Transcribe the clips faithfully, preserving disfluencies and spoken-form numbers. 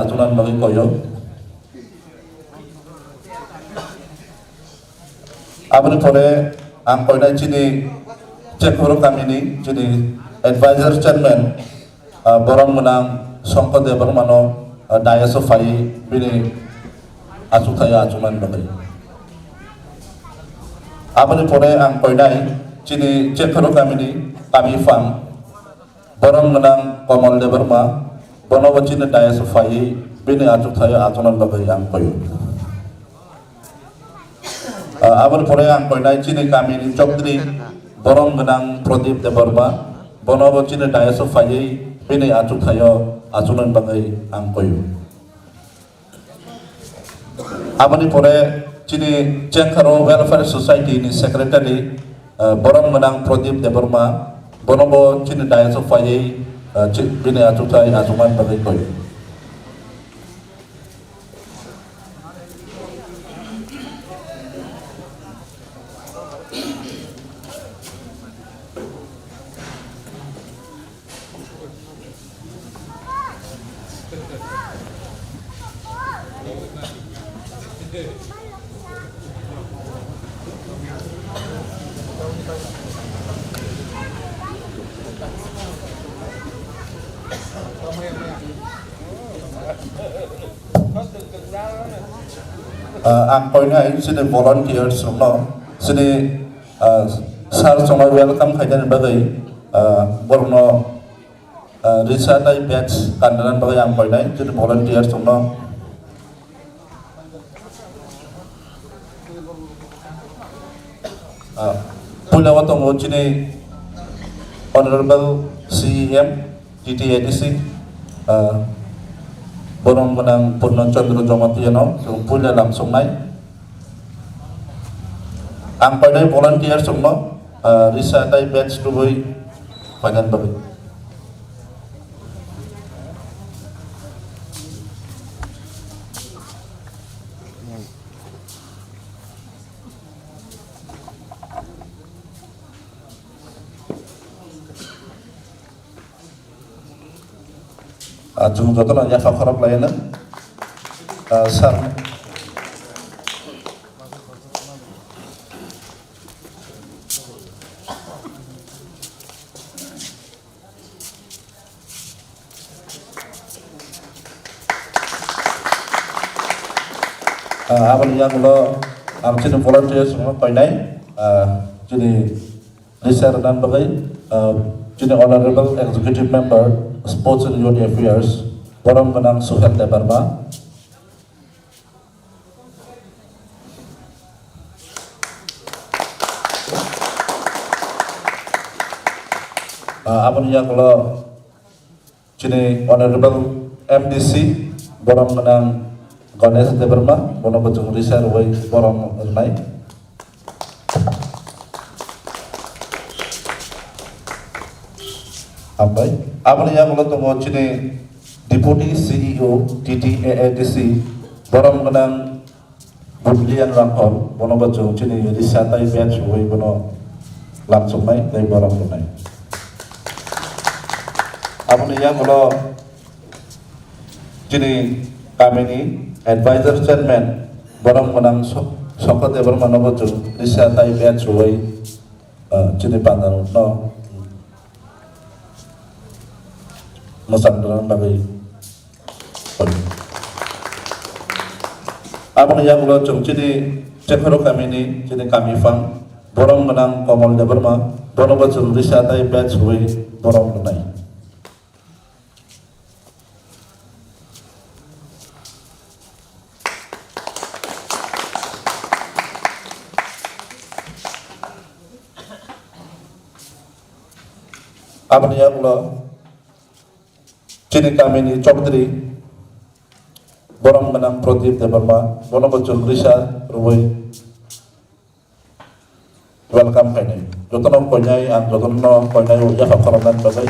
achukna bagwi koyo. Aboni pore ang koinai chini Chekhoro kamini chini advisor chairman, ah, borom gwnang Songkor Debbarmano, ah, dais o phaiwi bini achukthai achuknani bagwi. Aboni pore ang koinai chini Chekhoro kamini kami phang borom gwnang Komol Debbarma, bono bo chini dais o phaiwi bini achukthai achuknani bagwi ang koyo. Ah, aboni pore ang koinai chini kamini chokdri borom gwnang Pradip Debbarma, bono bo chini dais o phaiwi bini achukthaio achuknani bagwi ang koyo. Aboni pore chini Chekhoro Welfare Society ni secretary, ah, borom gwnang Pradip Debbarma, bono bo chini dais o phaiwi, ah, chi-, bini achukthai achukmani bagwi koyo. Ah, ang koinai chini volunteers rokno chini, ah, sir chongno welcome khainani bagwi, ah, borokno, ah, risa tei badge kanna bagwi ang koinai chini volunteers rokno. Ah, puila o tongo chini Honorable C E M T T A D C, ah, borom gwnang Purno Chandra Jamatia no chwng puila lamsoknai. Ang koinai volunteer chwngno, ah, risa tei badge tubui phainani bagwi. Ah, chwng jotono yapha khorok lai no. Ah, sir. Ah, aboni yagulo ang chini volunteers rokno koinai, ah, chini risa rwna bagwi, ah, chini Honorable Executive Member, Sports and Youth Affairs, borom gwnang Suhel Debbarma. Ah, aboni yagulo chini Honorable M D C, borom gwnang Ganesh Debbarma, bono bo chwng risa rwui borom rwnai. Hambai. Aboni yagulo tongo chini Deputy C E O T T A A D C, borom gwnang Budlian Rangkhol, bono bo chwng chini risa tei badge rwui bono lamsoknai tei borom rwnai. Aboni yagulo chini kamini advisor chairman borom gwnang Sok-, Songkor Debbarmano bo chwng risa tei badge rwui, ah, chini pandarokno mwchang rwna bagwi. Aboni yagulo chwng chini Chekhoro kamini chini kami phang borom gwnang Komol Debbarma, bono bo chwng risa tei badge rwui borom rwnai. Aboni yagulo chini kamini chokdri borom gwnang Pradip Debbarma, bono bo chwng risa rwui welcome khainai. Jotono koinai, ang jotono koinai o yapha khoroknani bagwi.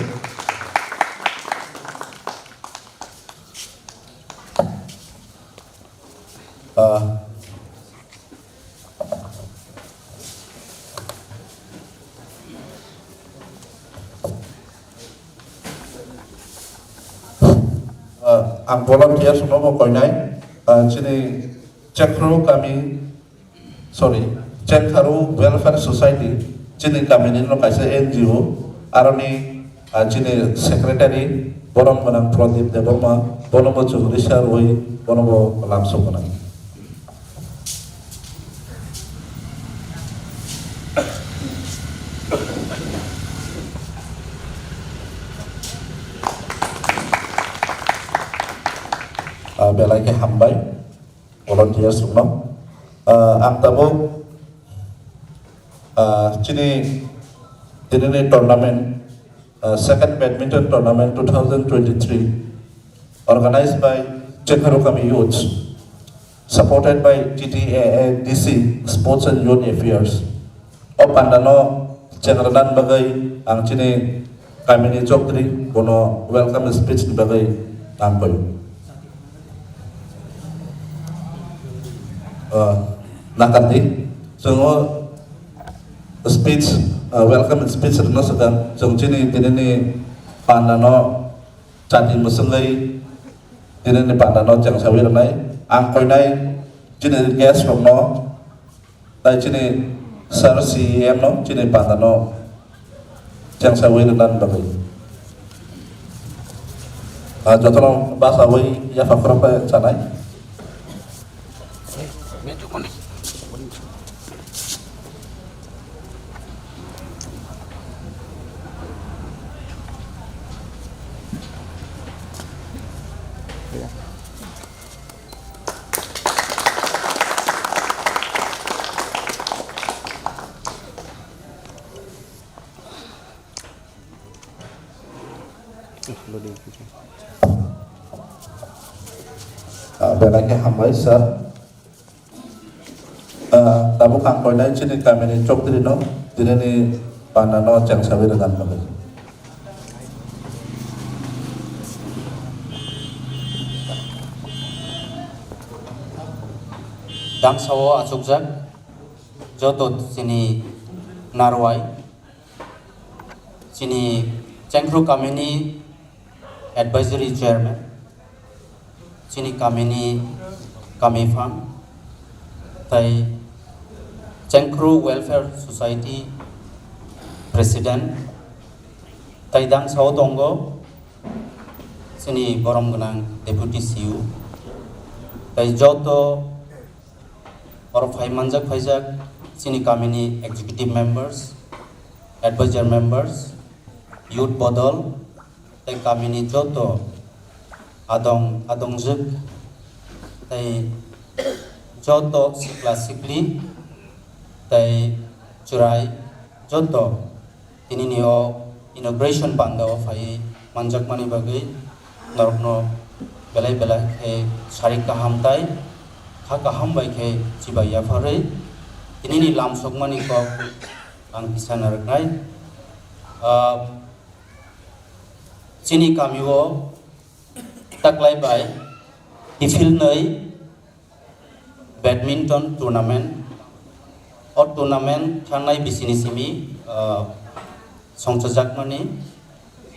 Ah, ah, Ang volunteers no bo koinai, ah, chini Chekro kami, sorry, Chekharu Welfare Society, chini kami ni no kaisa N G O, aroni, ah, chini secretary, borom gwnang Pradip Debbarma, bono bo chwng risa rwi, bono bo lamsok gwnang. Ah, belai khe hambai volunteers rokno. Ah, ang tabuk, ah, chini tinini tournament, ah, second badminton tournament two thousand twenty-three, organized by Chekharukami Youth, supported by T T A A D C, Sports and Youth Affairs. O pandano cheng rwna bagwi ang chini kamini chokdri bono welcome speech ni bagwi tangkoi. Ah, nakardi. Chwng o speech, ah, welcome speech rwna swkang chwng chini tinini pandano chati mwswngwi tinini pandano chengsawi rwnai. Ang koinai chini guest rokno, tai chini sir C E M no chini pandano chengsawi rwnani bagwi. Ah, jotono basawi yapha khoroknai chanai. Ah, belai khe hambai, sir. Ah, tabuk ang koinai chini kamini chokdri no, tinini pandano chengsawi rwna bagwi. Dangsao achukjak joto chini narwai, chini Chengkhru kamini advisory chairman, chini kamini kamiphang, tai Chengkhru Welfare Society president, tai dangsao tongo chini borom gwnang deputy C E O, tai joto oro phai manjak phaijak chini kamini executive members, advisor members, youth bodol, tei kamini joto adong adongjwk tei joto sikla sikli tei chwrai joto tinini o inauguration panda o phaiwi manjakmani bagwi norokno belai belai khe sarik kaham tai kha kaham bai khe chibai yapharwi tinini lamsokmani kok ang kisa narwknai. Ah, chini kami o taklai bai kiphilnwi badminton tournament. O tournament thangnai bisini simi, ah, songchajakmani.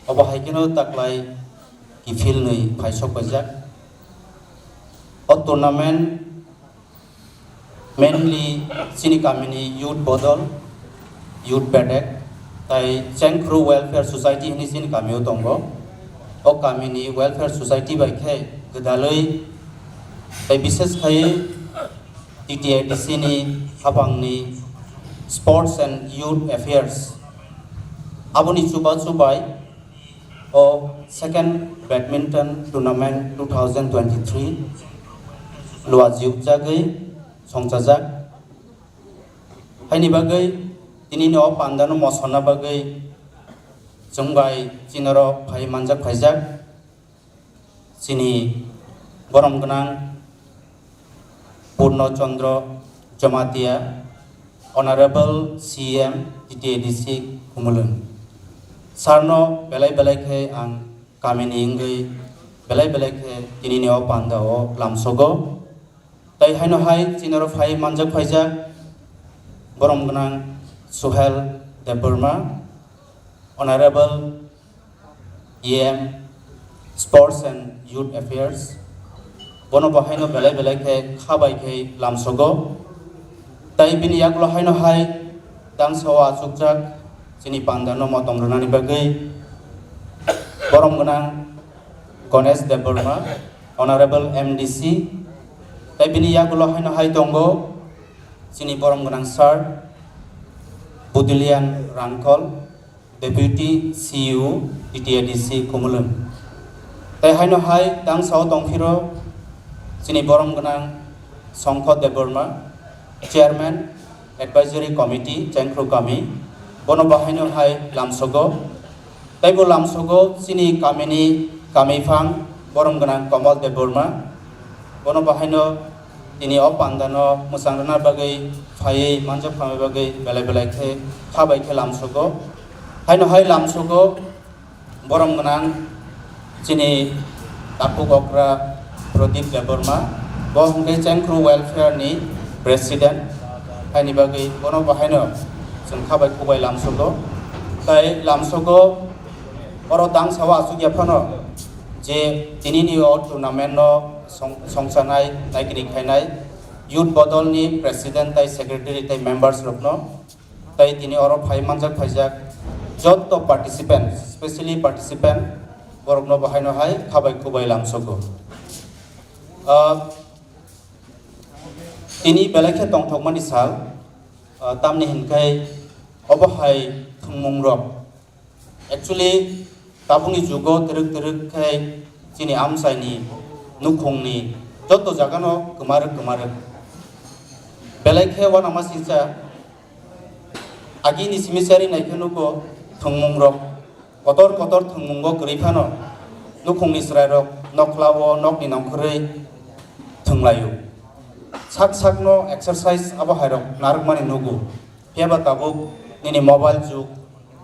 Obo hai kheno taklai kiphilnwi phaisok paijak. O tournament mainly chini kamini youth bodol, youth bedek, tai Chengkhru Welfare Society hwnwi chini kamio tongo. O kamini Welfare Society bai khe gwdalwi tai bishes khai T T A D C ni hapangni Sports and Youth Affairs aboni chubachu bai o second badminton tournament two thousand twenty-three luajiukjagwi songchajak. Haini bagwi tinini o pandano mosonna bagwi chwng bai chini oro phai manjak phaijak chini borom gwnang Purno Chandra Jamatia, Honorable C M T T A D C Khumulwng. Sarno belai belai khe ang kamini wngwi belai belai khe tinini o panda o lamsogo. Tai haino hai chini oro phai manjak phaijak borom gwnang Suhel Debbarma, Honorable E M Sports and Youth Affairs, bono bo haino belai belai khe kha bai khe lamsogo. Tai bini yagulo haino hai tangsa o achukjak chini panda no motom rwnani bagwi borom gwnang Ganesh Debbarma, Honorable M D C, tai bini yagulo haino hai tongo chini borom gwnang Sir Budilian Rangkol, Deputy C E O, T T A D C Khumulwng. Tai haino hai tangsa o tongphiro chini borom gwnang Songkho Debbarma, Chairman, Advisory Committee, Chengkru Kami, bono bo haino hai lamsogo. Tai bo lamsogo chini kamini kamiphang borom gwnang Kamal Debbarma, bono bo haino tini o panda no mwchang rwna bagwi phaiwi manjak phamani bagwi belai belai khe kha bai khe lamsogo. Haino hai lamsogo borom gwnang chini takhuk okra Pradip Debbarma, bo hwnkhe Chengkru Welfare ni President, haini bagwi bono bo haino chwng kha bai khubai lamsogo. Tai lamsogo oro tangsa o achukya phano je tinini o tournament no song-, songchanai, naikini khainai youth bodol ni President tai Secretary tai members rokno, tai tini oro phai manjak phaijak jotto participant, specially participant, borokno bo haino hai kha bai khubai lamsogo. Ah, tini belai khe tongthokmani sal, ah, tamni hinkhai obo hai thwngmung rok. Actually, tabukni jugo twrwk twrwk khai chini amchaini nukhungni joto jagano kwmarwk kwmarwk. Belai khe uanama singcha agini simi chari naikhe nugo thwngmungrok kotor kotor thwngmungo kwrwi phano nukhungni chwrairok nokhla o nokni nongkhorwi thwnglaio. Sak sakno exercise abo hairok narwkmani nugo. Phiya ba tabuk nini mobile jug,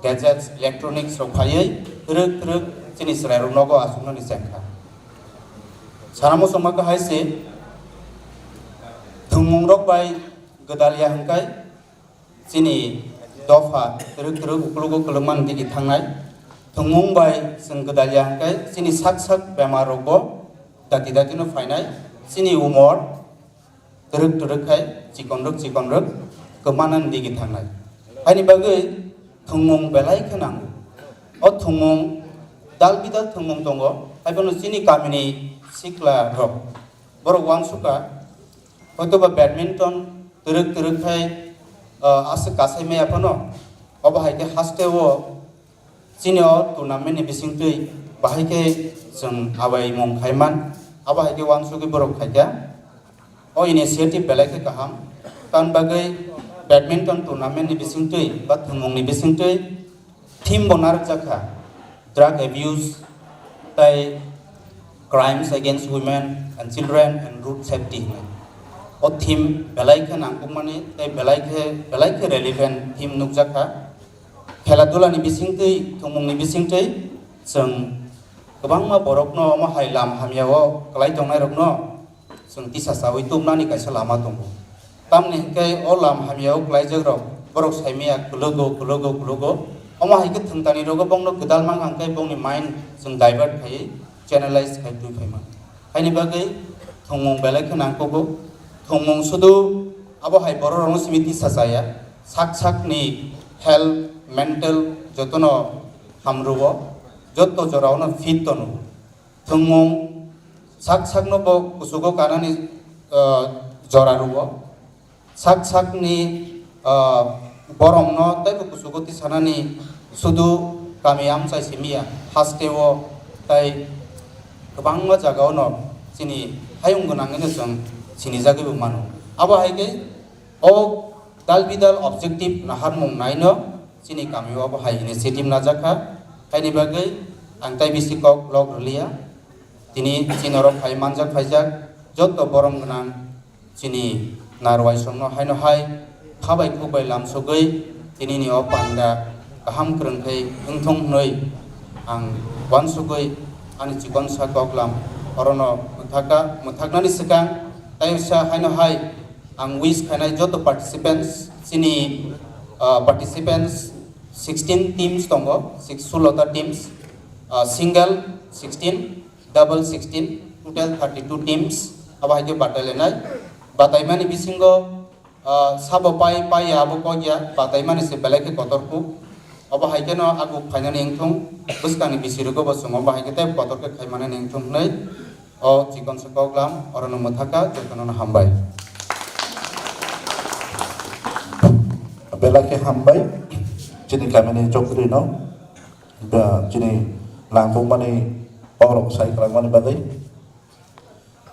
gadgets, electronics rok phaiwi twrwk twrwk chini chwrairok nogo achuknani chengkha. Sana muchungma kahai se thwngmung rok bai gwdal ya hwnkhe chini dopha twrwk twrwk ukulugo kwlwngmani digi thangnai. Thwngmung bai chwng gwdal ya hwnkhe chini sak sak bemar rokbo dati dati no phainai. Chini umor twrwk twrwk khai chikonrwk chikonrwk kwmanani digi thangnai. Haini bagwi thwngmung belai khe nango. O thwngmung dal bidal thwngmung tongo, haiphano chini kamini sikla rok borok uansukha, hoitoba badminton twrwk twrwk khai, ah, aswk kasai maya phano, obo hai khe haste o chini o tournament ni bisingtwi bahai khe chwng abai mung khai man, abo hai khe uansugwi borok khaikha. O initiative belai khe kaham, tamni bagwi badminton tournament ni bisingtwi ba thwngmung ni bisingtwi theme bo narwkjakha, drug abuse tai crimes against women and children and road safety hinwi. O theme belai khe nangkukmani tei belai khe, belai khe relevant theme nukjakha. Khela dula ni bisingtwi, thwngmung ni bisingtwi chwng kwbangma borokno omo hai lam hamya o kwlai tongnai rokno chwng tisa chawi tubnani kaisa lama tongo. Tamni hwnkhe o lam hamya o kwlaijak rok borok saimaya kwlwgo, kwlwgo, kwlwgo. Omo hai khe thwngtani rogo bongno gwdal mang hwnkhe bongni mind chwng divert khaiwi channelize khai twi phaima. Haini bagwi thwngmung belai khe nangkugo. Thwngmung sudu abo hai borok rokno simi tisa chaya. Sak sakni health, mental jotono hamrwo, jotto jorao no fit tono. Thwngmung sak sakno bo kuchugo kanani, ah, jora rwo. Sak sakni, ah, boromno teibo kuchugo tisanani sudu kami amchai simiya, hasteo tei kwbangma jagao no chini hayung gwnangwi no chwng sinijagwi bo mano. Abo hai khe o dal bidal objective naharmung naino chini kamio abo hai initiative najakha. Haini bagwi ang tai bisi kok lok rwliya. Tini chini oro phai manjak phaijak jotto borom gwnang chini narwai songno haino hai khabai khukbai lamsogwi tinini o panda kaham kwrwng khe wngthung hwnwi ang uansugwi ani chikonsa koklam orono mwthaka, mwthaknani swkang tai wngsa haino hai ang wish khainai joto participants chini, ah, participants sixteen teams tongo, six, sulota teams. Ah, single sixteen, double sixteen, total thirty-two teams abo hai khe batai lainai. Bataimani bisingo, ah, sabo pai, pai ya abo kok ya, bataimani se belai khe kotor kuk. Abo hai kheno aguk phainani wngthung, bwskangni bisirwgo bo chwng abo hai khe tei kotor khe khaimanani wngthung hwnwi o chikon se kok lam, orono mwthaka jotono hambai. Belai khe hambai chini kamini chokri no. Ba, chini nangkukmani borok sai kwlangmani bagwi.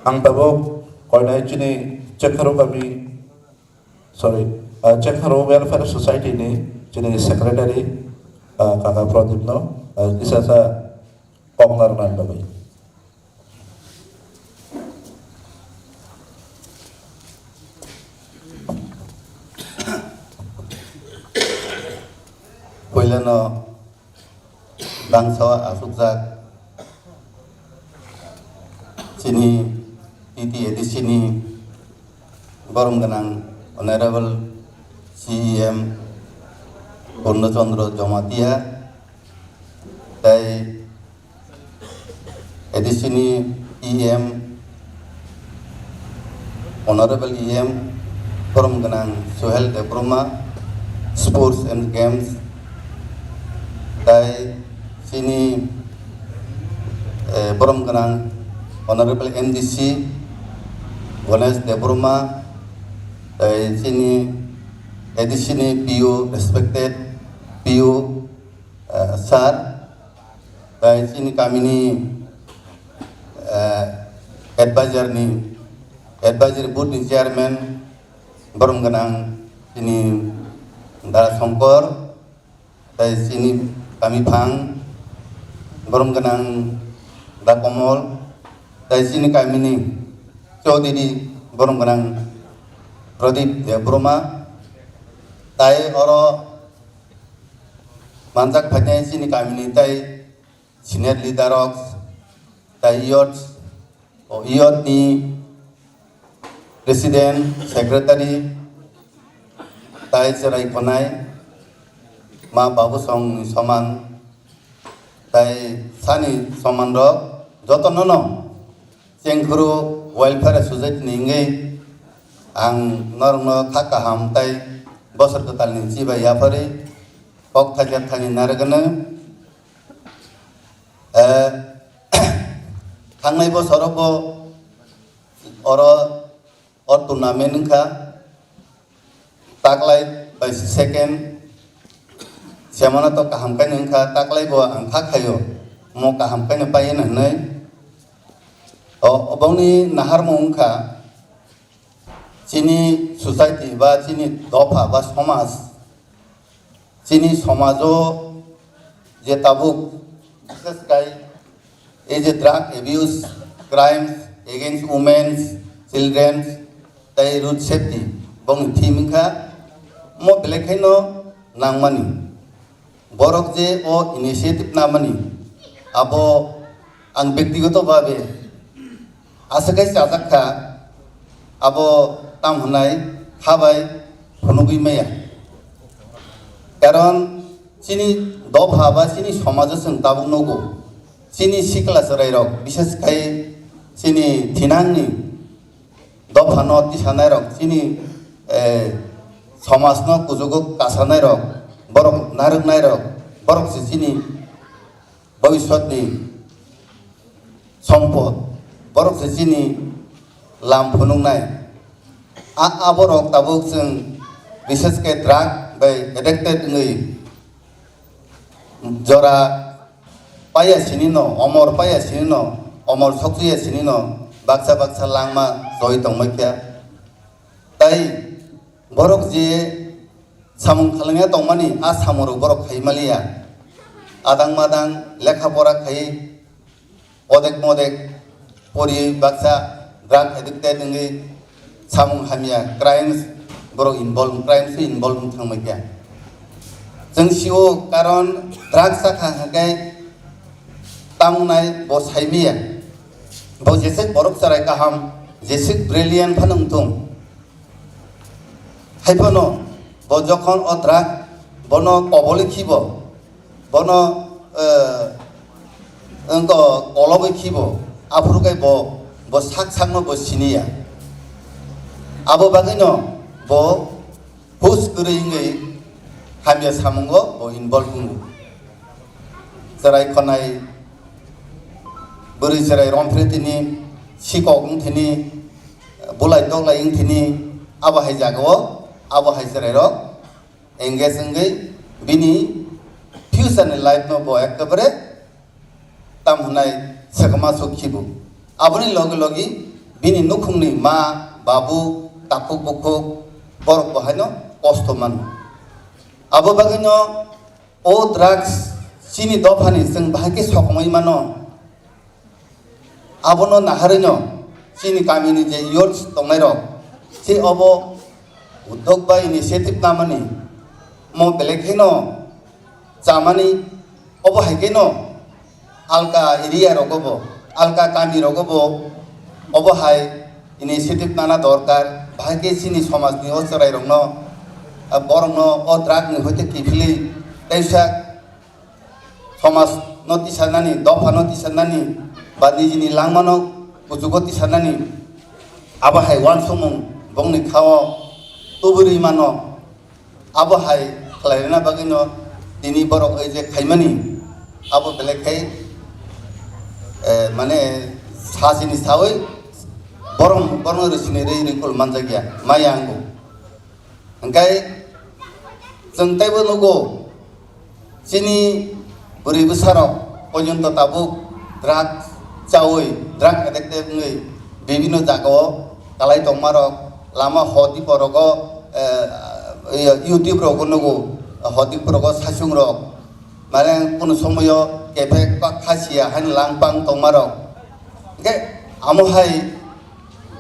Ang tabuk koinai chini Chekharo kami, sorry, ah, Chekharo Welfare Society ni chini secretary, ah, kaka Pradip no, ah, kisa sa kok narwknani bagwi. Puilano bangso asukjak chini T T A D C ni borom gwnang Honorable C E M Purno Chandra Jamatia tei A D C ni E M, Honorable E M, borom gwnang Suhel Debbarma, Sports and Games, tai chini, eh, borom gwnang Honorable M D C, Ganesh Debbarma, tai chini A D C ni P O, respected P O, eh, sir, tai chini kamini, eh, advisor ni, advisory board ni chairman, borom gwnang chini Da Songkor, tai chini kami phang, borom gwnang Da Komol, tai chini kamini Chaudhary, borom gwnang Pradip Debbarma, tai oro manjak phainai chini kamini tai senior leader rok, tai youth, o youth ni president, secretary, tai cherai khonai ma babu song ni soman, tai sani soman rok joto no no Chengkhuru Welfare Society ni wngwi ang norokno kha kaham tai bosor kwtalni chibai yapharwi kok thaicha thaini narwkno. Eh, thangnai bosoro bo oro o tournament wngkha, taklai bai second, semana to kaham kaino wngkha, taklai bo ang kha khaio, mo kaham kaino paiyeno hinwi. O, obongni naharmung wngkha, chini society ba chini dopha ba somaj, chini somajo je tabuk, bishes khai ei je drug abuse, crimes against women, children, tai road safety, bongni theme wngkha, mo belai khaino nangmani. Borok je o initiative namani, abo ang bektigoto babe aswk khe chajak kha, abo tam hwnai kha bai phunugwi maya. Karon chini dopha ba chini somajo chwng tabuk nugo, chini sikla chwrairok, bishes khai chini thinangni dophano tisanairok, chini, eh, somajno kuchugo kasanairok, borok narwknairok, borok se chini bobiswtni sompot, borok se chini lam phunuknai. A, aborok tabuk chwng bishes khe drug bai addicted wngwi jora paiya sinino, omor paiya sinino, omor soksuya sinino, baksa baksa langma choi tongmai kha. Tai borok je samung khalangya tongmani, a samungrok borok khai maliya. Adang madang lekha pora khai, odek modek pori baksa drug addicted wngwi samung hamya crimes borok involve, crimes involve wng thangmai kha. Chwng sio karon drug sakha hwnkhe tamnai bo saimaya. Bo jeswk borok chwrai kaham, jeswk brilliant phano wngthung. Haiphano bo jokhon o drug bono koboli khibo, bono, eh, wngkha kologwi khibo, aphuru khe bo, bo sak sakno bo siniya. Abo bagwino bo hus kwrwi wngwi hamya samungo bo involve wngo. Chwrai khonai, bwrwi chwrai romphre tini, sikok wng thini, bulai toklai wng thini, abo hai jagao, abo hai chwrairok engage wngwi bini future ni life no bo ekebare tam hwnai swkma suk khibu. Aboni logi logi bini nukhungni ma, babu, takhuk bukhuk borok bo haino kosto mano. Abo bagwino o drugs chini dophani chwng bahai khe sokomwi mano. Abono naharwino chini kamini je youths tongnairok, se obo uddog ba initiative namani, mo belai kheno chamani, obo hai kheno alka area rogo bo, alka kami rogo bo, obo hai initiative nana dorkar, bahai khe chini somajni o chwrairokno, ah, borokno o drug ni hoite kiphilwi teisa somaj no tisarnani, dopha no tisarnani, ba nijini langmano kuchugo tisarnani, abo hai uansukmung bongni khao tuburi mano, abo hai khlairina bagwino tini borok oi je khaimani, abo belai khai, eh, mane sasini sawi borom, borom risini ri rikul manjakya, maya ango. Hingkai chwng teibo nugo, chini bwrwi bwsarok pojonto tabuk drug chawi, drug addicted wngwi bibino jagao kalai tongmarok, lama hodipo rogo, eh, YouTube rogo nugo, hodipo rogo saichung rok, mane kunu somoyo kephe kok khasiya haino langpang tongmarok. Hingke amo hai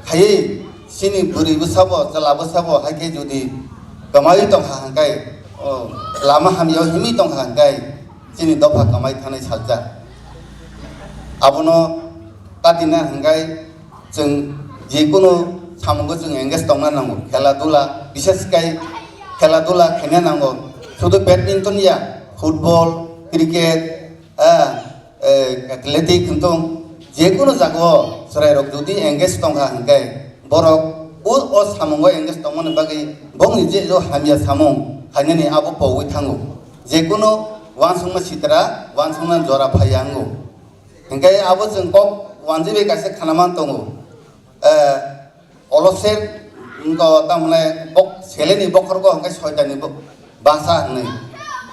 khaiwi chini bwrwi bwsabo, chwla bwsabo hai khe jodi kwmawi tongkha hingkai, o, lama hamyao himwi tongkha hingkai chini dopha kwmai thanai saljak. Abono katina hingkai chwng jekunu samungo chwng engage tongna nango, khela dula, bishes khai khela dula khaina nango, sudu badminton ya, football, cricket, ah, eh, athletic hintung jekunu jagao chwrairok jodi engage tongkha hingkai borok o, o samungo engage tongmani bagwi bongni je jo hamya samung khainani abo pogwi thango. Jekunu uansukma sitra, uansukna jora phaiya wngo. Hingkai abo chwng kok wanjwi bai kaisa khana man tongo. Eh, Olosek wngkha, tamhwnai bok-, seleni bokhorgo hwnkhe soitani bo-, basa hwnwi.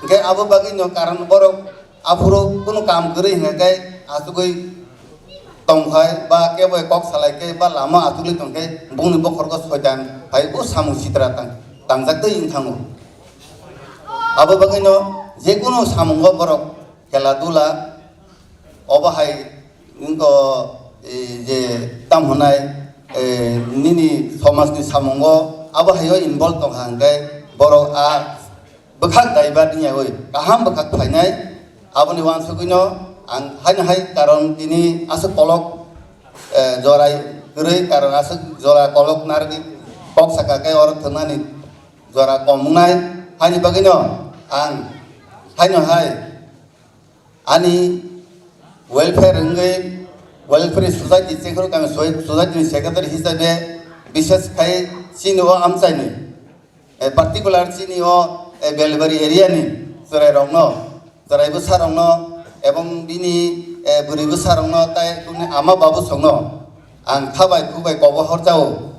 Hwnkhe abo bagwino karon borok aphuru kunu kam kwrwi hwnkhe achugwi tongkhai ba kebo kok salai khe ba lama achugwi tongkhe bongni bokhorgo soitan phai o samung sitra tang-, tangjak twi wng thango. Abo bagwino jekunu samungo borok khela dula, obo hai wngkha, eh, je tam hwnai, eh, nini somajni samungo abo hai o involve tongkha hwnkhe borok a bwkhak daibar wngya oi kaham bwkhak phainai. Aboni uansugwino ang haino hai karon tini aswk kolok, eh, jorai kwrwi karon aswk jora kolok narwgwi kok saka khe oro thwngnani jora kom wngnai. Haini bagwino ang haino hai ani welfare wngwi, welfare society, Chengkhoro kami soi-, society ni secretary hisabe, bises khai chini o amchaini, eh, particular chini o, eh, Belbari area ni chwrairokno, chwrai bwsarokno, ebong bini, eh, bwrwi bwsarokno, tai kuni ama babu songno ang khabai khubai kobo horjao.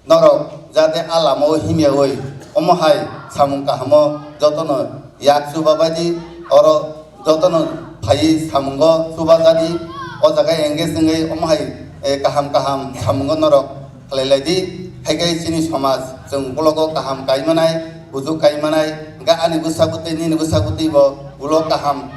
Norok jate a lamao himyawi omo hai samung kahamo jotono yak chubabaidi, oro jotono phaiwi samungo chubajadi, o jaga engage wngwi omo hai, eh, kaham kaham samungo norok khlai laidi. Haikhai chini somaj chwng ukologo kaham kai manai, bujuk kai manai, hwnkhe ani bwsa bwtwi, nini bwsa bwtwi bo ulo kaham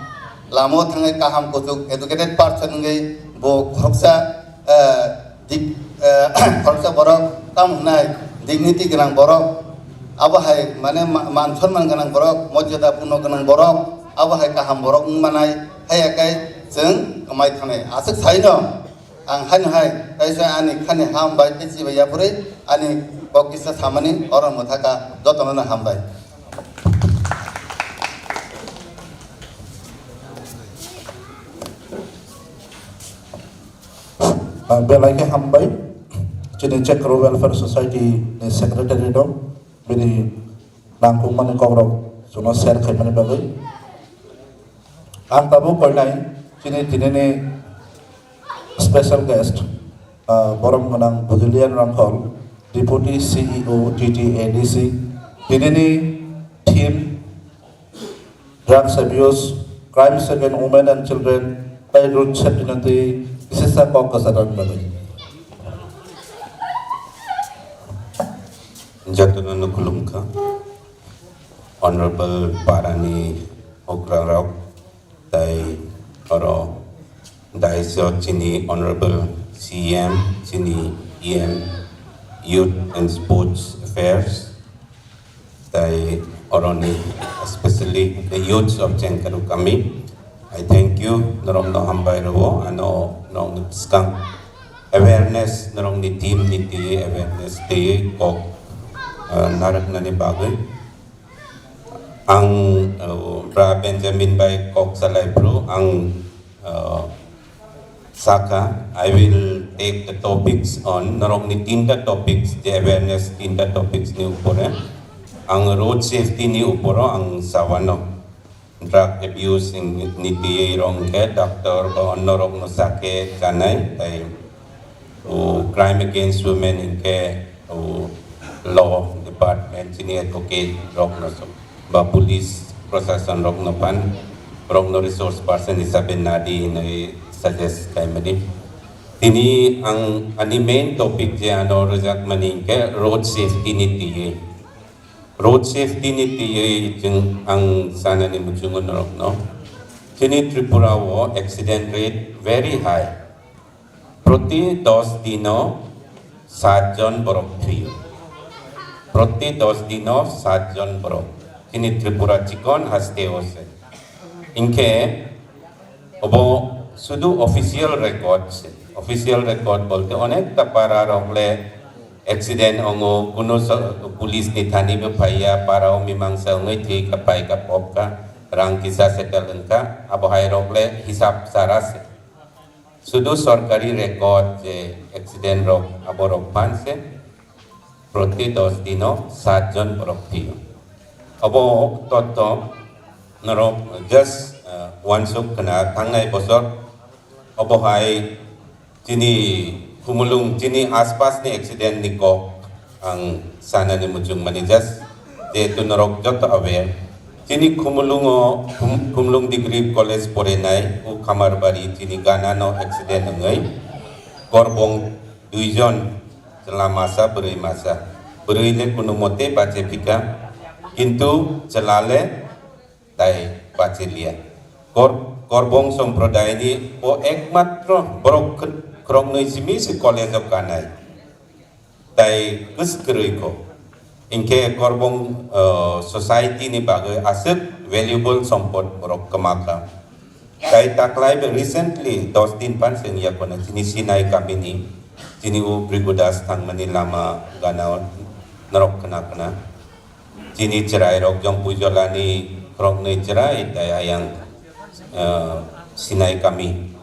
lamao thangwi kaham kuchuk educated person wngwi bo khoroksa, eh, Dik-, eh, khoroksa borok, tamo hwnai dignity gwnang borok, abo hai mane ma-, man sonman gwnang borok, mojada puno gwnang borok, abo hai kaham borok wng manai, haiya khe chwng kwmai thanai. Aswk saino ang haino hai, kaisa ani khani ham bai tei chibai yapharwi ani kok kisa samani oro mwthaka jotono no hambai. Ah, belai khe hambai, chini Chakru Welfare Society ni secretary rok, bini nangkukmani kokrok chwngno share khaimani bagwi. Ang tabuk koinai chini tinini special guest, ah, borom gwnang Bujulian Rangkhol, Deputy C E O T T A D C, tinini team, drugs abuse, crimes against women and children, tei road safety no twi bisesa kok kwchajak bagwi. Jotono no khulumkha. Honorable parani okrarok, tei oro daiso chini Honorable C M, chini E M, Youth and Sports Affairs, tei oroni, especially the youths of Chengkaru kami. I thank you, norokno hambai rwo, ano norokni bwskang awareness, norokni team ni twi awareness twi kok, uh, narwknani bagwi. Ang, uh, Bra Benjamin bai kok salai phuru, ang, uh, saka, I will take the topics on, norokni tinta topics, je awareness tinta topics ni upore. Ang road safety ni uporo ang sawano. Drug abuse ni twi rok hwnkhe doctor ba onno rokno sake chanai, tei o crime against women hwnkhe o law department chini advocate rokno so, ba police prosason rokno phan, rokno resource person hisabe nadi hinwi suggest khaimani. Tini ang ani main topic je ano rwjakmani hwnkhe road safety ni twi. Road safety ni twi chwng ang sanani muchungo norokno. Chini Tripura o accident rate very high. Proti dos dino sat jon borok thwio. Proti dos dino sat jon borok. Chini Tripura chikon haste o se. Hinkhe obo sudu official record se. Official record bolte onekta para rok le accident ongo, kuno so-, police ni thani bo phaiya, para o mimangsa wngwi thwi ka pai ka pop ka, rang kisa settle wngkha, abo hai rok le hisab sara se. Sudu sorkari record je accident rok abo rok phan se. Proti dos dino sat jon borok thwio. Obo totto norok just, uh, uansuk khna thangnai bosor obo hai chini Khumulwng, chini aspas ni accident ni kok ang sanani muchung mani just jehetu norok joto aware. Chini Khumulwng o, Khum-, Khumulwng Degree College porinai o Khamarbari chini gana no accident wngwi korbong duijon chwla masa, bwrwi masa. Bwrwi le kunumote bache phika, kintu chwla le tai bache liya. Kor-, Korbong Somprodai ni o ekmatro borok kh-, khoroknwi simi se college o kanai. Tai kwswk kwrwi kho. Hinkhe Korbong, uh, society ni bagwi aswk valuable sompot borok kwma kha. Tai taklai be recently dos din phan chwng yakono chini Sinai kamini chini o Bhrigu Das thangmani lama gana o norok khna khna. Chini chwrai rok jong Puijola ni khoroknwi chwrai tai ayang, uh, Sinai kami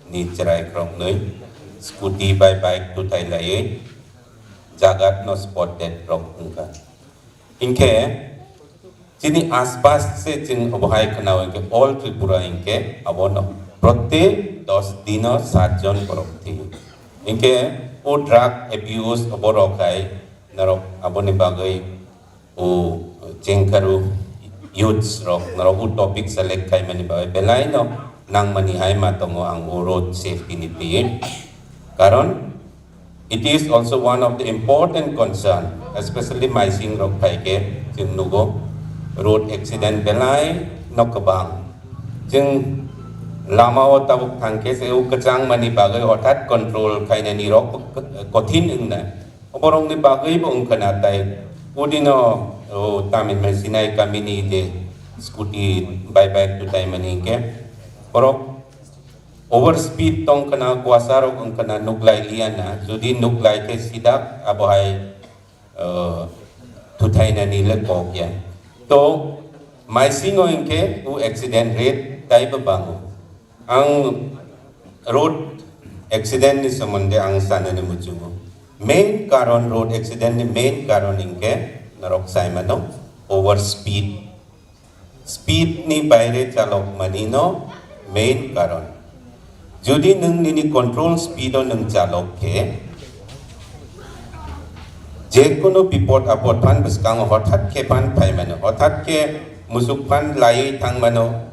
ni chwrai khoroknwi scooty bai bike tutai laiwi jagat no spot dead rok wngkha. Hinkhe chini aspas se chwng obohai khna hinkhe all Tripura hinkhe abono proti dos dino sat jon borok thwi. Hinkhe o drug abuse oborok hai norok aboni bagwi o Chengkaru youths rok norok o topic select khaimani bagwi belai no nangmani hai ma tongo ang o road safety ni twi. Karon it is also one of the important concern, especially Maising rok phaikhe chwng nugo road accident belai no kwbang. Chwng lama o tabuk thangkhe se o kwchang mani bagwi hothat control khainani rok kothin wngna. Oborokni bagwi bo wngkha na tai. Udino, o, Tamil Sinai kamini je scooty bai bike tutai mani hinkhe borok over speed tong khna, kuasa rok wng khna nuklai liya na. Jodi nuklai khe sidak abo hai, o, thutai nani le kok ya. To Maisingo hinkhe o accident rate tai bo bango. Ang road Accident ni somonde ang sanani muchungo. Main karon, road accident ni main karon hingke norok saimano over speed. Speed ni baire chalok mani no main karon. Jodi nwng nini control speed o nwng chalok khe, jekunu bipod apod phan bwskango hothat khe phan phai mano, hothat khe musuk phan laiwi thang mano,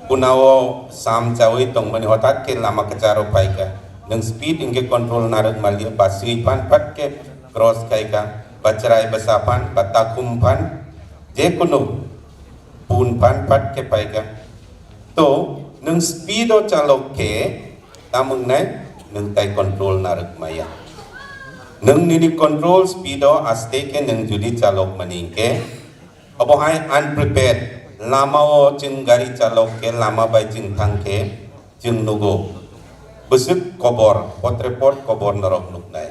kunao sam chawi tong mani, hothat khe lama kwcharo phai kha, nwng speed hingke control narwk maliya, ba swi phan phat khe cross khai kha, ba chwrai bwsa phan, ba takhum phan, jekunu pun phan phat khe phai kha. To, nwng speed o chalok khe, tamung nai nwng tai control narwk maya. Nwng nini control speed o aste khe nwng jodi chalok mani hingke, obo hai unprepared, lama o chwng gari chalok khe, lama bai chwng thang khe, chwng nugo. Bwswk kobor, potre pot kobor norok nuknai.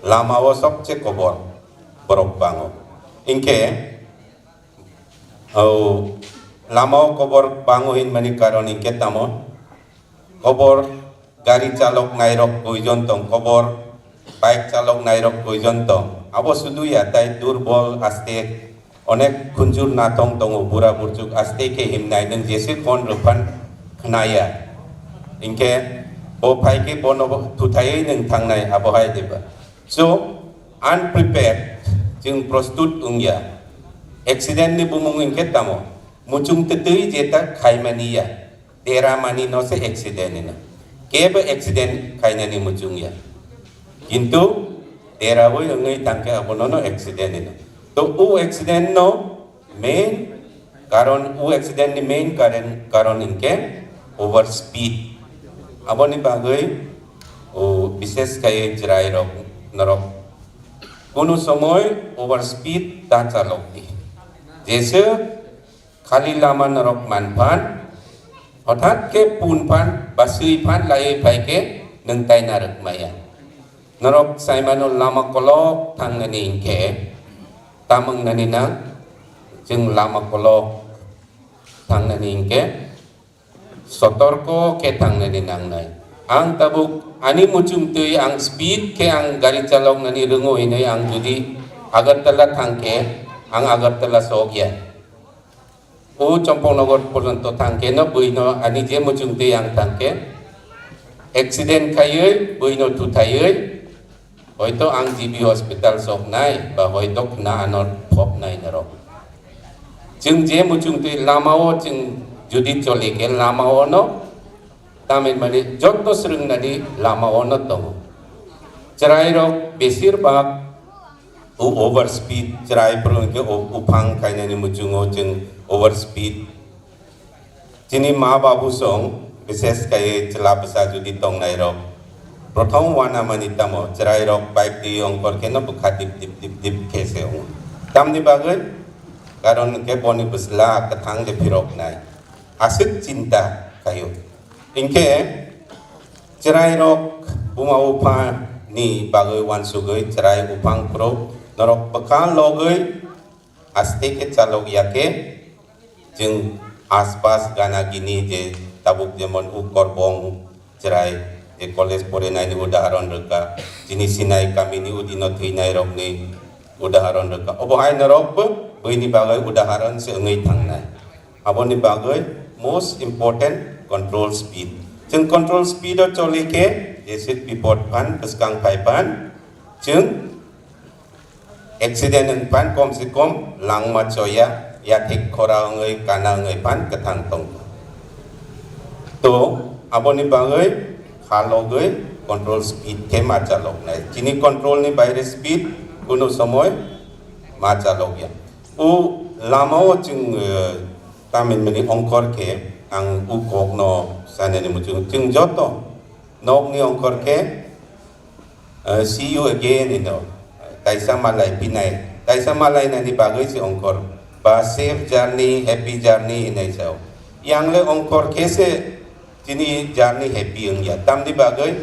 Lama o sobse kobor borok bango. Hingke, O lama o kobor bango hinmani karon hingke tamo? Kobor gari chalok nairok koijon tong, kobor bike chalok nairok koijon tong. Abo sudu ya, tai durbol aste onek khunjur natong tongo, bura burjuk aste khe himnai nwng jese kon rwphan khnaya. Hingke bo phai khe bono bo thuthaiwi nwng thangnai abo hai diba. So, unprepared, chwng prostut wngya. Accident ni bumung hingke tamo? Muchung twtwi jeta khaimani ya, dera mani no se accident hino. Kebo accident khainani muchung ya. Kintu derawi wngwi tangkhe abono no accident hino. To o accident no main karon, o accident ni main karon, karon hingke over speed. Aboni bagwi o bishes khai chwrai rok norok kunu somoi over speed ta chalok di. Jese khali lama norok man phan, hothat khe pun phan ba swi phan laiwi phai khe nwng tai narwk maya. Norok saimano lama kolok thangnani hingkhe tamung nani nang, chwng lama kolok thangnani hingkhe sotorko khe thangnani nangnai. Ang tabuk ani muchung twi ang speed khe ang gari chalok nani rwngo hinwi ang jodi Agartala thangkhe ang Agartala sokya. O Champaknagar porjonto thangkhe no bwino ani je muchung twi ang thangkhe accident khaiwi bwino thuthaiwi hoito ang G B hospital soknai ba hoito khna ano phobnai norok. Chwng je muchung twi lama o chwng jodi choli khe lama o no Tamil mani joto swrwngnani lama o no tongo. Chwrai rok besir bak o over speed, chwrai phuru hwnkhe o buphang khainani muchungo chwng over speed. Chini ma babu song, bises kaiye chwla bwsa jodi tongnai rok, prothom uanamani tamo chwrai rok bike twi ongkor kheno bwkha dip dip dip dip khe se wngo. Tamni bagwi? Karon hwnkhe boni bwsla kwthang de phiroknai. Aswk chinta khaio. Hinkhe chwrai rok buma bupha ni bagwi uansugwi chwrai buphang phuru norok bwkha logwi aste khe chalok ya khe chwng aspas gana gini je tabuk jemon u Korbong chwrai je college porinai ni udaharon rwkha, chini Sinai kami ni udino thwinai rok ni udaharon rwkha. Obo hai norok bo buini bagwi udaharon se wngwi thangnai. Aboni bagwi most important control speed. Chwng control speed o choli khe jeswk bipod phan bwskang phai phan chwng accident wng phan kom se kom langma choya, yathek khora wngwi kana wngwi phan kwthang tong. To aboni bagwi kha logwi control speed khe ma chaloknai. Chini control ni baire speed kunu somoi ma chalokya. O lama o chwng, eh, tamni mani ongkor khe ang o kok no sanani muchung. Chwng joto nok ni ongkor khe, eh, see you again hino. Taisa malai pinai. Taisa malai nani bagwi se ongkor. Ba safe journey, happy journey hinai sao. Yang le ongkor khe se Chini journey happy wngya. Tamni bagwi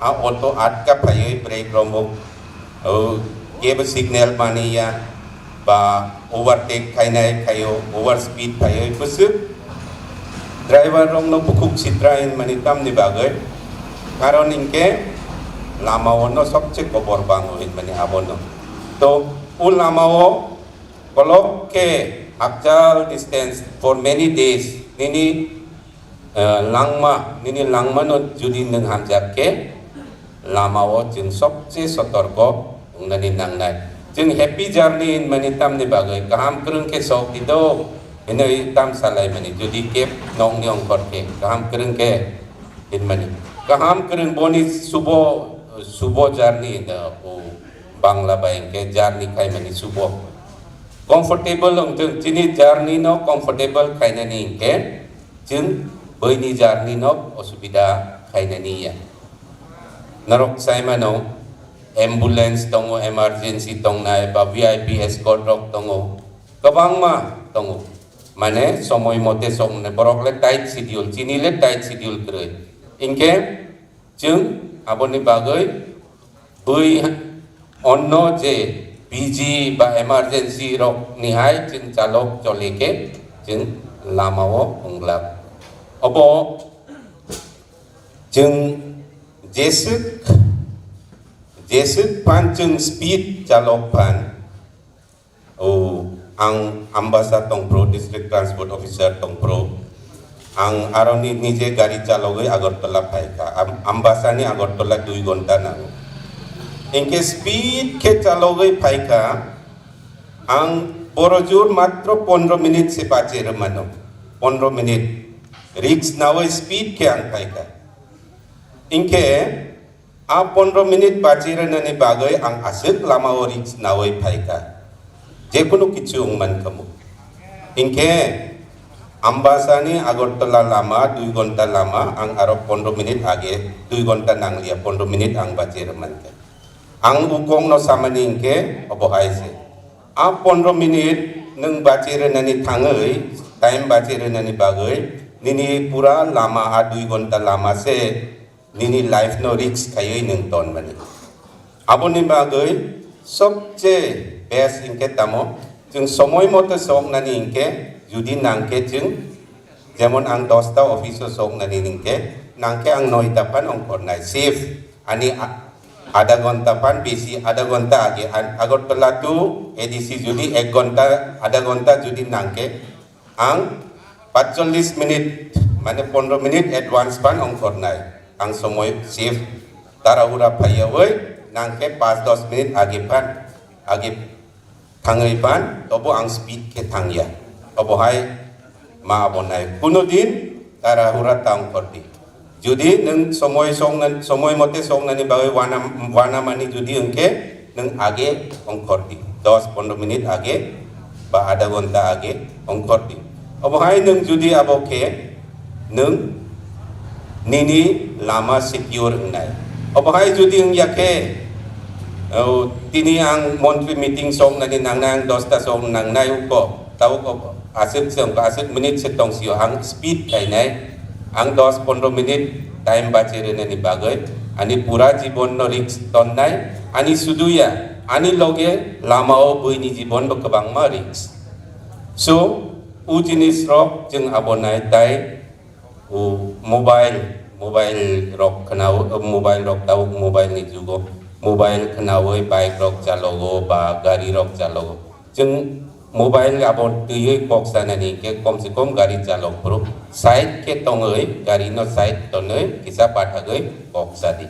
a auto atka phaiwi brake romwi, o, kebo signal maniya ba overtake khainai khaio, over speed phaiwi bwswk driver rokno bukhuk sitra hinmani tamni bagwi Karon hinkhe lama o no sobse kobor bango hinmani abono. To o lama o kolok khe hakjal distance for many days nini, eh, langma, nini langma no judi nwng hamjak khe lama o chwng sobse sotorko wngnani nangnai. Chwng happy journey hinmani tamni bagwi kaham kwrwng khe sok di do hinwi tam salaimani, judi khe nokni ongkhor khe kaham kwrwng khe hinmani. Kaham kwrwng boni subo, subo journey hinwi o Bangla bai hinkhe journey khaimani subo. Comfortable wngthwng, chini journey no comfortable khainani hinkhe chwng buini journey no osubida khainani ya. Norok saimano ambulance tongo, emergency tongnai ba V I P escort rok tongo, kwbangma tongo. Mane somoi mote sokmani borok le tight schedule, chini le tight schedule kwrwi. Hinkhe chwng aboni bagwi bui onno je busy ba emergency rok ni hai chwng chalok choli khe chwng lama o wnglak. Obo chwng jeswk, jeswk phan chwng speed chalok phan. O, ang Ambasa tongphuru, District Transport Officer tongphuru. Ang aroni nije gari chalogwi Agartala phaikha. Am-, Ambasa ni Agartala dui gonta nango. Hinkhe speed khe chalogwi phaikha. Ang boro jur matro pondro minute se bache rwmano. Pondro minute. Risk nawi speed khe ang phaikha. Hinkhe a pondro minute bachi rwnani bagwi ang aswk lama o risk nawi phaikha. Jekunu kichu wngman khamu. Hinkhe Ambasani Agartala lama dui gonta lama ang aro pondro minute age, dui gonta nangliya, pondro minute ang bachi rwmankha. Ang ukongno samani hinkhe obo hai se. A pondro minute nwng bachi rwnani thangwi, time bachi rwnani bagwi nini pura lama a dui gonta lama se nini life no risk khaiwi nwng tonmani. Aboni bagwi sobse best hinkhe tamo chwng somoi moto soknani hinkhe judi nangkhe chwng jemon ang dosta office o soknani hinkhe nangkhe ang noita phan ongkhornai safe ani a-, adha gonta phan besi adha gonta age an-, Agartala to A D C judi ek gonta adha gonta judi nangkhe ang patchollis minute, mane pondro minute advance phan ongkhornai. Ang somoi safe, tarahura phaiyawi nangkhe panch dos minute age phan, age thangwi phan, tobo ang speed khe thangya. Obo hai ma abo nai. Kuno din tarahura ta ongkhordi. Judi nwng somoi sokna, somoi mote soknani bagwi wana, wanamani judi wngkhe nwng age ongkhordi, dos pondro minute age ba adha gonta age ongkhordi. Obo hai nwng judi abo khe nwng nini lama secure wngnai. Obo hai judi wngya khe, o, tini ang montri meeting soknani nangnai, ang dosta sokna nangnai uko, ta uko. Aswk se wngkha, aswk minute se tongsio ang speed khainai, ang dos pondro minute time bachi rwnani bagwi ani pura jibon no risk tonnai, ani sudu ya, ani loge lama o buini jibon bo kwbangma risk. So, o jinis rok chwng abo nai tai, o mobile, mobile rok khwnao, mobile rok tabuk mobile ni jugo, mobile khwnawi bike rok chalogo ba gari rok chalogo. Chwng mobile abo twiwi kok sanani hinkhe kom se kom gari chalok phuru side khe tongwi gari no side tonwi kisa pathagwi kok sadi.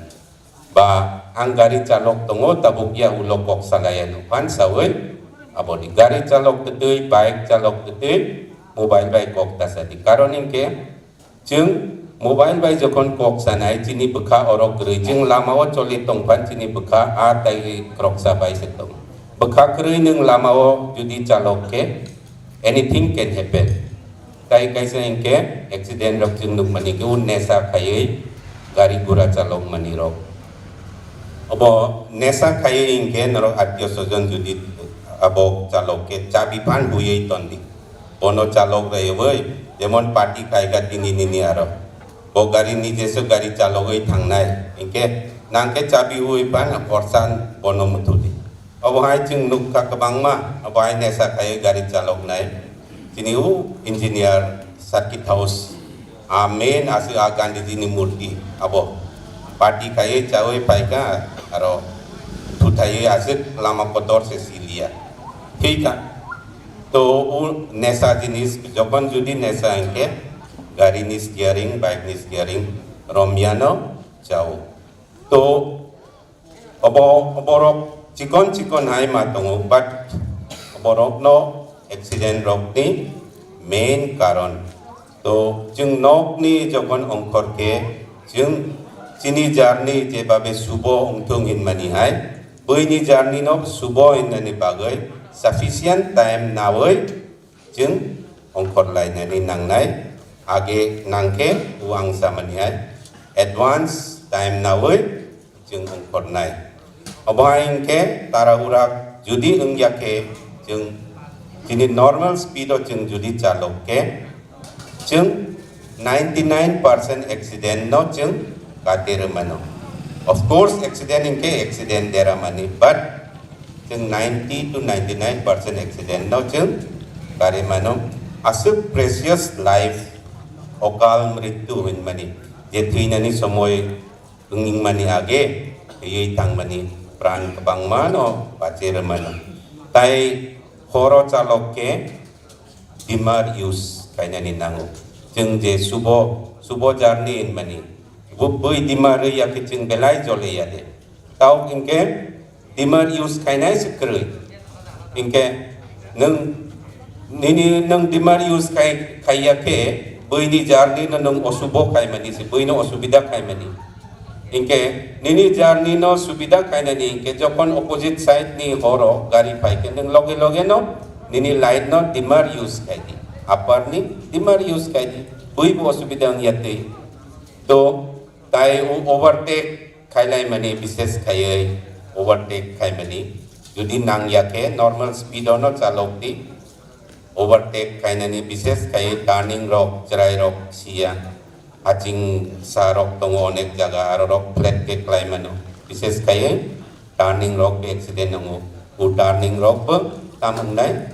Ba ang gari chalok tongo tabuk ya ulo kok salaya nukhan sawi aboni gari chalok twtwi bike chalok twtwi mobile bai kok tasadi. Karon hinkhe chwng mobile bai jokhon kok sanai chini bwkha oro kwrwi chwng lama o choli tongphan chini bwkha a tai khoroksa bai se tongo. Bwkha kwrwi nwng lama o judi chalok khe anything can happen. Tai kaisa hinkhe accident rok chwng nukmani khe o nesa khaiwi gari gura chalokmani rok. Obo nesa khaiwi hinkhe norok atio sojon judi abo chalok khe chabi phan huiwi tondi. Bono chalok raiwi jemon party khaikha tini nini aro. Bo gari ni jesu gari chalogwi thangnai hinkhe nangkhe chabi hui phan horsan bono muthudi. Obo hai chwng nukha kwbangma, obo hai nesa khaiwi gari chaloknai. Chini o engineer circuit house, a main aswk a Gandhiji ni murti abo. party khaiwi chawi paikha, aro thuthaiwi aswk lama kotor se siliya. Thika. To o nesa jinis, jokhon jodi nesa hinkhe gari ni steering, bike ni steering romyano chao. To obo, oborok chikon chikon hai ma tongo, but oborokno accident rokni main karon. To chwng nokni jokhon ongkhor khe chwng chini journey jebabe subo wngthung hinmani hai, buini journey no subo hinmani bagwi sufficient time nawi chwng ongkhor lainani nangnai. Age nangkhe o ang samani hai advance time nawi chwng ongkhornai. Obo hai hinkhe tarahura jodi wngya khe chwng chini normal speed o chwng jodi chalok khe chwng ninety nine percent accident no chwng kate rwmano. Of course, accident hinkhe accident deramani, but chwng ninety to ninety nine percent accident no chwng kare mano. Aswk precious life, okal mrityu hinmani, je thwinani somoi wngmani age thwiwi thangmani pran kwbangma no bache rwmano. Tai horo chalok khe dimar use khainani nango. Chwng je subo, subo journey hinmani, bo bui dimar rwya khe chwng belai jole ya de. Tao hinkhe dimar use khainai se kwrwi. Hinkhe nwng nini nwng dimar use khai, khaiya khe buini journey no nwng osubo khaimani se, buino osubida khaimani. Hinkhe nini journey no subida khainani hinkhe jokhon opposite side ni horo gari phai khe nwng loge loge no nini light no dimmer use khai di, upper ni dimmer use khai di, bui bo osubida wngya twi. To tai o overtake khailai mani, bises khaiwi overtake khai mani, jodi nangya khe normal speed o no chalok di. Overtake khainani bises khai turning rok, chwrai rok siya. Haching sa rok tongo onek jaga, aro rok flat khe klai mano. Bises khai turning rok accident nango. O turning rok bo tam wngnai.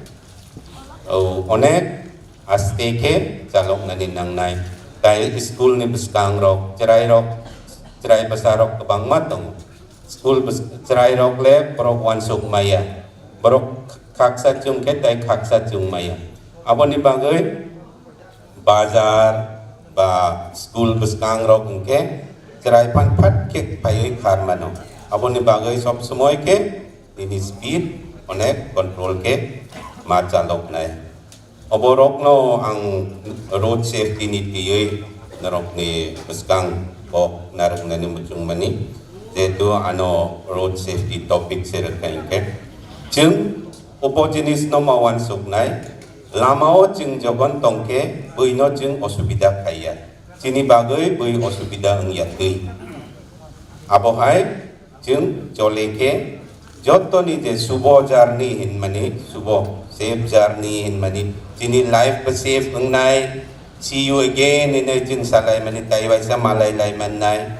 O onek aste khe chalok nani nangnai. Tai school ni bwskang rok, chwrai rok, chwrai bwsa rok kwbangma tongo. School bws-, chwrai rok le borok uansuk maya. Borok khaksa chwng khe tai khaksa chwng maya. Aboni bagwi bazar ba school bwskang rok hinkhe chwrai phan phat khe phaiwi khar mano. Aboni bagwi sob somoi khe nini speed onek control khe ma chaloknai. Oborokno ang road safety ni twiwi norokni bwskang kok narwknani muchungmani, jehetu ano road safety topic se rwkha hinkhe. Chwng obo jinisno ma uansuknai, lamao chwng jogon tongkhe buino chwng osubida khaiya. Chini bagwi bui osubida wngya twi. Abohai chwng chole khe jotoni je subo journey hinmani, subo safe journey hinmani, chini life bo safe wngnai, see you again hinwi chwng salaimani, tai waisa malai laimannai.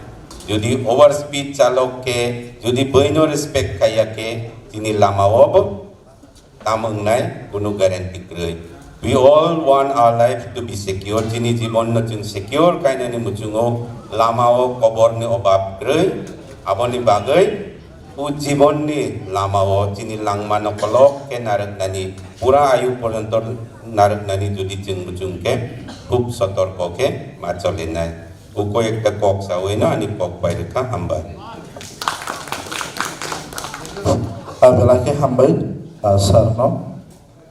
Jodi over speed chalok khe, jodi buino respect khaiya khe, chini lamao bo tam wngnai kunu guarantee kwrwi. We all want our life to be secure. Chini jibon no chwng secure kainani muchungo, lamao koborni obab kwrwi. Aboni bagwi o jibonni lamao chini langmano kolok khe narwknani, pura ayu porjonto narwknani jodi chwng muchung khe khub sotorko khe ma cholinai. Uko ekta kok sawi no ani kok pai rwkha, hambai. Ah, belai khe hambai, ah, sir no.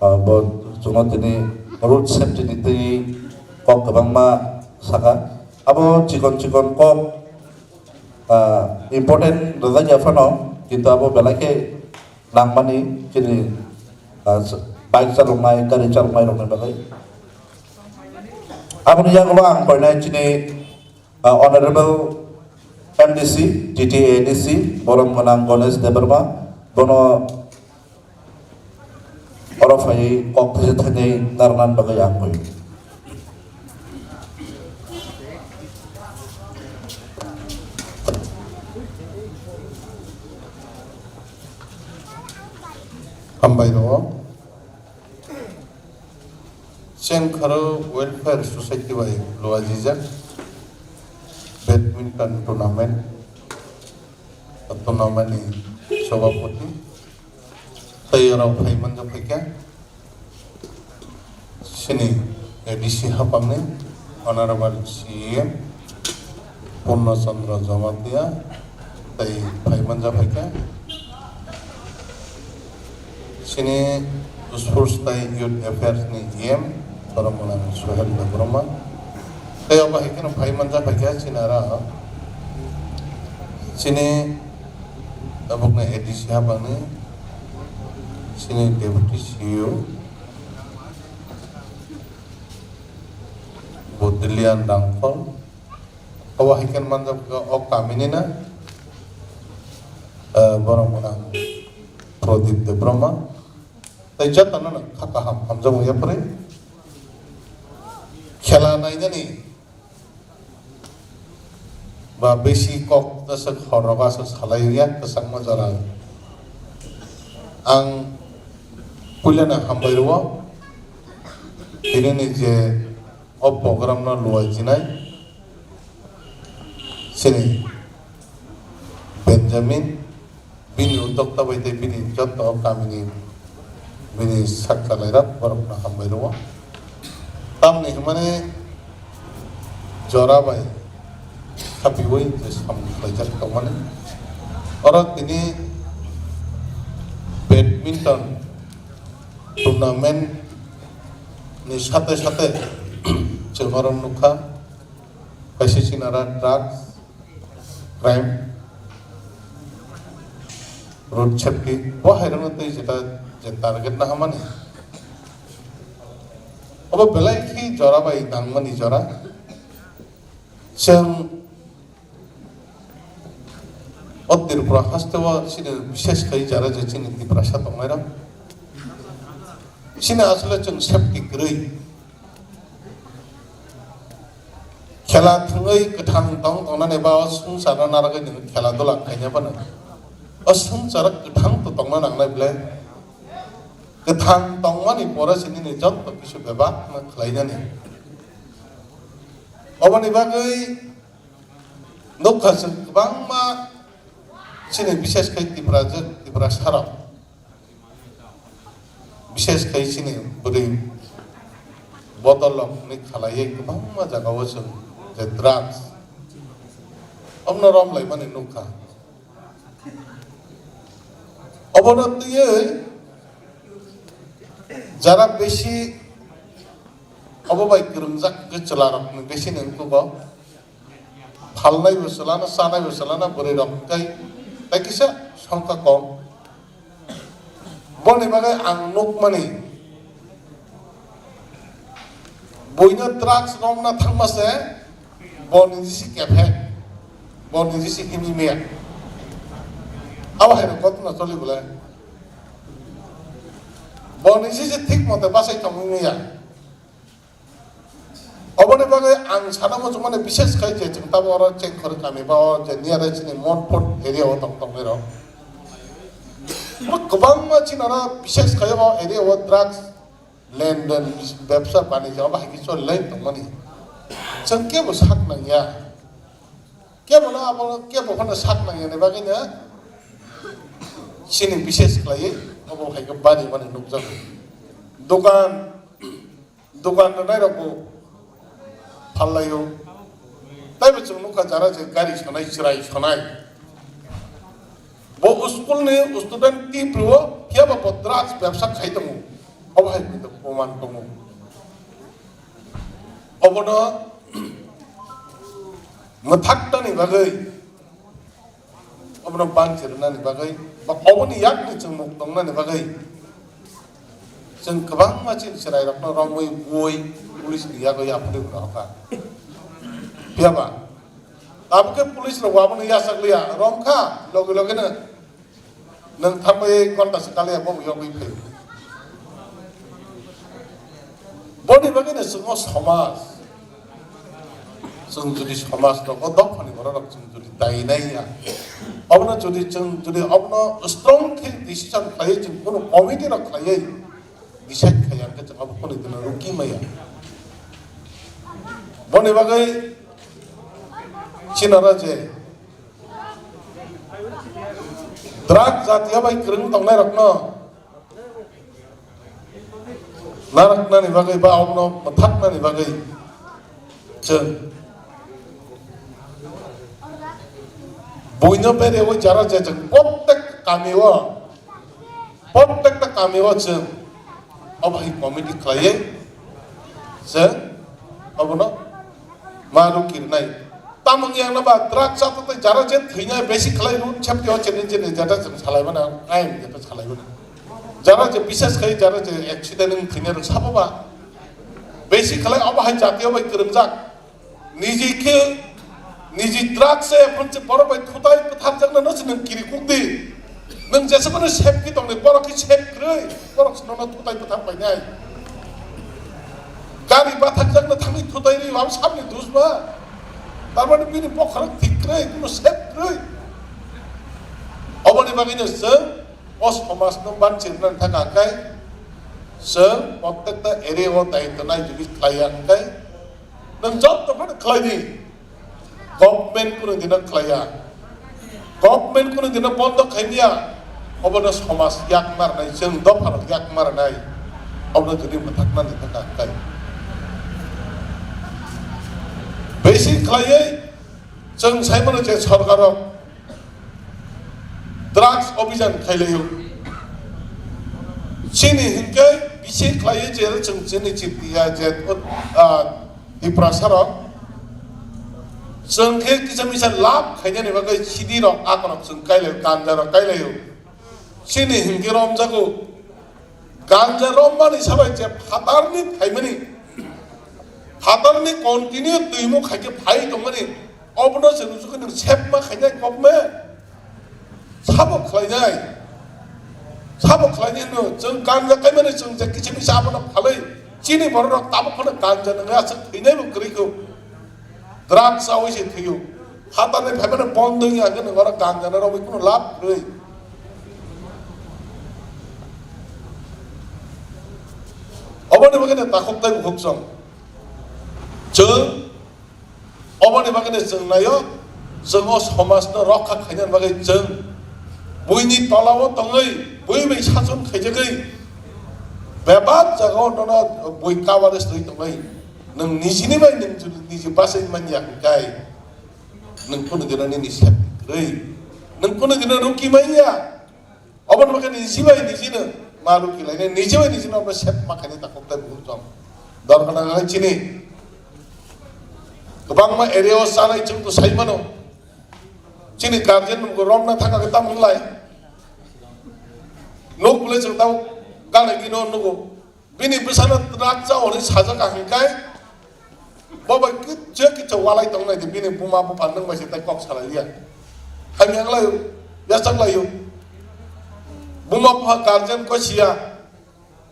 Ah, bo chwngno tini road safety ni twi kok kwbangma saka. Abo chikon chikon kok, ah, important rwjak ya phano, kintu abo belai khe nangmani chini, ah, bike chaloknai, gari chaloknai rokni bagwi. Aboni yagulo ang koinai chini, ah, Honorable M D C, T T A D C, borom gwnang Ganesh Debbarma, bono oro phaiwi kok thaisa thainwi narwknani bagwi ang koi. Hambai rw. Chengkharo Welfare Society bai luajijak badminton tournament Tournament ni Sabhapati tei oro phai manjak phaikha chini A D C haphangni Honorable C E M Purna Chandra Jamatia tei phai manjak phaikha chini Sports tei Youth Affairs ni E M Borok mwnang Suhel Debbarma. Tei obo hai kheno phai manjak phaikha chini aro chini tabukni A D C haphangni chini Deputy C E O Bodilian Rangkhol. Obo hai kheno manjak phaikha o kamini na, eh, borok mwnang Pradip Debbarma. Tei jotono no kha kaham hamjakmung yapharwi. Khela nainani ba bisi kok aswk hor rogo aswk salai ya kwchangma jora. Ang puilano hambai rwo. Tinini je o program no luai jinai chini Benjamin, bini udokta bai tei bini joto kamini bini sakchalairok borokno hambai rwo. Tamni hwnmani jora bai khapiui je samung khlaijak tongmani. Oro tini badminton tournament ni sate sate chwng oro nukha kaisa chinara drugs, crime, road safety, bo hairokno tei jeta je target nahamani. Obo belai khe jora bai nangmani jora. Chwng o Tripura haste o chini bishes khai jara je chini Tiprasa tongnairok. Chini asole chwng safety kwrwi. Khela thwngwi kwthang tong tongnani ba o swngcharno narwgwi nini khela dula khaina phano o swngcharo kwthang to tongna nangnai ble. Kwthang tongmani pore se nini joto kisu bebak no khlainani. Oboni bagwi nukha chwng kwbangma chini bishes khai Tiprajwk, Tiprasarok. Bishes khai chini bwrwi bodol rok hwnwi khalaiwi kwbangma jagao chwng je drugs omono romlaimani nukha. Obono twiwi jara besi obo bai kwrwngjak khe chwla rokni besi ni wngkhugo. Phalnai bo chwlano, chanai bo chwlano, bwrwi rok tei, tei kisa songkha kom. Boni bagwi ang nukmani, buino drugs romna thangma se, bo niji si kephe, bo niji si himwi maya. Abo hai rok kotno choli bole. Bo niji si thik mote bachai tongwi maya. Oboni bagwi ang sana muchungmani, bishes khai je chwng tamo oro Chengkhor kami ba o je nearest ni Monpur area o tong tongnai rok. Kwbangma chini oro bishes khai o area o drugs lenden, bebsa banija obo hai khe choli lai tongmani. Chwng kebo sak nangya. Kebo no abo kebo phano sak nangya ni bagwi no chini bishes khlaiwi obo hai khe bari mani nukjago. Dogan Dogan rwnairokbo phallaio. Taibo chwng nukha jara je gari sonai, chwrai sonai. Bo school ni student tip rwo, phiyaba bo drugs bebsa khai tongo. Obo hai khe proman tongo. Obono mwthaknani bagwi Obono bangchi rwnani bagwi, ba oboni yakni chwng muk tongnani bagwi, chwng kwbangma chini chwrairokno romwi, bui, police ni yagwi aphuru rwkha. Phiyaba, tabukhe police rok abono yachak liya, romkha, loge loge no nwng thambai ghonta se kaliya bo yogwi phaio. Boni bagwi no chwng o somaj, chwng jodi somaj rok o dophani borok rok chwng jodi dai nai ya, obono jodi chwng jodi obono strong khe decision khlaiwi chwng kunu committee rok khlaiwi decide khai ya khe chwng abo kunu dino rukhi maya. Boni bagwi chini oro je Drug jatiya bai kwrwng tongnairokno narwknani bagwi ba abono mwthaknani bagwi chwng buino bere o jara je chwng prottek kami o, prottekta kami o chwng obo hai committee khlaiwi chwng obono ma rukirnai. Tamung yang na ba drug chato tei jara je thwinai besi khlai run chapti o chini chini jata chwng salai mana aim jata salai mana. Jara je bises khai jara je accident wng thwinai rok sabo ba besi khlai obo hai jatiyo bai kwrwngjak. Niji khe, niji drug se phunse borok bai thutai bwtharjakna no se nwng kiri kuk di. Nwng jesa mano sep ki tongni borok khe sep kwrwi, borok se nono thutai bwthar painai. Gari bathakjakna thangwi thutai ri, wam samni dus ba. Tar mane bini bokhorok thik kwrwi, kuno sep kwrwi. Oboni bagwino chwng o somajno ban chirnani thangkha khe chwng prottekta area o daitw nai jodi khlaiya hwnkhe, nwng jotto phano khlai di. Government kunu dino khlaiya. Government kunu dino bondo khaimya. Obono somaj yak marnai, chwng dopharok yak marnai. Obono jodi mwthaknani thangkha khlai. Besi khlaiwi chwng saimano je sorkarrok drugs obhijan khailaio. Chini hinkhe bisi khlaiwi je chwng chini chitiya je, ah, Tiprasa rok, chwng khe kisa misa lab khainani bagwi sidi rok akorok chwng kailai, ganja rok kailaio. Chini hinkhe romjago. Ganja rommani sabai je phatarni phaimani, phatarni continue twimo khaikhe phai tongmani, obono se rujukhe nwng sepma khainai kokme. Sabo khlainai. Sabo khlainai no, chwng ganja kaimani chwng je kichi misa abono phalwi chini bororok tabuk phano ganja nwngnai aswk thwinaibo kwrwi kho. Drugs chawi se thwio. Phatarni phaimani bond wngya hwnkhe nwng oro ganja no romwi kuno lab kwrwi. Oboni bagwi no takhuk tai bukhuk chwng. Chwng Oboni bagwi chwng naio, chwng o somajno rokha khaina bagwi chwng buini tolao tongwi, bui bai sason khaijagwi, bebak jagao nono bui coverage rwi tongwi, nwng nijini bai nwng jodi niji bachai manya hwnkhe, nwng kunu dino nini sep kwrwi, nwng kunu dino ruki manya. Oboni bagwi niji bai nijino ma ruki lainai, niji bai nijino omo sep ma khainai takhuk tai bukhuk chwng. Dorkar nang hai chini kwbangma area o chanai chwng to sai mano. Chini guardian rok romna thangkha khe tamo wnglaio. Nuk bwlai chwng tamo gana gino nugo. Bini bwsano twrak cha hwnwi sajak kha hwnkhe, bo bai kichu kichu walai tongnai di, bini buma bupha nwng bai se tei kok salai liya. Hamya wnglaio, yachak laio. Buma bupha guardian koi siya.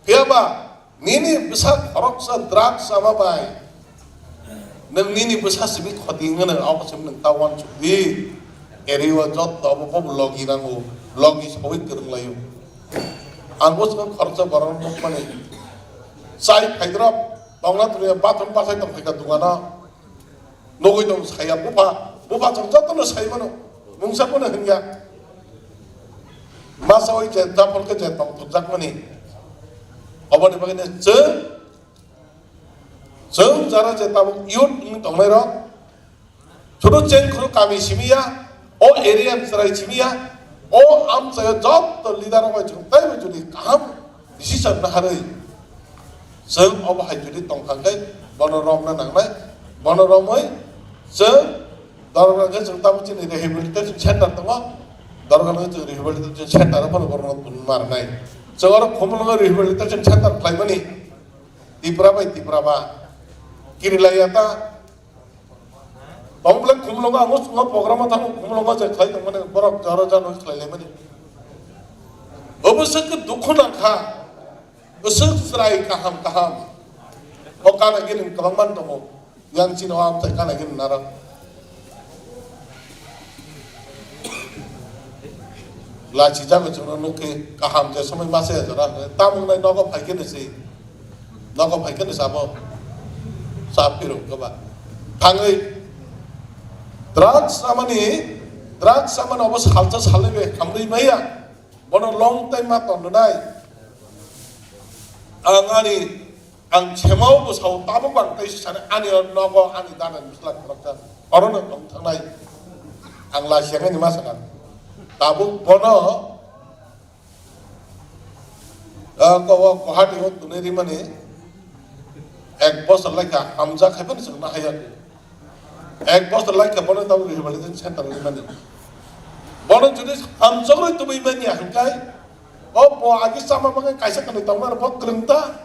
Phiya ba nini bwsa khoroksa drugs chama bai nwng nini bwsa simi khoti wngno, abo simi nwng ta uansuk di. Eri o jotto abo bo logi nango, logi sawi kwrwng laio. Ang bo swkang khoroksa borok nukmani. Chai phaidrop tongna thwngya, bathroom bachai tong phaikha dukano. Nugwi tong saya bupha, bupha chwng jotono sai mano. Mungsa bono hwnya. Masa oi je, japol khe je tong thokjakmani. Oboni bagwi chwng, chwng jara je tabuk youth wng tongnairok, Chudu cheng khuru kami simi ya, o area ni chwrai simi ya, o amchaio jotto leader rok bai chwng teibo jodi kaham decision naharwi chwng obo hai jodi tongkha khe bono romna nangnai, bono romwi chwng dorgor khe chwng tamo chini rehabilitation center tongo, dorgor khe chwng rehabilitation center o bono borokno tun marnai. Chwng oro Khumulwngo rehabilitation center khlaimani Tipra bai Tipra ba kirilaiya ta. Tong bwlai Khumulwngo ang o chwngno program o thango, Khumulwngo je khlai tongmani borok jaro jano khlai laimani. Obo se khe dukhu nang kha. Bwswk chwrai kaham kaham. O kana gini kwbangma tongo. Yang chini o amchai kana gini naro. Lachi jago chwngno nukhe kaham je somoi masa ya jora hwnwi. Tamung nai nogo phai khe nisi. Nogo phai khe nisi abo. Sa phirung khe ba. Thangwi drugs amani Drugs chamani obo salsa salnwi bai hamrwi maya. Bono long time ma tong nai. Ang ani, ang chemao bo sao, tabuk bang tei sani ani nogo ani dana ni bwsla khoroksa. Orono tong thangnai. Ang la siang ni ma sakha. Tabuk bono Ah, ko, o Guwahati o tunui rimani ek bosor laikha hamjak hai phano chwng nahaya. Ek bosor laikha bono tabuk rehabilitation center rimani. Bono jodi hamjak rwi tubui manya hwnkhe o bo agi chama bagwi kaisa kanwi tongmani bo kwrwng ta.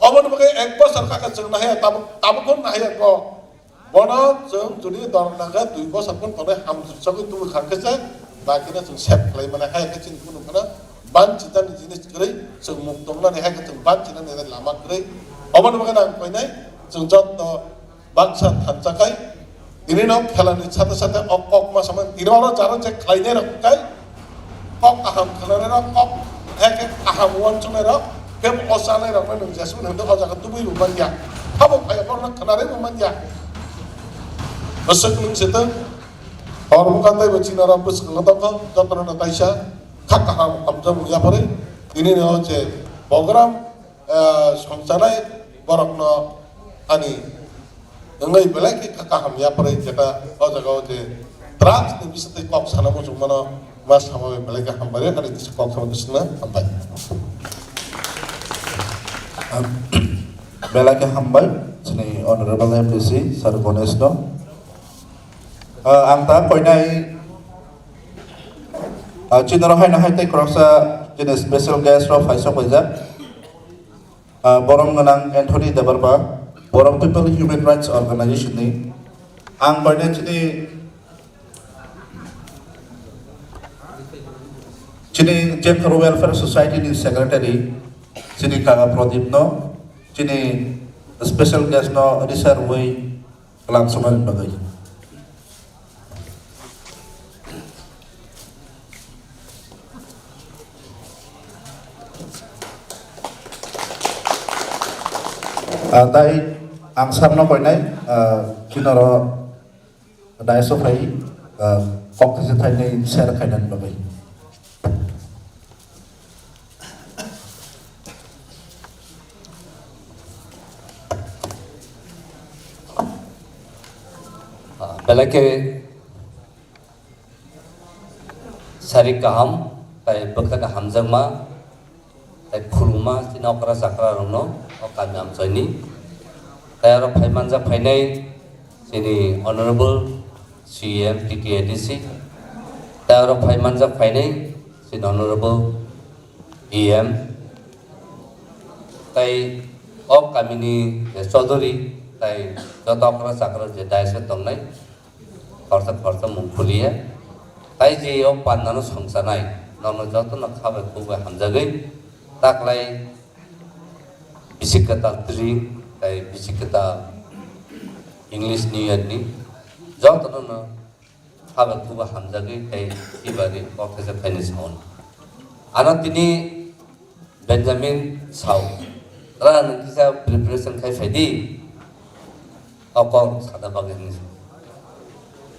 Oboni bagwi ek bosor kaka chwng nahaya tabuk, tabuk phano nahaya ko. Bono chwng jodi dor naga dui bosor phano tongnai hamjak chagwi tubui kha khe se, ba khe chwng save khlai mani hai khe chini kunu phano banchitani jinis kwrwi, chwng muk tongnani hai khe chwng banchinani lama kwrwi. Oboni bagwi ang koinai chwng jotto baksa thansa khai tini no khelani sate sate o kok ma samani tini oro jaro je khlainai rok khai Kok kaham khwlanairok, kok hai khe kaham uansuknairok, kebo o chanairokno nwng jeswk hwnkhe o jaga tubui bo manya. Habo phaiya borokno khwnarwi bo manya. Bwswk nwng se tong. Hor bwkha tei bo chinarok bwswk no tongkha, jotono no taisa kha kaham hamjakmung yapharwi. Tini no je program ah, songchanai borokno ani wngwi belai khe kha kaham yapharwi, jeta o jaga o je drugs ni bisingtwi kok sana muchung mano, ma sama bai belai khe hambai, ani kisa kok sama bisingno hambai. Belai khe hambai chini Honorable M D C Sir Ganesh no. Ah, ang ta koinai, ah, chini oro haino hai tei khoroksa chini special guest rok phaisok paijak. Ah, borom gwnang Anthony Debarba, Borom People Human Rights Organization ni. Ang koinai chini, chini Jemkhoro Welfare Society ni secretary, chini Kaka Pradip no, chini special guest no risarwi kwlangsugnani bagwi. Ah, tai ang sarno koinai, ah, kinoro daiso phai, ah, kok these thainai share khainani bagwi. Ah, belai khe sari kaham, tai bwkha khe hamjakma, tai khuluma chini okra chakra rokno o kami amchaini. Tai aro phai manjak phainai chini Honorable C E M T T A D C, tai aro phai manjak phainai chini Honorable E M, tai o kamini je Chaudhary, tai joto okra chakra je dais o tongnai, khorsa khorsa mung khuliya. Tai je o pandano songchanai, nono jotono kha bai khuk bai hamjagwi, taklai bisi kwtal tring, tai bisi kwtal English New Year ni jotono no Haba thuba hamjagwi tei tibari kok thajak khaini saun. Ano tini Benjamin sao, "Ra nwng kisa preparation khai phaidi, o kok sana bagwi," hinwi sa.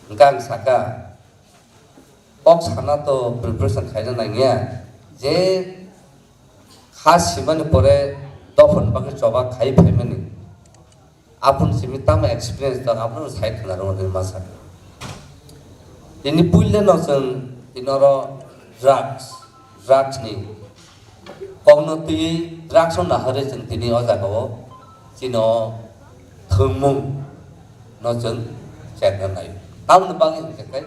Hwnkhe ang saka, "Kok sana to preparation khaina nangya, je kha simani pore dophani bagwi choba khai phaimani." Aboni simi tamo experience dong, abono sai khna rw masa. Tini puila no chwng tini oro drugs, drugs ni kokno twi drugs no naharwi chwng tini o jaga o chini o thwngmung no chwng chekna nai. Tamoni bagwi hwnkhe kai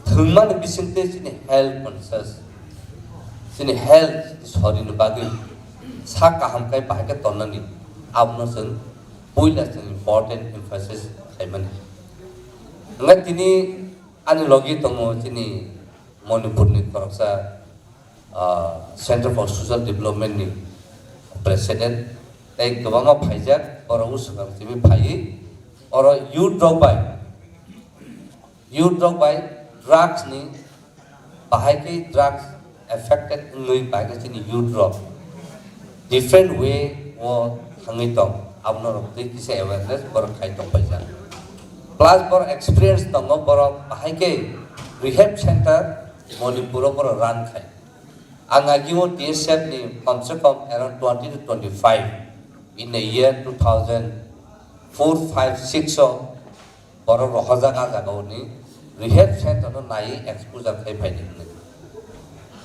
thwngmani bisingtwi chini health conscious, chini health, chini sorini bagwi sak kaham kai bahai khe tonnani, abono chwng puila chwng important emphasis khaimani. Hwnkhe tini ani logi tongo chini Manipurni khoroksa, ah, Center for Social Development ni president, tei kwbangma phaijak, borok swkang simi phaiwi oro youth rok bai, youth rok bai drugs ni bahai khe drugs affected wngwi bahai khe chini youth rok different way o thangwi tong, abono rok twi kisa awareness borok khai tong paijak. Plus borok experience tongo, borok bahai khe Rehab center Manipur o borok run khai. Ang agio T S F ni komse kom around twenty to twenty-five in the year two thousand four, five, six o borok rohorjak a jaga oni rehab center no nai exposure khai phaidi hwnwi.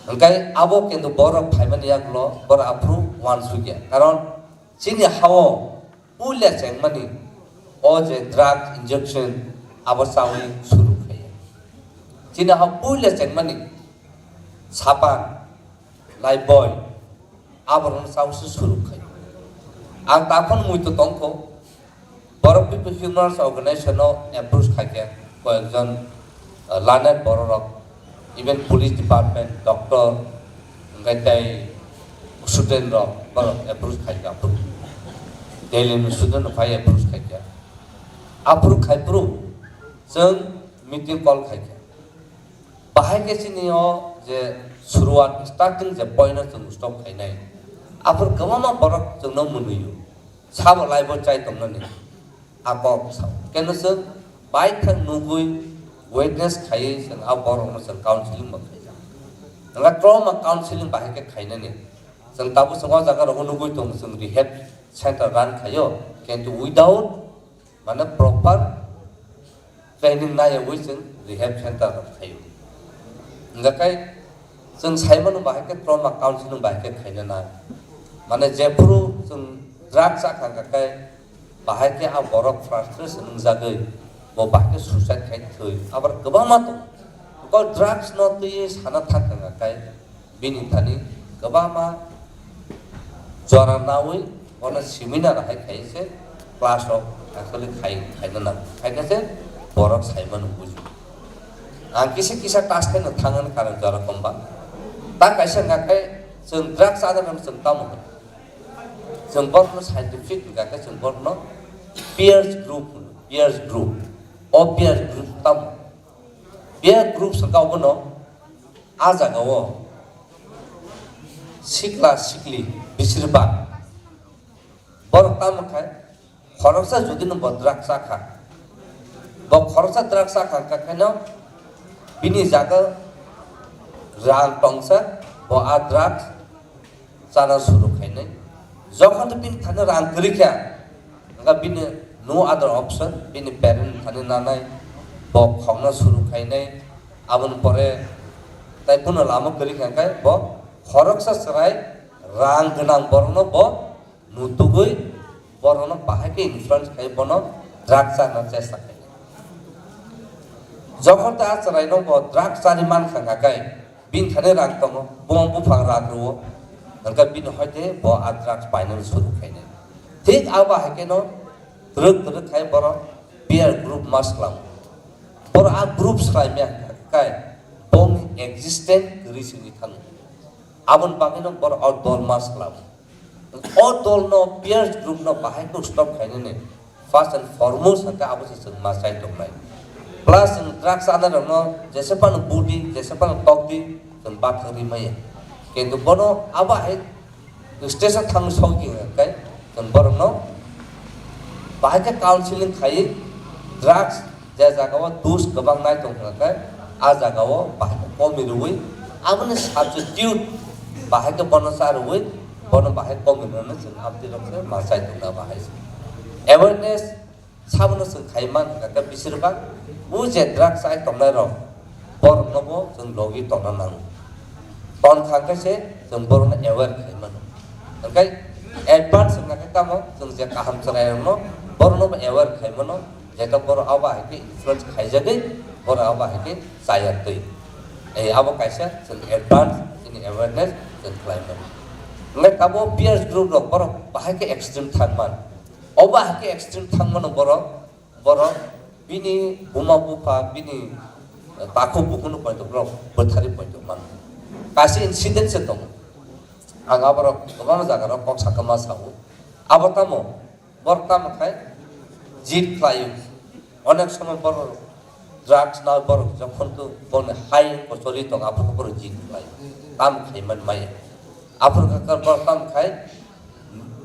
Hwnkhe abo kintu borok phaimani yagulo borok aphuru uansukya. Karon chini hao puila chengmani o je drug injection abo chawi suru khaiya. Chini hao puila chengmani sapan, lifebuoy, aborokno chawi se suru khai. Ang takhon muitu tongkho, borok People Human Rights Organization no approach khaikha, koyekjon, uh, learned bororok, even police department, doctor, hwnkhe tei student rok borok approach khaikha, aphuru Delhi ni student rok phai approach khaikha, aphuru khaiphuru chwng meeting call khaikha. Bahai khe chini o je suruat starting je point no chwng stop khainai, aphuru kwbangma borok chwngno mwnwio. Sabo laibo chai tongnani a kok sao. Keno chwng baithang nugwi witness khaiwi chwng a borokno chwng counseling bo khaijak. Hwnba trauma counseling bahai khe khainani. Chwng tabuk chwng o jaga rogo nugwi tongo chwng rehab center run khaio. Kintu without mane proper training naiyawi chwng rehab center rok khaio. Hingkha khe chwng saimano bahai khe trauma counseling bahai khe khaina nang. Mane jephuru chwng drug chakha hingkha khe bahai khe a borok frustration wngjagwi bo bahai khe suicide khai thwi. Abar kwbangma tongo. Drugs no twiwi sana thang hingkha khe bini thani kwbangma jora nawi bono seminar hai khai se class rok actually khai, khaina nang. Khai khe se borok saimano buji. Ang kisa kisa tas khe no thangani karon jora komba. Ta kaisa hingkha khe chwng drugs adar chwng tamo. Chwng borokno scientific hingkha khe chwng borokno peers group hwno, peers group. O peers group tamo. Peer group hingkha obono a jaga o sikla sikli bisirbak borok tamo khai khoroksa jodi no bo drug chakha, bo khoroksa drug chakha hingkha khe no bini jaga rang tongsa bo a drug chana suru khainai. Jokhon to bini thani rang kwrwi kha, hingkha bini no other option, bini parent thani nanai, bo khokna suru khainai. Aboni pore tai bono lama kwrwi kha, hingkha bo khoroksa chwrai rang gwnang borokno bo nutugwi borokno bahai khe influence khai bono drug chana chesta khainai. Jokhon ta a chwraino bo drug chari mankha hingkha khe, bini thani rang tongo, buma buphang rang rwo, hingkha bini hoite bo a drugs painani suru khainai. Thik abo hai kheno twrwk twrwk khai borok peer group ma swklango. Borok a group swklamya hingkha khe bongni existence kwrwi singwi thango. Aboni bagwino borok o dol ma swklango. O dol no peer group no bahai khe stop khainani first and foremost hwnkhe abo se chwng ma chai tongnai. Plus chwng drugs adar rok no jesa phano budi, jesa phano tokdi chwng bathang ri maya. Kintu bono abo hai stage o thang sokdi hwnkhe chwng borok no bahai khe counseling khaiwi drugs je jaga o dus kwbang nai tong kha khe, a jaga o bahai khe komi rwui, aboni substitute bahai khe bono cha rwui, bono bahai komi rwno chwng abdi rok se ma chai tong na bahai se. Awareness sabono chwng khai man kha khe, bisir bak o je drug chai tongnai rok borok no bo chwng logi tongna nango. Ton kha khe se chwng borok no aware khai mano. Hwnkhe advance wngkha khe tamo chwng je kaham chwrai rok no borok no bo aware khai mano. Jeta borok abo hai khe influence khaijagwi borok abo hai khe chaya twi. Eh, abo kaisa chwng advance chini awareness chwng khlai mano. Hwnkhe abo peers group rok borok bahai khe extreme thang man. Obo hai khe extreme thang mano borok, borok bini buma bupha, bini, eh, takhuk bukhukno poito borok bwthari poito mano. Kaisa incident se tongo. Ang aborok kwbangma jaga rok kok sakha ma sao. Abo tamo? Borok tamo khai jit khlaio. Onek somoy borok drugs na borok jokhon to boni hai kocholi tong aphuru borok jit khlaio. Tamo khai man maya. Aphuru kha borok tamo khai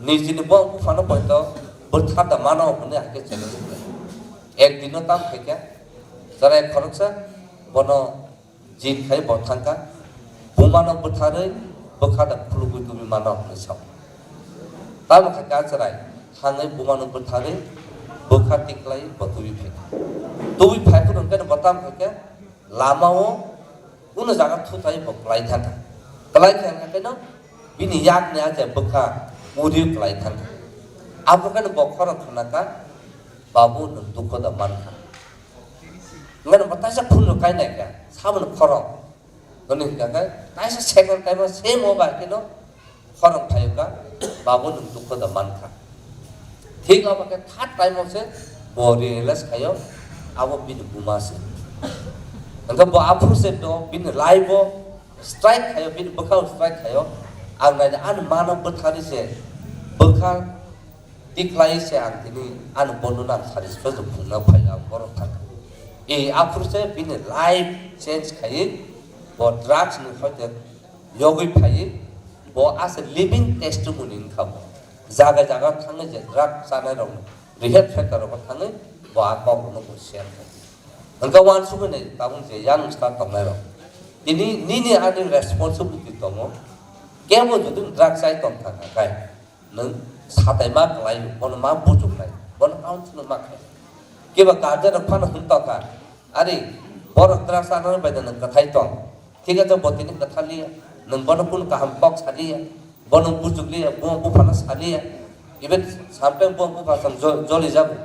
nijini bo buphano poito bwtharda mano hwnwi hakhe challenge khlaio. Ek dino tamo khai khe chwrai khoroksa bono Jin khai bo thangkha, bumano bwtharwi bwkha da khulugwi tubui mano hwnwi sao. Tamo khe kachrai thangwi bumano bwtharwi bwkha tiklai bo tubui phaikha. Tubui phaiphuru hwnkhe bo tamo khe lamao kuno jaga thutai bo kwlai thangkha. Kwlai thangkha khe no bini yakni a je bwkha uri kwlai thangkha. Abo khe bo khorang khnakha, "Babu, nwng dukho da mankha." Hwnkhe bo taisa phunukhe kainai kha, sabono khorang. Hwnwi hwnkha khe, taisa second time o same o bai kheno khorang phaiyokha, "Babu, nwng dukho da mankha." Thik abo khe third time o se bo realize khaio, abo bini buma se. Hwnkhe bo aphuru se no bini life o strike khaio, bini bwkhao strike khaio. Ang naina ani mano bwtharwi se bwkha Tiklai se ang tini ani bondhuna ang satisfaction phunukna phai ang borok thang. E aphuru se bini life change khaiwi bo drugs ni hoite yogwi phaiwi bo as a living testimony wngkha bo. Jaga jaga thangwi je drug chanai rok rehab center rok thangwi bo a kok rok no bo share khai. Hwnkhe uansukgwi nai tabuk je young star tongnai rok. Tini nini ani responsibility tongo. Kebo jodi drug chai tong thang kha khai. Nwng satai ma kwlai, bono ma bujuknai, bono counseling ma khlai. Kiba guardian rok phano hwn tongkha, "Ari, borok drugs chanani bai da nwng kwthai tong. Thik ase, bo tini kwthaliya, nwng bono kunu kaham kok saliya, bono bujukliya, buma buphano saliya." Even sometimes buma bupha chwng jo-, jolijago.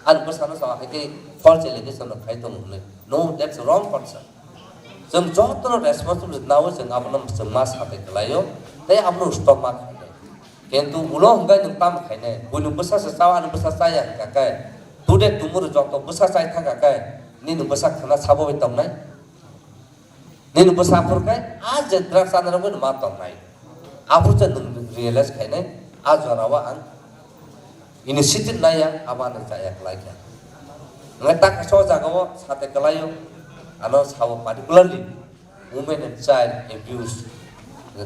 Ani bwsano sawa hai khe false allegation rok khai tongo hwnwi. No, that's wrong concern. Chwng jotono responsibility nawi chwng abono chwng ma sabai kwlaio, tei abono stop ma khainai. Kintu ulo hwnkhe nwng tamo khainai? Buini bwsa se chao, ani bwsa chaya hwnkha khe, today tomorrow joto bwsa chai thangkha khe, nini bwsa khana sabo bai tongnai? Nini bwsa aphuru khe a je drugs chanarokno ma tongnai. Aphuru se nwng realize khainai, a jorao ang initiative naiya, abo ano chaya kwlai kha. Hwnkhai ta kaisa o jagao sate kwlaio, ano sao particularly women and child abuse,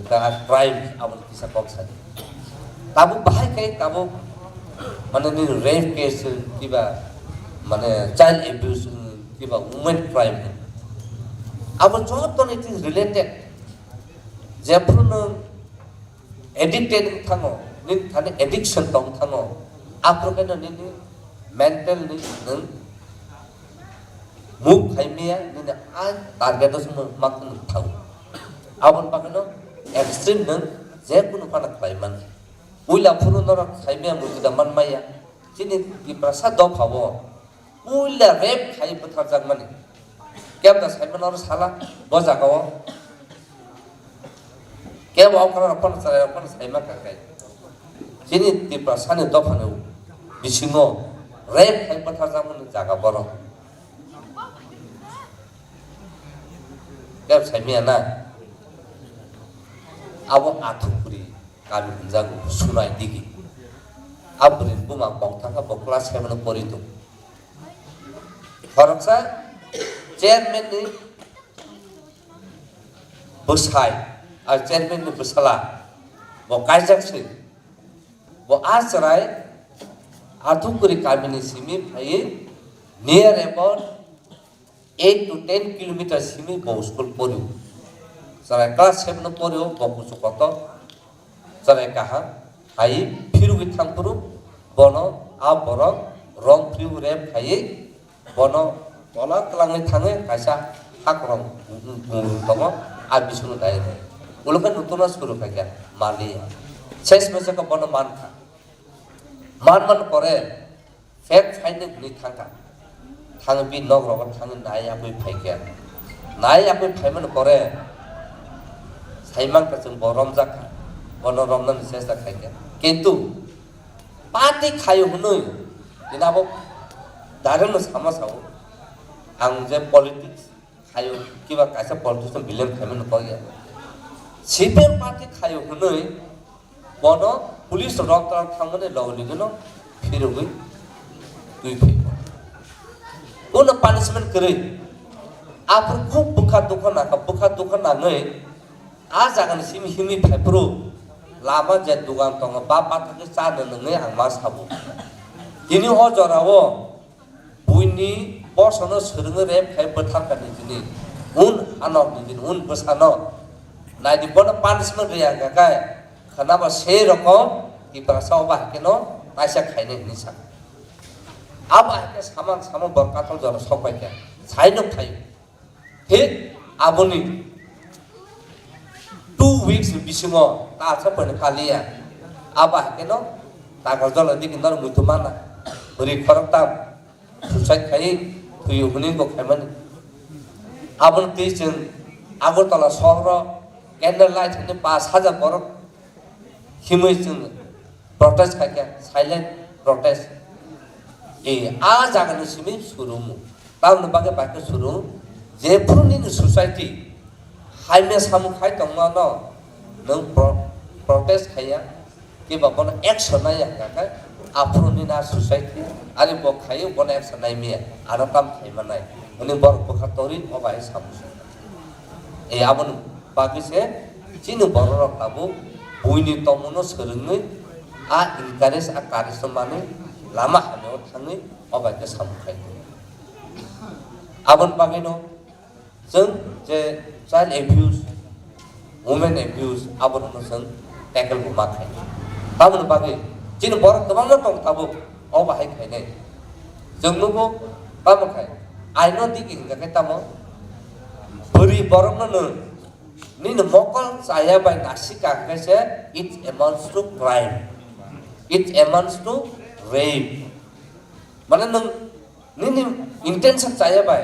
ka crime abo kisa kok sadi. Tabuk bahai khe tabuk mane nini rape case kiba mane child abuse kiba women crime abo joto ni related. Jephuru nwng addicted wng thango, nini thani addiction tong thango, aphuru khe no nini mental ni nwng move khai maya, nini a target o se nwng ma kheno thango. Aboni bagwi no extreme nwng je kunu phano khlai man. Puila phuru norok khai maya, murgi da man maya. Chini Tiprasa dopha o puila rape khai bwtharjak mani. Kebo da sai mano oro sala bo jaga o. Kebo okra rok phano chwrai rok phano sai ma kha khai. Chini Tiprasa ni dopha ni bisingo rape khai bwtharjak mani jaga borok. Kebo sai maya na. Abo Athukuri kami hwnjago Sunai Digi. A bwrwi ni buma kok thangkha, bo class seven o pori tongo. Khoroksa chairman ni bwsai, a chairman ni bwsala, bo kaijak se. Bo a chwrai Athukuri kami ni simi phaiwi near about eight to ten kilometers simi bo school porio. Chwrai class seven o porio, bo kuchuk kotor. Chwrai kaham hai phirugwi thangphuru bono a borok wrongfully rape khaiwi bono tola twlangwi thangwi kaisa hakrok tongo, a bisingo dai dai. Ulo khe nutuna suru khaikha maliya. Ses mese khe bono mankha. Man man pore Fact finding hwnwi thangkha. Thangwi bini nok rogo thangwi nai yakwi phaikha. Nai yakwi phaimani pore saimankha chwng bo romjakha. Bono romnani chesta khaikha. Kintu party khaio hwnwi tini abo direct no sama sao. Ang je politics khaio, kiba kaisa politician blame khaimani kok ya. C P M party khaio hwnwi bono police rok tang thangmani logi logi no phirogwi twi phaio. Bono punishment kwrwi. Aphuru khub bwkha dukha nangkha, bwkha dukha nangwi a jagani simi himwi phaiphuru lama je dugan tongo, ba pathakhe cha nwnwi ang ma sabo. Tini o jorao Buini bosongno swrwngwi rape khai bwthar kha nijini. Hun ano, nijini hun bwsano. Naidi bono punishment riya hwnkha khe, khwnaba se rokom Tiprasa o bahai kheno kaisa khainai hinwi sa. Abo hai khe samang samang bor kathal jora sok bai khe. Saino khai. Thik aboni two weeks ni bisingo ta sa phano kaliya. Abo hai kheno takal jola digi nor muitu mana. Bwrwi khoroktam. Suicide khai thwiyo hwnwi bo khaimani. Aboni twi chwng Agartala sohoro candle light hwnwi pash hajar borok himwi chwng protest khaikha, silent protest. E, a jagani simi surumu. Tamoni bagwi bai khe suru, jephuru nini society Haimya samung khai tongmano nwng pro-, protest khaiya, kiba bono action naiya hwnkha khe, aphuru nini a society, ani bo khaio, bono action naimaya, ano tam khaimanai. Hwnwi borok bwkha torwi o bai samung sukha. E, aboni bagwi se chini bororok tabuk buini tongmungno swrwngwi a encourage, a courage no manwi lama hamyao thangwi o bai khe samung khai tongo. Aboni bagwino Chwng je child abuse, women abuse, abono chwng tackle bo ma khai. Tamoni bagwi chini borok kwbangma tong tabuk, o bahai khainai. Chwng nugo tamo khai, aino digi hingka khe tamo, bwrwi borokno nwng nini mokol chaya bai nasika hwnkhe se it amounts to crime, it amounts to rape. Mane nwng nini intention chaya bai,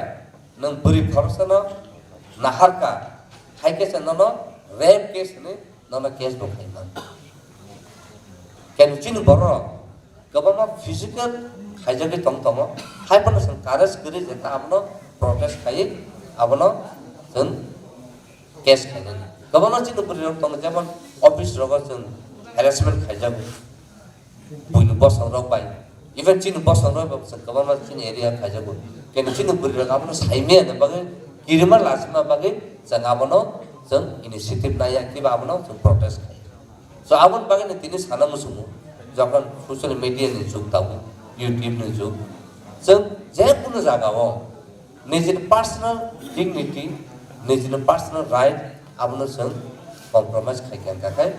nwng bwrwi khoroksano naharka, hai khe se nono rape case hwnwi nono case bo khai man. Kenu chini borok kwbangma physical khaijagwi tong tongo, hai phano chwng courage kwrwi je ta abono protest khaiwi abono chwng case khainani. Kwbangma chini bwrwi rok tongo, jemon office rogo chwng harassment khaijago. Buini bosong rok bai, even chini bosong rok bai chwng kwbangma chini area khaijago. Kini chini bwrwi rok abono saimaya ni bagwi, kirima lachima bagwi chwng abono chwng initiative naiya, kiba abono chwng protest khai. So aboni bagwi no tini sana muchungo, jokhon social media ni jug tabuk, YouTube ni jug, chwng je kunu jaga o Nijini personal dignity, nijini personal right, abono chwng compromise khai kha, hwnkha khe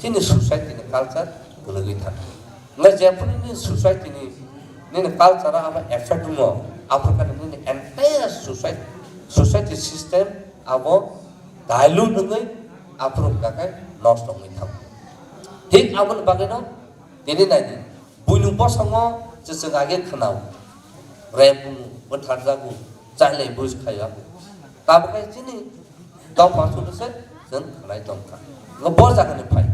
chini society ni culture kwlwgwi thang. Hwnkhe jephuru nini society ni, nini culture o abo effect wngo, aphuru khe nini entire society, society system abo dilute wngwi aphuru hwnkha khe nosto wngwi thango. Thik aboni bagwino tini naidi, buini bosongo je chwng age khwnao, rape wngwi bwtharjago, child abuse khaio. Tabukhe chini dopha sulu se chwng khlai tongkha. Ngo bo jagani phai.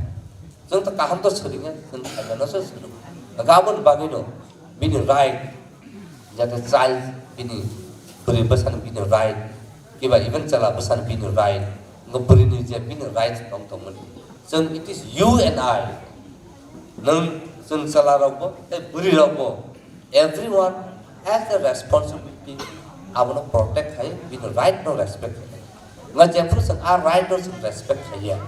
Chwng to kaham to swrwngya, chwng khaimano se swrwng. Hwnkhe aboni bagwino bini right, jate child bini bwrwi bwsani bini right, kiba even chwla bwsani bini right, ngo bwrwini je bini right tong tongmani. Chwng, it is you and I. Nwng chwng chwla rokbo tei bwrwi rokbo, everyone has a responsibility, abono protect khai, bini right no respect khai. Nga jephuru chwng a right no chwng respect khaiya,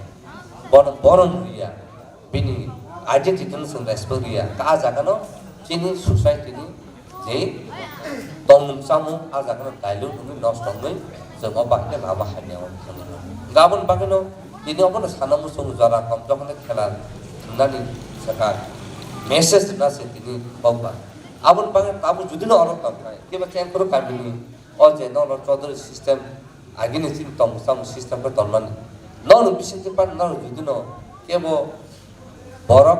bono borom riya, bini identity no chwng respect riya, ka a jaga no chini society ni je tongmung chamung a jaga no dilute wngwi nosto wngwi chwng o bahai khe lama hamya o thangwi mano. Gabon bagwi no tini obono sana muchung jora kom jokhon khela thwngnani swkang message rwna se tini kokba. Aboni bagwi tabuk judino oro tongkha, kiba Chengkuru kamini o je nono Chaudhary system agini chini tongmung chamung system khe tongmani. Nono bisingtwi pan nono judino kebo borok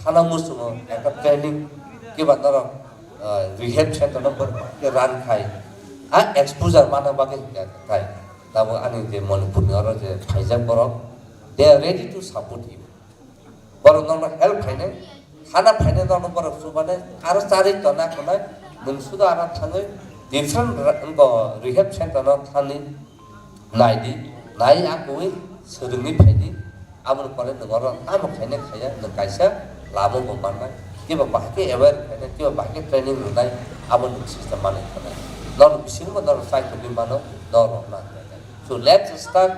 thana muchungo ekta training kiba norok, ah, rehab center no borok khe run khai. A exposure mana bagwi hwnkha khai. Tabuk ani je Manipur ni oro je phaijak borok, they are ready to support you. Borok nokno help khainai, khana phainai nokno borok chubani, aro charwi tona khwnai, nwng sudo aro thangwi different ra-, bo rehab center no thani naidi, nai akui swrwngwi phaidi, aboni pore nwng oro tamo khainai khaiya, nwng kaisa lama bo mannai, kiba bahai khe aware khainai, kiba bahai khe training rwnai, abo nwng system manwi khanai. Norok bisingo norok chai tongwi mano, norok na khainai. So let's start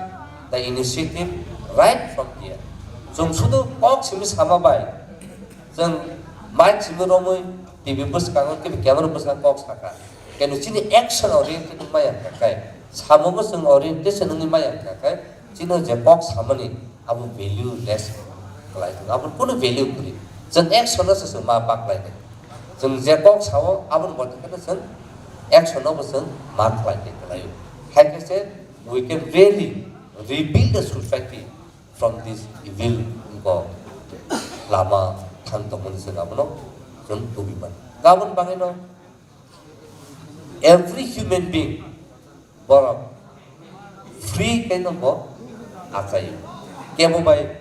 the initiative right from here. Chwng sudu kok simi sama bai, chwng mic simi romwi T V bwskango kiba camera bwskango kok saka. Kenu chini action oriented wngmaya hwnkha khe Samungo chwng orientation wngwi maya wngkha khe, chini je kok samani abo value less khlai tongo, abo kunu value kwrwi. Chwng action no se chwng ma baklai nai. Chwng je kok sao, aboni bodol khe chwng action no bo chwng ma khlai nai khlaio. Hai khe se we can really rebuild the society from this evil go lama thang tongmani se abono chwng tubi man. Aboni bagwi no every human being borok free khe no bo achai. Kebo bai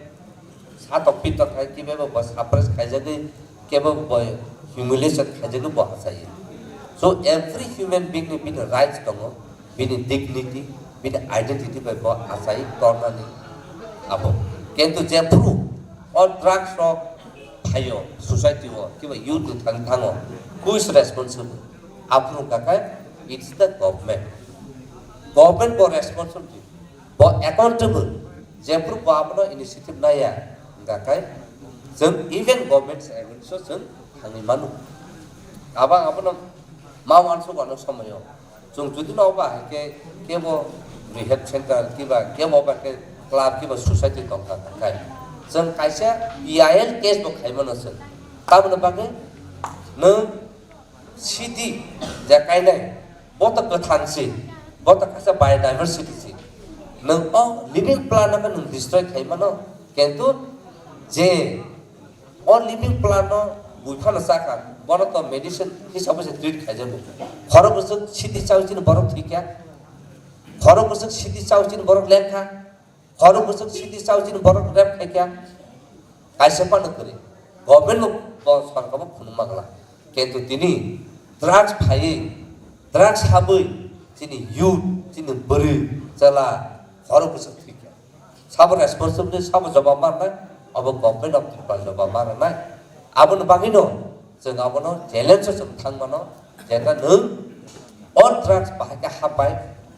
satok pitok khai, kebo bo suppress khaijagwi, kebo bo humiliation khaijagwi bo achai. So every human being ni bini rights tongo, bini dignity, bini identity bai bo achai tornani abo. Kintu jephru o drugs rok phaio society o, kiba youth ni thang thango, who is responsible? Aphuru kakai, it's the government. Government bo responsible, bo accountable. Jephru bo abono initiative naya, kakai, chwng even government against o chwng thangwi manu. Abang abono ma uansuk ano somoyo. Chwng jodi no ba hai khe kebo rehab center kiba kebo ba khe club kiba society tong kha khai. Chwng kaisa P I L case bo khai mano chwng. Tamoni bagwi nwng city je kainai bo to kwthang si, bo to kaisa biodiversity si. Nwng o living plant no nwng destroy khai mano, kintu je o living plant no bui phano chakha, bono to medicine hisabe se treat khaijago. Khoro bwswk siti chao chini borok thwikha, khoro bwswk siti chao chini borok lengkha, khoro bwswk siti chao chini borok rape khaikha, kaisa phano kwrwi. Government bo, bo sorkar bo phunukma glak. Kintu tini drugs phaiwi, drugs habwi chini youth, chini bwrwi, chwla, khoro bwswk thwikha. Sabo responsibility, sabo jawab ma rwnai, abo government of Tripura jawab ma rwnai. Aboni bagwino chwng abono challenge o chwng thang mano, jeta nwng o drugs bahai khe hapai,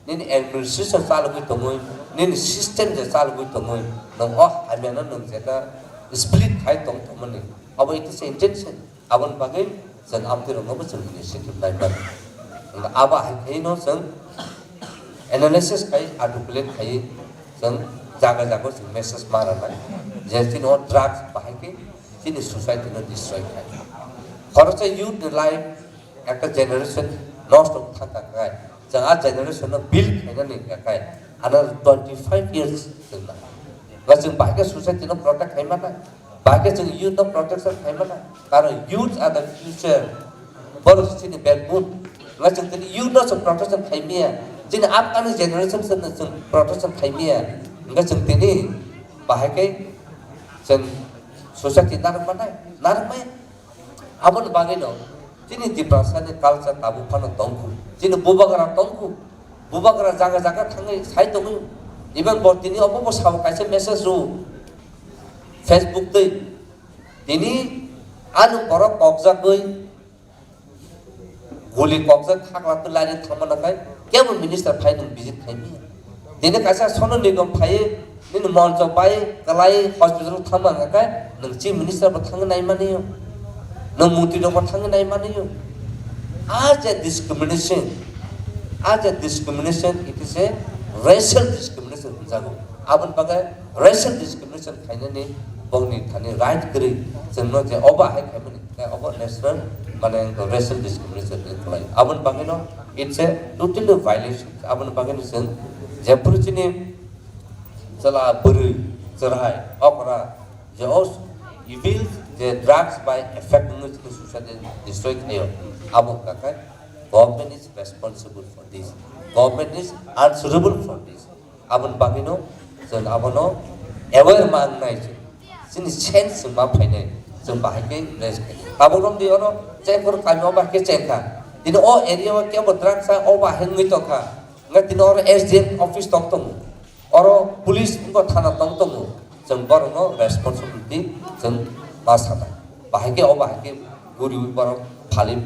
nini administration chalogwi tongwi, nini system je chalogwi tongwi, nwng o hamyano nwng jeta split khai tong tongmani, abo it is intention. Aboni bagwi chwng amtwi rokno bo chwng initiative nai mano. Abo hai khe no chwng analysis khai, articulate khai chwng jaga jaga chwng message ma rwnai je chini o drugs bahai khe chini society no destroy khai. Khoroksa youth ni life ekta generation nosto thang kha khai. Chwng a generation no build khainani kha khai. Another twenty five years chwng na. Ba chwng bahai khe society no protect khai mano. Bahai khe chwng youth no protection khai mano. Karon youth are the future. Borok se chini backbone. Wngkha chwng tini youth no chwng protection khai maya. Chini upcoming generation se chwng protection khai maya. Wngkha chwng tini bahai khe chwng society narwk manai, narwk maya. Aboni bagwi no chini Tiprasa ni culture tabuk phano tongkhu. Chini bubagra tongkhu. Bubagra jaga jaga thangwi sai tongwi. Even bo tini obo bo sao kaisa message rw. Facebook twi. Tini ano borok kokjagwi guli kokjak khakla twi lainwi thangmano khai kebo minister phai nwng visit khai maya. Tini kaisa Sonu Nigam phai nini moncho bai kwlai hospital thangma hwnkha khe nwng chief minister bo thangwi nai mani o, nwng montri rok bo thangwi nai mani o. A je discrimination, a je discrimination, it is a racial discrimination hwnjago. Aboni bagwi racial discrimination khainani bongni thani right kwrwi, chwngno je obo hai khaimani, khe obo national, mane, racial discrimination ni kwlai. Aboni bagwino it's a totally violation. Aboni bagwino chwng jephuru chini chwla bwrwi chwrai okra je o evil je drugs by effect wngwi chini society destroy khaio, abo hwnkha khe government is responsible for this, government is answerable for this. Aboni bagwino chwng abono aware ma wngnai chwng. Chini sense chwng ma phainai, chwng bahai khe raise khainai. Tabuk romdi oro Chengkhor kami o bahai khe chengkha. Tini o area o kebo drugs o bahai wngwi tongkha. Wngkha tini oro S D M office tong tongo. Oro police wngkha thana tong tongo. Chwng borokno responsibility chwng ma sanai. Bahai khe o bahai khe guriwi borok phali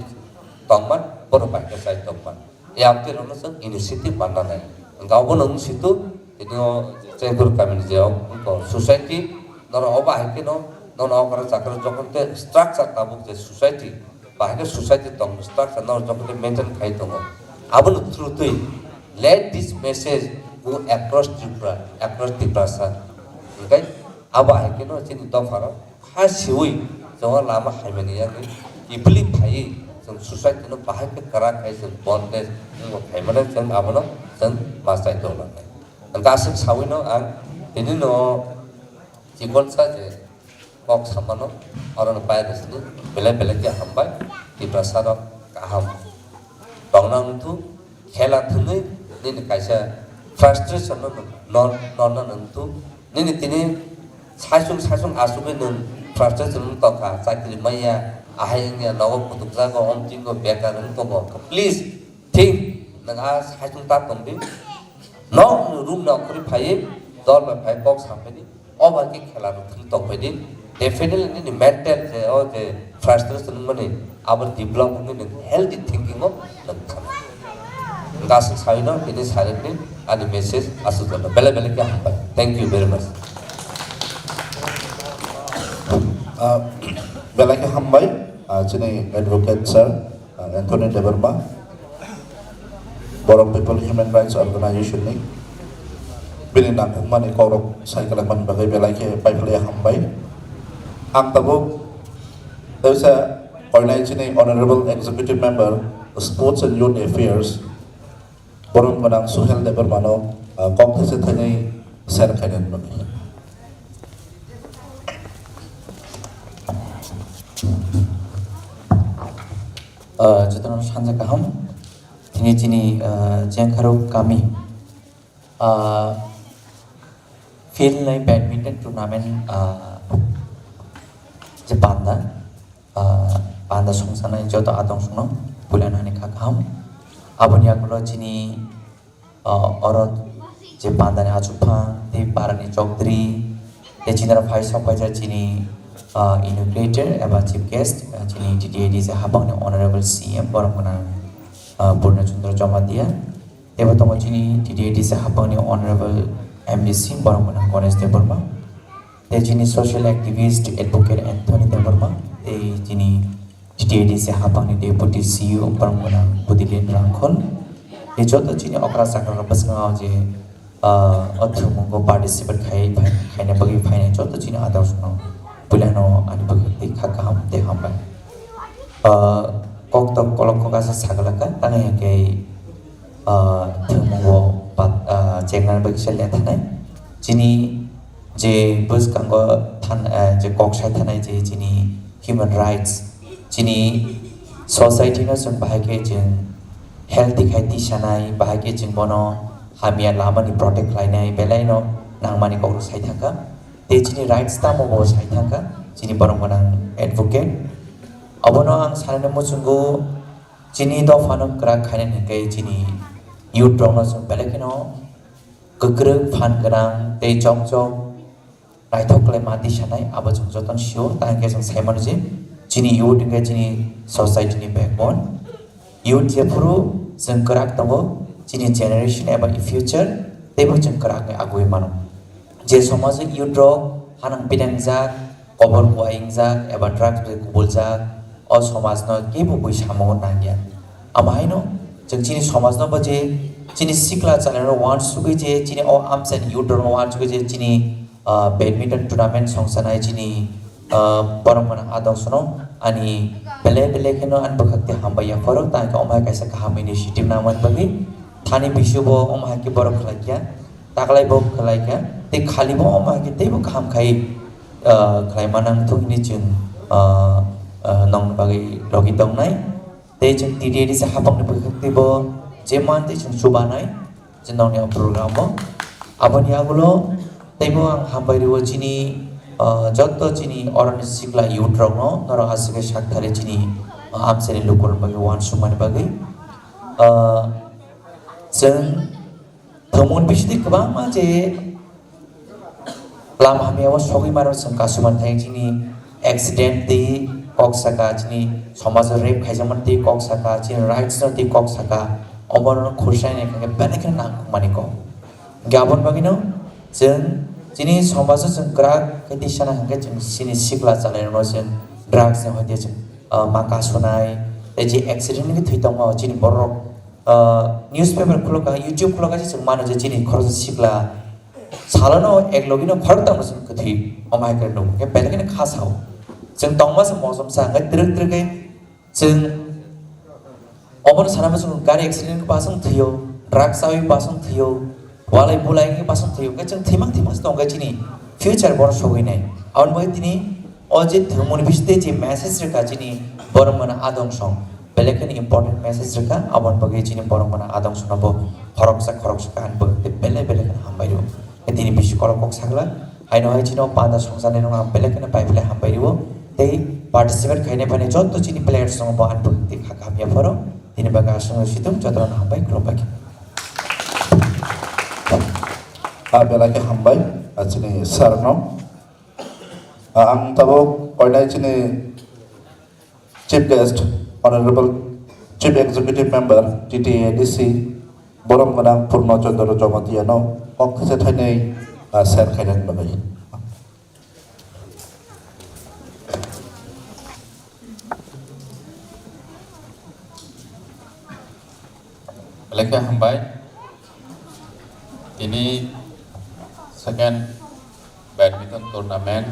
tongman, borok bahai khe chai tongman. Yang twi rokno chwng initiative manna nai. Hwnkhe obono wng situ, tini o Chengkhor kamini je o society, norok obo hai kheno, nono okra chakra jokhon tei structure tabuk je society, bahai khe society tong structure norok jokhon tei maintain khai tongo. Abono through twi Let this message go across Tripura, across Tiprasa. Hingke abo hai khe no chini dopha rok ha siwi chwng lama hai mani ya ni ibli phai chwng society no bahai khe kwrak khai chwng bondage wng khai mano chwng abono chwng ma chai tong nang. Hingke aswk sawi no ang tini no chikonsa je kok samano, oro no pai rwsini belai belai khe hambai, Tiprasa rok kaham tongna wngthu, khela thwngwi nini kaisa frustration no non non wngthu, nini tini saichung saichung asugwi nwng frustration wng tongkha, chakri maya, ahai wngya, nogo kutukjago, omtingo bekar wng tongo, please think, nwng a saichung ta tongdi, nok room no khuri phaiwi dol bai phai kok samphaidi. O bai khe khela rok thwng tong bai di. Definitely nini mental je o je frustration wngmani abo develop wngwi nwng healthy thinking o nwng thang. Gasik sawi no tini silently ani message aswk belai belai khe hambai. Thank you very much. Ah, belai khe hambai, ah, chini advocate sir. Ah, Anthony Debbarma, Borok People Human Rights Organization ni bini nangkukmani kokrok sai kwlangmani bagwi belai khe paiphalwi hambai. Ang tabuk teisa koinai chini Honorable Executive Member, Sports and Youth Affairs, borom gwnang Suhel Debbarma no, ah, kok thaisa thainwi share khainani bagwi. Ah, jotono sanja kaham. Tini chini, ah, Jengkharok kami, ah, field nai badminton tournament, ah, je panda, ah, panda songsanai joto adong songno puila nani kha kaham. Aboni yagulo chini Ah, oro je pandani achukphang tei parani chokdri tei chinaro phai sok phaijak chini, ah, inaugurator eba chief guest, ah, chini T T A D C hapangni honorable C M borok gwnang, ah, Purna Chandra Jamatia, teibo tongo chini T T A D C hapangni honorable M D C borok gwnang Ganesh Debbarma. Tei chini social activist, advocate Anthony Debbarma, tei chini T T A D C hapangni deputy C E O borok gwnang Budilin Rangkhol. Tei joto chini okra chakra rok bwskango je, ah, o thwngmungo participate khai, khai, khaina bagwi phainai joto chini ador rokno puilano ani bagwi tei kha kaham tei hambai. Ah, koktok kolok kok asa sagalaka, tangwi hwnkhe, ah, thwngmungo pat-, ah, chengnani bagwi se lethanai. Chini je bwskango than-, ah, je kok sai thanai je chini human rights, chini society no chwng bahai khe chwng healthy khai tisanai, bahai khe chwng bono hamya lamani protect khlainai, belai no nangmani kok rok sai thangkha. Tei chini rights tamo bo sai thangkha, chini borok gwnang advocate. Obono ang sanani muchungo chini dophano kwrak khainani hwnkhe chini youth rokno chwng belai kheno kwkrwng phan gwnang tei chokchok naithok khlai ma tisanai abo chwng jotono sio. Tei hwnkhe chwng sai mano je chini youth hwnkhe chini society ni backbone. Youth jephuru chwng kwrak tongo, chini generation eba future teibo chwng kwrak wngwi agui mano. Je somajo youth rok hanang pinangjak, kobor kuaingjak eba drugs bai kubuljak, o somajno kebo bui samungo nangya. Amo haino chwng chini somajno bo je chini sikla chalairok uansugwi je chini o amchaini youth rokno uansugwi je chini ah, badminton tournament songsanai chini, ah, borok mano adong sono ani belai belai kheno ani bwkhak tei hambai yapharo, tang khe omo hai kaisa kaham initiative nangmani bagwi thani bisio bo omo hai khe borok khlai kha, taklai bo khlai kha, tei khali bo omo hai khe teibo kaham khai, ah, khlai manang thung hini chwng, ah, ah, nongni bagwi logi tongnai. Tei chwng T T A D C hapangni bwkhak teibo je man tei chwng chubanai, je nongni o program o. Aboni yagulo teibo ang hambai rwo chini, ah, joto chini oroni sikla youth rokno, norok aswk khe sak thari chini, ah, amchaini lukurokni bagwi uansukmani bagwi. Ah, chwng Thwngmung bisingtwi kwbangma je lama hamya o sogwi mano chwng kasuma thai chini accident twi kok saka, chini somajo rape khaijakmani twi kok saka, chini rights no twi kok saka, omo rok no khursa ni khe belai kheno nangkukmani kok. Hwnkhe aboni bagwino chwng chini somajo chwng kwrak khe twi sana hwnkhe chwng chini sikla chalairokno chwng drugs ni hoite chwng, ah, ma kasunai tei je accident wngwi thwi tongma o chini borok ah, newspaper khulokha, YouTube khulokha se chwng mano je chini khoroksa sikla salono ek logino khoroktham no chwng kwthwi omo hai khe nukgo. Khe belai kheno kha sao. Chwng tongma se mosomsa hwnkhe twrwk twrwk khe chwng obono sana muchungo gari accident basong thwio, drugs chawi basong thwio, walai bulai wngwi basong thwio, hwnkhe chwng thwimang thwimang se tongkhe chini future borok sogwi nai. Aboni bagwi tini o je thwngmani bisingtwi je message rwkha chini borok mano adong song, belai kheno important message rwkha, aboni bagwi chini borok mano adong songno bo khoroksa khoroksa kaham bagwi tei belai belai kheno hambai rwo. Tini bisi kolok kok sakla, haino hai chino panda songcharni rok ang belai kheno pai phlai hambai rwo. Tei participate khainai phainai joto chini players rok bo ang bwkha tei kha kaham yapharo. Tini bagwi aswk no situng joto no hambai khulumbai khe. Ah, belai khe hambai, ah, chini sir no. Ah, ang tabuk koinai chini Chief Guest, Honorable Chief Executive Member, T T A D C, Borom Gwnang Purno Chandra Jamatia no kok kisa thainwi, ah, share khainani bagwi. Belai khe hambai. Tini second badminton tournament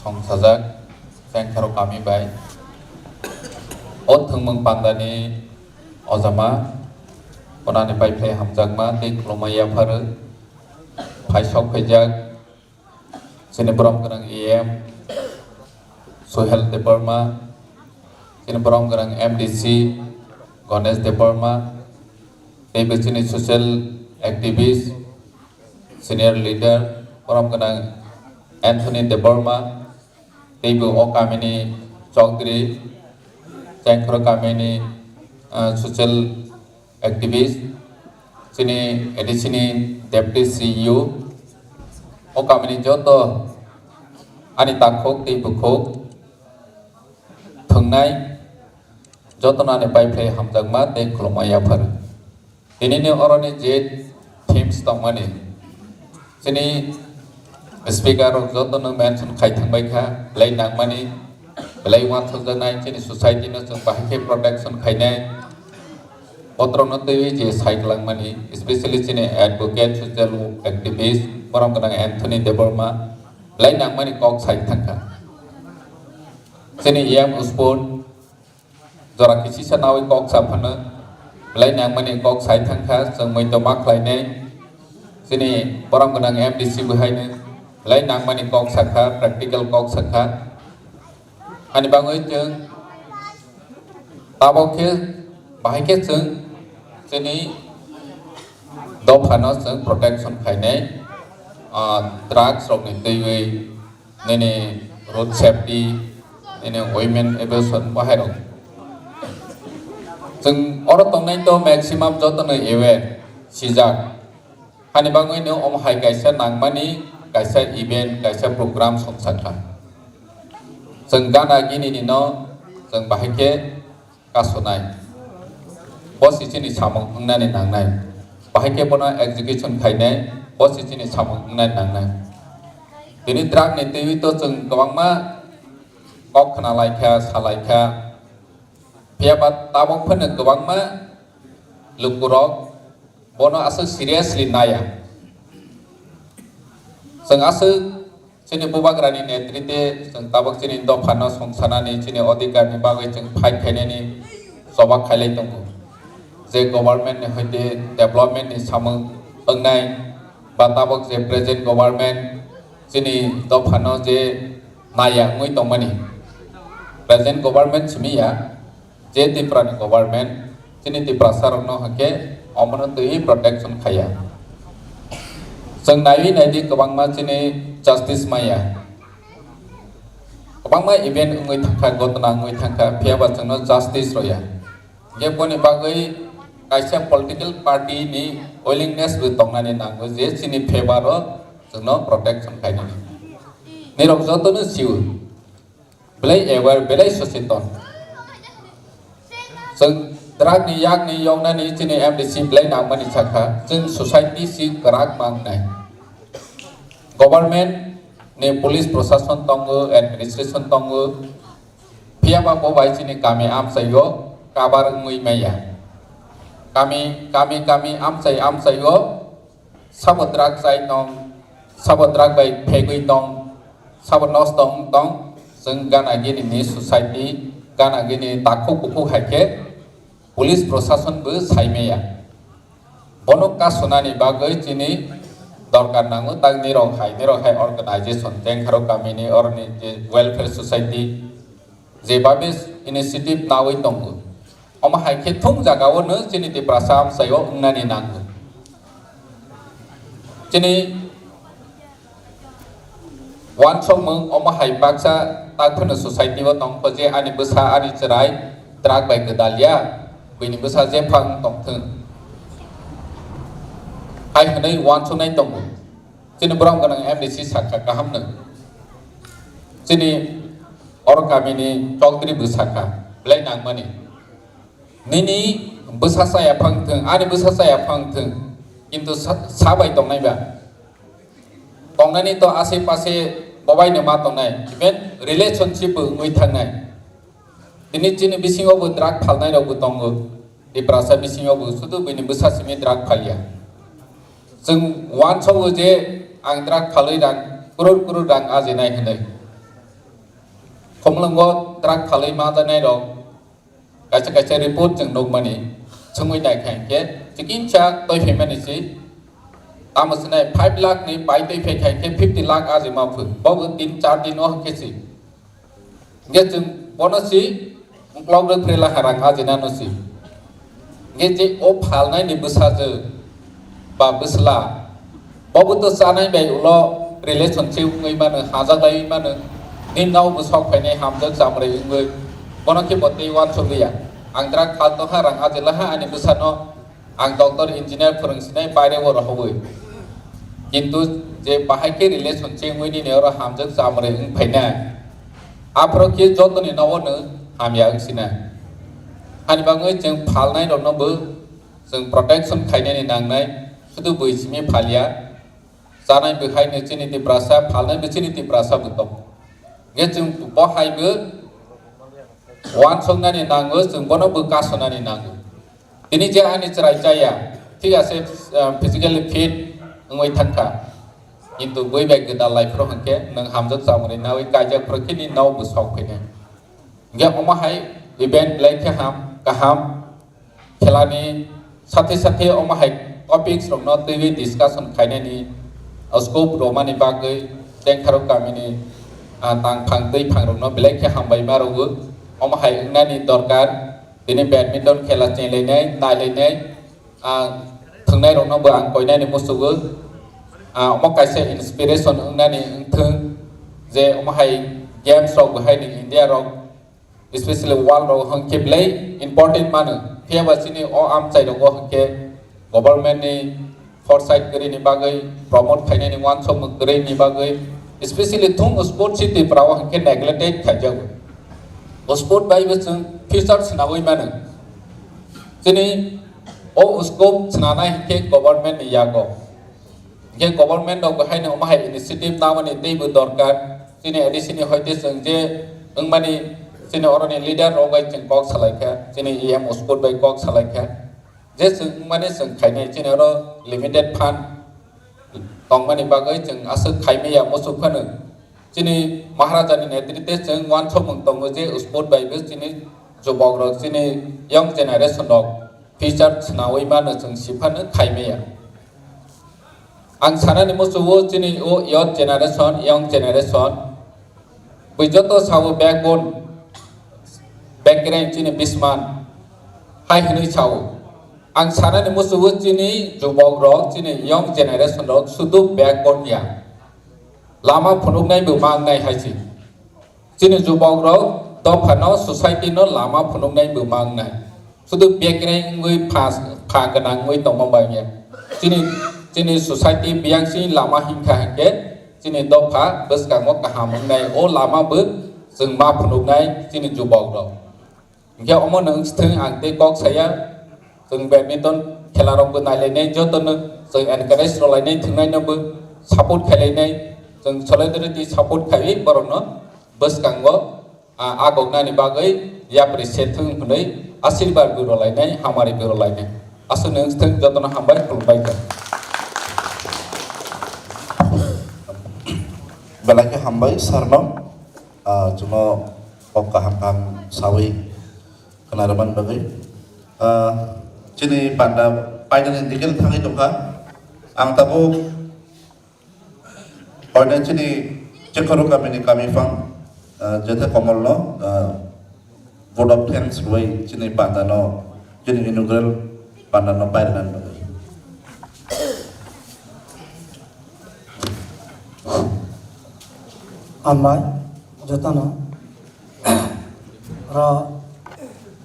songchajak Chengkharo kami bai. O thwngmung pandani ojama, konani pai phlai hamjakma tei khulumma yapharo phaisok phaijak. Chini borom gwnang E M Suhel Debbarma, chini borom gwnang M D C Ganesh Debbarma, teibo chini social activist, senior leader, borom gwnang Anthony Debbarma, teibo o kamini Chaudhary, Chengkhoro kamini, ah, social activist, chini A D C ni Deputy C E O, o kamini joto ani takhuk tei bukhuk thwngnai jotono ani pai phlai hamjakma tei khulumma yaphar. Tinini oroni je themes tongmani, chini speaker rok jotono mention khai thangbai kha, belai nangmani, belai uansukjaknai, chini society no chwng bahai khe protection khainai. Botrokno twiwi je sai kwlangmani, especially chini advocate, social activist, borom gwnang Anthony Debbarma, belai nangmani kok sai thangkha. Chini E M Uspun, jora kisisa nawi kok sa phano, belai nangmani kok sai thangkha, chwng muitu ma khlainai. Chini borom gwnang M D C bo haino, belai nangmani kok sakha, practical kok sakha. Ani bagwi chwng tabok khe, bahai khe chwng chini dophano chwng protection khainai, ah, drugs rokni twiwi, nini road safety, nini women abortion bahairok. Chwng oro tongnai to maximum jotono aware sijak. Hani bagwi no omo hai kaisa nangmani kaisa event, kaisa program songchakha. Chwng gana gini ni no chwng bahai khe kasonai. Bo si chini samung wngnani nangnai. Bahai khe bono execution khainai, bo si chini samung wngnani nangnai. Tini drug ni twiwi to chwng kwbangma kok khna lai kha, sa lai kha. Phiya ba tabok phano kwbangma lukurok bono aswk seriously naya. Chwng aswk chini bubagrani netrite chwng tabok chini dophano songsanani, chini odhikarni bagwi chwng fight khainani choba khailai tongo. Je government ni hoite development ni samung wngnai ba tabok je present government chini dophano je naya wngwi tongmani, present government simi ya, je Tripura ni government chini Tiprasa rokno hwnkhe omono twiwi protection khaiya. Chwng naiwi naidi kwbangma chini justice maya. Kwbangma event wngwi thangkha, gotna wngwi thangkha, phiya ba chwngno justice rwya. Hwnkhe boni bagwi kaisa political party ni willingness bo tongnani nango je chini favor o chwngno protection khainani. Nirok jotono sio. Belai aware, belai socheton. Chwng drug ni yak ni yoknani chini M D C belai nangmani sakha, chwng society si kwrak mangnai. Government ni police prosason tongo, administration tongo, phiya ba bo bai chini kami amchaio kabar wngwi maya. Kami, kami, kami, amchai, amchai o sabo drug chai tong, sabo drug bai phegwi tong, sabo nosto wng tong, chwng gana gini ni society, gana gini takhuk kukhuk hai khe police prosason bo sai maya. Bono kasunani bagwi chini dorkar nango, tak nirok hai, nirok hai organization, Tengkharo kamini oroni je welfare society, je babe initiative nawi tongo. Omo hai khe thung jaga o no chini Tiprasa amchai o wngnani nango. Chini wansokmung omo hai baksa tak phano society o tongkho je ani bwsa ani chwrai drug bai gwdal ya, bini bwsa jephang tongthwng. Hai hwnwi wansuknai tongo. Chini borom gwnang M D C sakha kaham no. Chini oro kamini chokdri bo sakha, belai nangmani. Nini bwsa chaya phang thwng, ani bwsa chaya phang thwng, kintu sa, sa bai tongnai ba. Tongnani to ase pase bobai no ma tongnai, even relationship bo wngwi thangnai. Tini chini bisingo bo drug phalnai rok bo tongo. Tiprasa bisingo bo sudu bini bwsa simi drug phalya. Chwng wansogo je ang drug phalwi rang, crore crore rang ajinai hinwi. Khumlwngo drug phalwi ma janai rok kaisa kaisa report chwng nukmani, chwngwi nai khai khe chikinsa toi phaimani si. Tamo sinai five lakh ni pai toi phai khai khe fifty lakh aji ma phu. Bo bo tin char din o khe si. Hingke chwng bono si uklok rwphre la harang ajina no si. Hingke je o phalnai ni bwsajwk ba bwsla, bo bo to chanai bai ulo relationship wngwi mano, hajak lai mano, ni nao bo sok phainai hamjak chamrai wngwi, bono khe bo tei uansuk liya. Ang drug phal tongkha, rang ajilaha ani bwsano, ang doctor, engineer phwrwng sinai baire o rohogwi. Kintu je bahai khe relationship wngwi nini oro hamjak chamrai wng phainai, aphuru khe jotoni nogo no hamya wng sinai. Ani bagwi chwng phalnai rokno bo chwng protection khainani nangnai, sudu bui simi phalya, chanai bwkhai no chini Tiprasa, phalnai bo chini Tiprasa bo tong. Hingke chwng bo hai bo uansuknani nango, chwng bono bo kasonani nango. Tini je ani chwrai chaya, thik ase, ah, physically fit wngwi thangkha. Kintu bui bai gwdal lai phuru hwnkhe nwng hamjak chamani nawi kaijak phuru khe ni nao bo sok phainai. Hingke omo hai event belai khe ham, kaham khelani sathe sathe omo hai topics rokno twiwi discussion khainani scope romani bagwi Tengkharo kamini, ah, tangphang twiphang rokno belai khe hambai ma rwo. Omo hai wngnani dorkar. Tini badminton khela chenglainai, nailainai, ah, thwngnairokno bo ang koinani muchugo. Ah, omo kaisa inspiration wngnani wngthwng je omo hai games rok bo hai ni India rok, especially world rok hwnkhe belai important mano. Phiya ba chini o amchai rogo hwnkhe government ni foresight kwrwini bagwi, promote khainani uansukmung kwrwini bagwi, especially thung sport si Tripura o hwnkhe neglected khaijago. O sport bai bo chwng future swnawi mano. Chini o scope swnanai hwnkhe government ni yago. Hwnkhe government rok bo haino omo hai initiative namani teibo dorkar. Chini A D C ni hoite chwng je wngmani chini oroni leader rok bai chwng kok salaikha, chini E M o sport bai kok salaikha. Je chwng wngmani chwng khainai, chini oro limited fund tongmani bagwi chwng aswk khaimaya muchuk phano. Chini Maharaja ni netrite chwng uansukmung tongo je sport bai bo chini jubok rok, chini young generation rok future swnamwi mano chwng si phano khaimaya. Ang sanani muchugo chini o youth generation, young generation, bui joto sao backbone, background chini bisman hai hwnwi sao. Ang sanani muchugo chini jubok rok, chini young generation rok sudu backbone ya. Lama phunuknai bo mangnai hai se. Chini jubok rok dopha no, society no lama phunuknai bo mangnai. Sudu bekrai wngwi pha, pha gwnang wngwi tongma bangya. Chini, chini society biyang chini lama hinkha hinkhe chini dopha bwskango kaham wngnai. O lama bo chwng ma phunuknai chini jubok rok. Hingke omo no wngthwng ang tei kok saya, chwng badminton khela rok bo nailainai, joto no chwng encourage rwlainai, thwngnaino bo support khailainai, chwng solidarity support khaiwi borokno bwskango, ah, agoknani bagwi yapri se thwng hwnwi asirbar bo rwlainai, hamari bo rwlainai. Aswk nang thank jotono hambai, khulumbai kha. Belai khe hambai sir no, ah, chwngno kok kaham kaham sawi khna rwmani bagwi. Ah, chini panda painani dikhe thangwi tongkha. Ang tabuk Oinai chini Chekhoro kamini kami phang, ah, Jethe Komolno, ah, vote of thanks rwui chini pandano, chini inaugural pandano pairwnani bagwi. Hambai jotono ro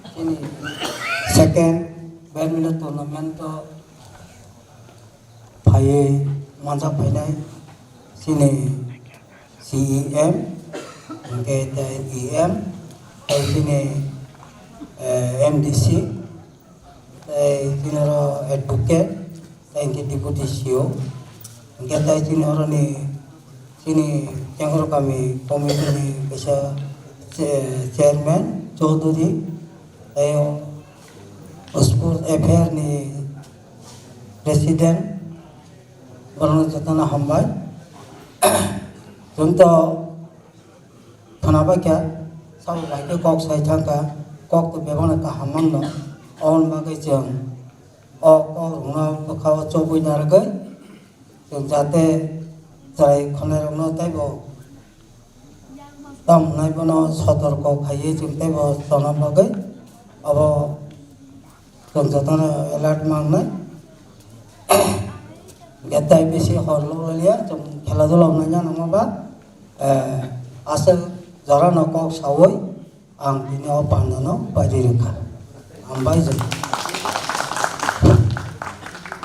chini second badminton tournament o phaiwi manjak phainai chini C E M, hwnkhe tei E M, tei chini, eh, M D C, tei chini oro advocate, tei hwnkhe deputy C O, hwnkhe tei chini oroni chini Chekhoro kami committee ni kaisa che-, chairman Chaudhary, tei o Sports Affair ni president, borokno jotono hambai. Chwng to khwnabaikha, sabo bai khe kok sai thangkha, kok to bebakno kaham mano, aboni bagwi chwng o kokrokno bwkha-o chobwi narwgwi, chwng jate chwrai khwnairokno teibo tamo hwnai bono sotorko khaiwi chwng teibo tongna bagwi abo chwng jotono alert mangnai. Hwnkhe tei bisi hor lok liya, chwng khela dula wngnai nangma ba, eh, aswk jorano kok saui ang tini o pandano paidi rwkha. Hambai jwk.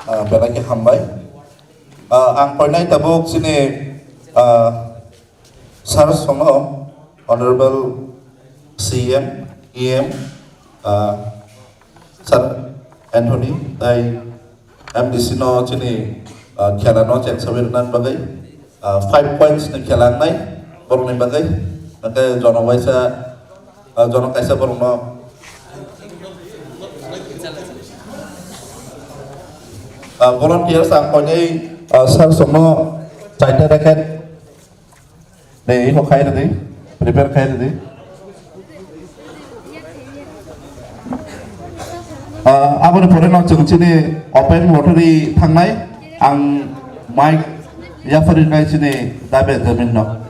Ah, belai khe hambai. Ah, ang poinai tabuk chini, ah, Sir Songno, Honorable C M, E M, ah, Sir Anthony, tei M D C no chini, ah, khela no chengsawi rwna bagwi, ah, five points ni khela wngnai borokni bagwi, hwnkhe jono waisa, ah, jono kaisa borokno, ah, volunteers ang koinwi, ah, Sir Songno chaita racket. Dei, iko khai rwdi, prepare khai rwdi. Ah, aboni pore no chwng chini open lottery thangnai, ang mic yapharwi nai chini Da Benjamin no.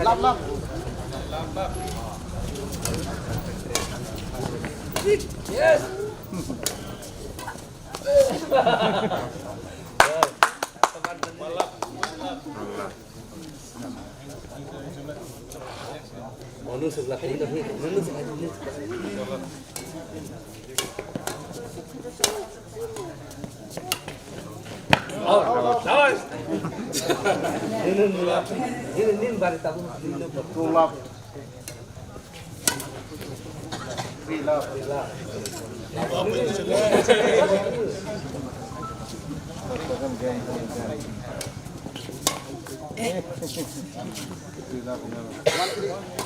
Lap, lap. Yes.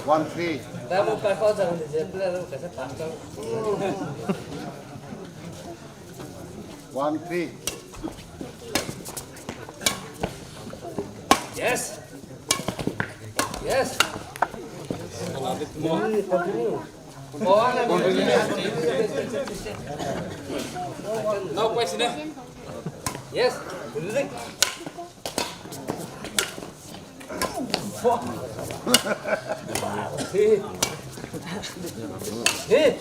One three. One three. Yes. Yes. Continue. Now, question, eh? Yes. Music. Hey. Hey.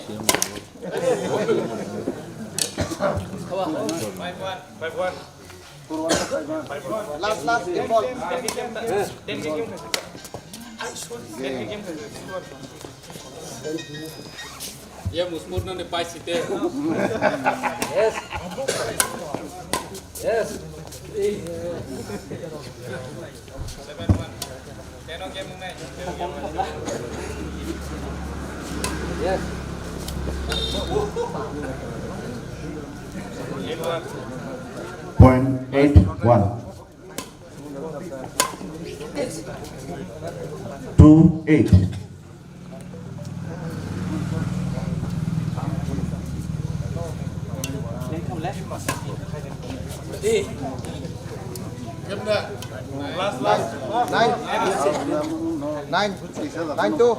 Five one. Five one. Last, last, ten ball. Ye muspur no ne pai site. Yes. Yes. Yes. Point eight one. Two eight. Nine. Nine. Nine two.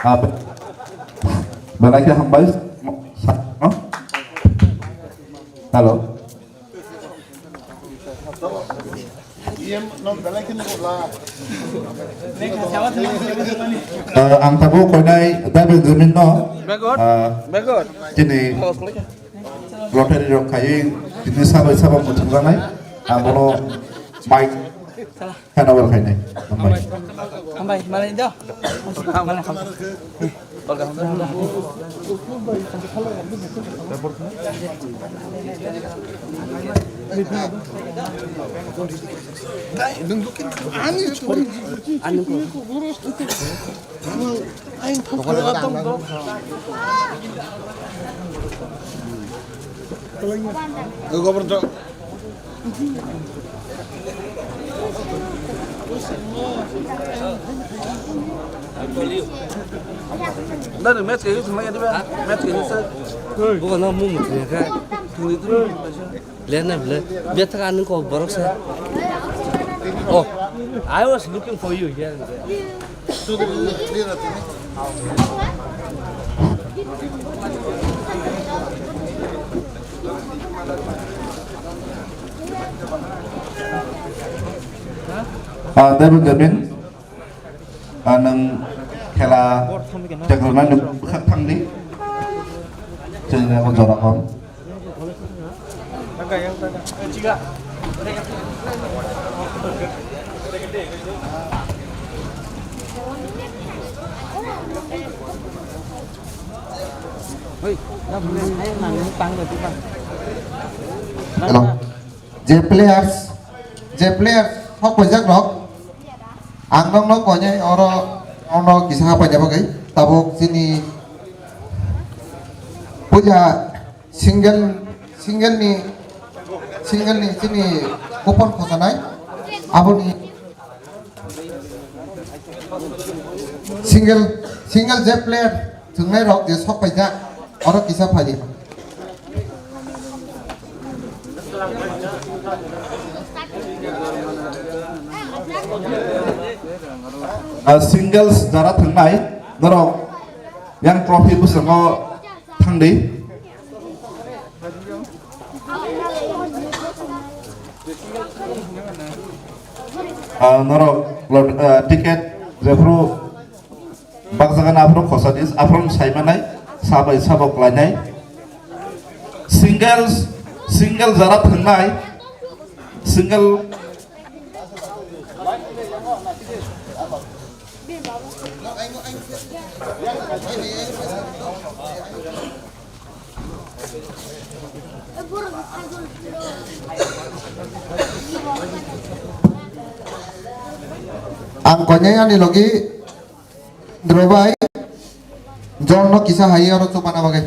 Ah, belai khe hambai. Hello. Ah, ang tabuk koinai David Jamin no. Begor? Ah, Begor? Chini lottery rok khaiwi tini sabai sabo muchungjaknai. Ang bono mic hand over khainai. Hambai. Hambai, malai do. Malai, hambai. Nang match kaisa thanglaidi ba? Match kaisa sa. Bukan, no, mau mutu ya, kan? Tunggu itu. Lihat na, lihat. Lihat tak anu kau borok sa. Oh, I was looking for you here and there. Ah, David Jamin, ah, nwng khela chekrwnani bwkhak thangdi. Chwngni abo jora hor. Hello. Je players, je players sok paijak rok, ang nokno koinai oro, ono kisa hapaina bagwi tabuk chini puja single, single ni, single ni chini kupon khosanai, aboni single, single je player thwngnai rok je sok paijak, oro kisa phaidi. Ah, singles jara thwngnai norok yang trophy bwskango thangdi. Ah, norok lot-, ah, ticket jephru bakjagani aphuru khosa dis, aphuru saimanai, sabai sabo klainai. Singles, single jara thwngnai, single. Ang koinai ani logi Dro bai, John no kisa hai oro chupana bagwi.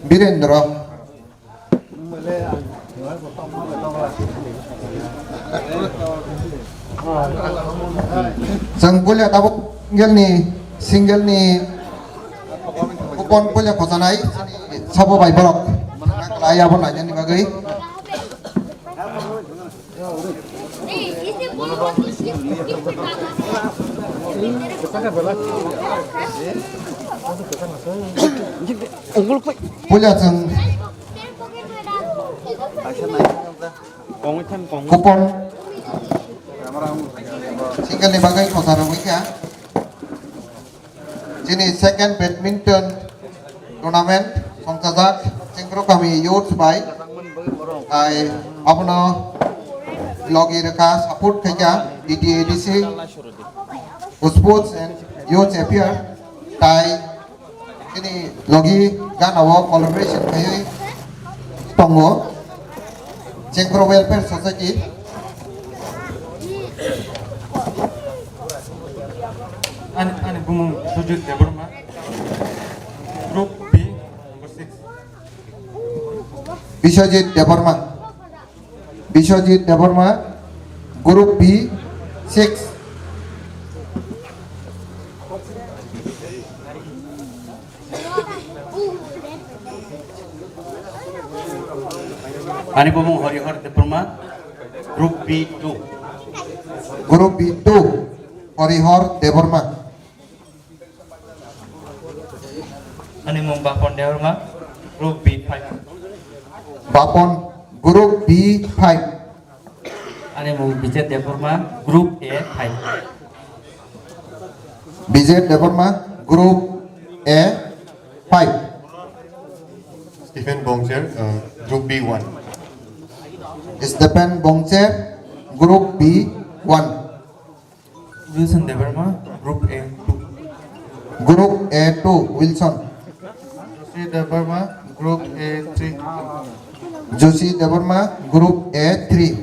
Birendra. Chwng puila tabuk single ni, single ni kupon puila khojanai sabo bai borok. Nang khlai abo nainani bagwi. Puila chwng kupon single ni bagwi khosa rwgwi kha. Chini second badminton tournament songchajak Chengkro kami youth bai, tai abono logi rwkha, support khaikha D T A D C, Sports and Youth Affairs, tai chini logi gana o collaboration khaiwi tongo Chengkro Welfare Society. Ani, ani bumung Sujit Debbarma, Group B, number six. Biswajit Debbarma. Biswajit Debbarma, Group B, six. Ani bumung Horihor Debbarma, Group B two. Group B two, Horihor Debbarma. Ani mung Bapon Debbarma, Group B five. Bapon, Group B five. Ani mung Bijet Debbarma, Group A five. Bijet Debbarma, Group A five. Stephen Bongcher, uh, Group B one. Stephen Bongcher, Group B one. Wilson Debbarma, Group A two. Group A two, Wilson. Joshi Debbarma, Group A three. Joshi Debbarma, Group A three.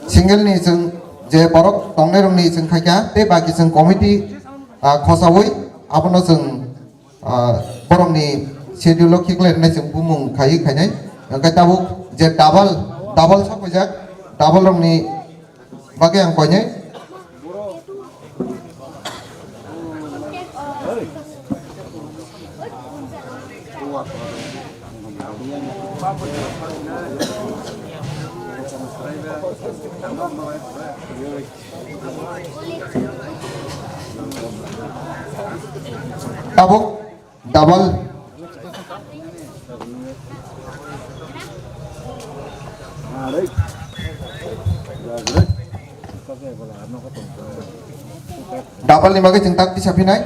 Single ni chwng je borok tongnai rok ni chwng khaikha, tei baki chwng committee, ah, khosaui abono chwng Ah, borokni schedule o khiklai rwnai chwng bumung khaiwi khainai. Hwnkhe tabuk je double, double sokphaijak, double rokni bagwi ang koinai. Tabuk Double. Double ni bagwi chwng tak tisa phinai.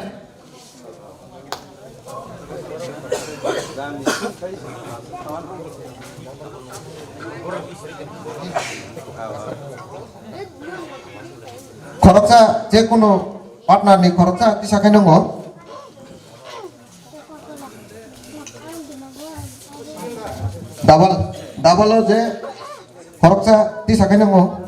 Khoroksa je kunu partner ni khoroksa tisa khe nungo. Double, double o je khoroksa tisa khe nungo.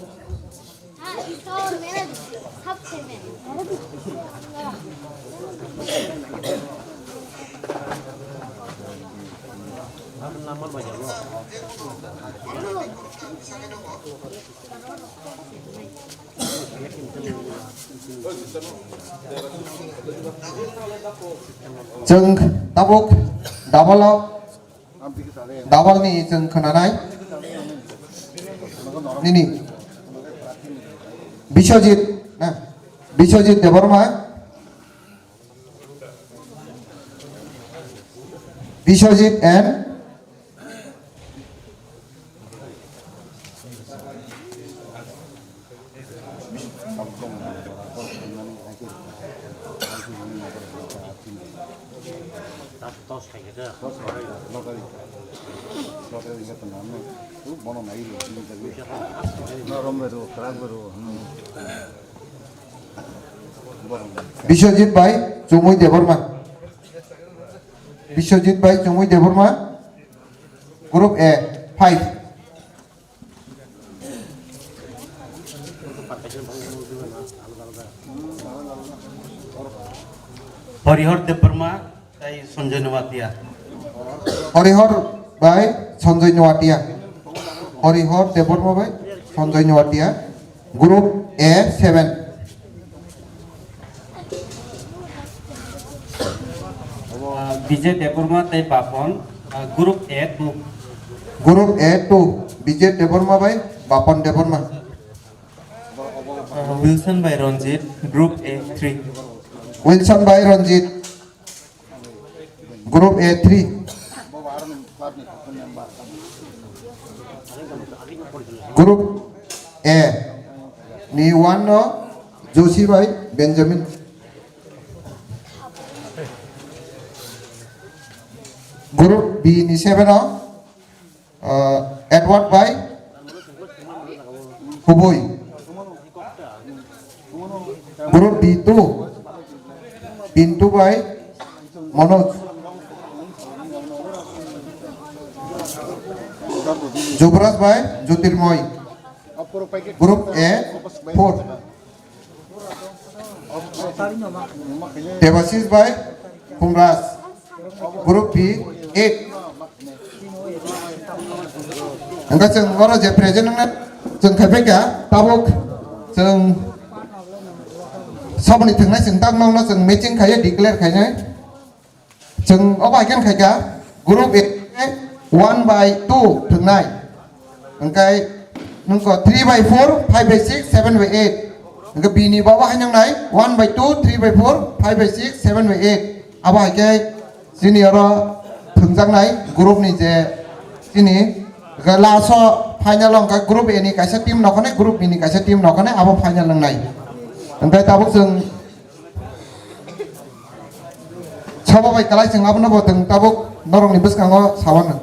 Chwng tabuk double o, double ni chwng khwnanai. Nini Biswajit, na? Biswajit Debbarma. Biswajit and Biswajit bai Chumui Debbarma. Biswajit bai Chumui Debbarma. Group A, five. Horihor Debbarma tei Sanjoy Noatia. Horihor bai Sanjoy Noatia. Horihor Debbarma bai Sanjoy Noatia. Group A seven. Uh, Vijay Debbarma tei Bapon, uh, Group A two. Group A two, Vijay Debbarma bai Bapon Debbarma. Uh, Wilson by Ranjit, Group A three. Wilson by Ranjit, Group A three. Group A ni one no Joshi bai Benjamin. Group B ni seven no, uh, Edward bai Hubui. Group B two, Pintu bai Manoj. Jubraj bai Jyotirmoy. Group A four. Debasis bai Kumraj. Group B eight. Hingke chwng oro je present wngna chwng khai phaikha, tabuk chwng saboni thwngnai chwng tak nokno chwng matching khaiye declare khainai. Chwng obo hai khe khaikha, group A one by two thwngnai. Hingke nungko three by four, five by six, seven by eight. Hingke bini bo obo hai nangnai, one by two, three by four, five by six, seven by eight. Abo hai khe chini oro thwngjaknai group ni je chini, hingke last o final o hingke group A ni kaisa team nokhanai, group B ni kaisa team nokhanai, abo final wngnai. Hingke tabuk chwng Sabo bai kwlai chwng abono bo chwng tabuk norokni bwskango sawanw.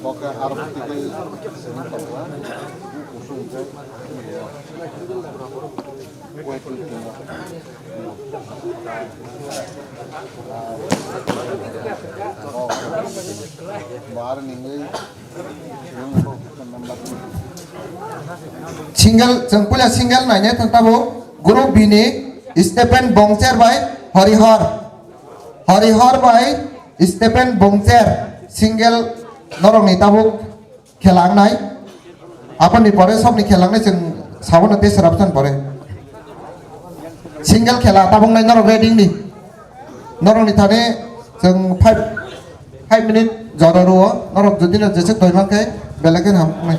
Boke aro tei kusung khe waiting team. Bo aro nini number. Single, chwng puila single naina thang tabuk group B ni Stephen Bongcher bai Horihor. Horihor bai Stephen Bongcher single norokni tabuk khela wngnai. Aboni pore sobni khelangnai chwng sabono tei srapsan pore. Single khela tabuknai norok ready ni. Norokni thani chwng five, five minute jora rwo. Norok jodi no jeswk doi mankhe belai kheno hamjaknai.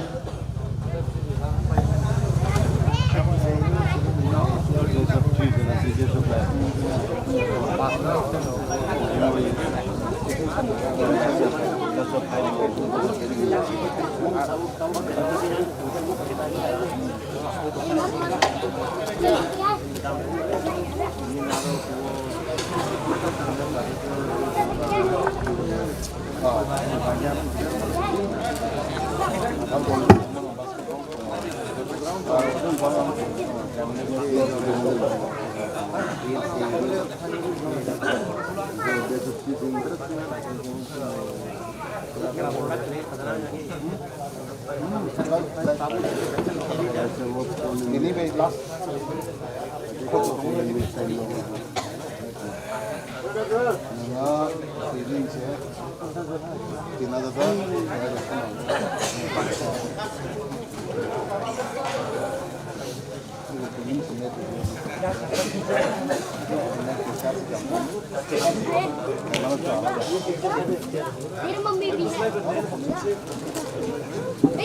मेरी मम्मी भी है।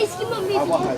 इसकी मम्मी भी है।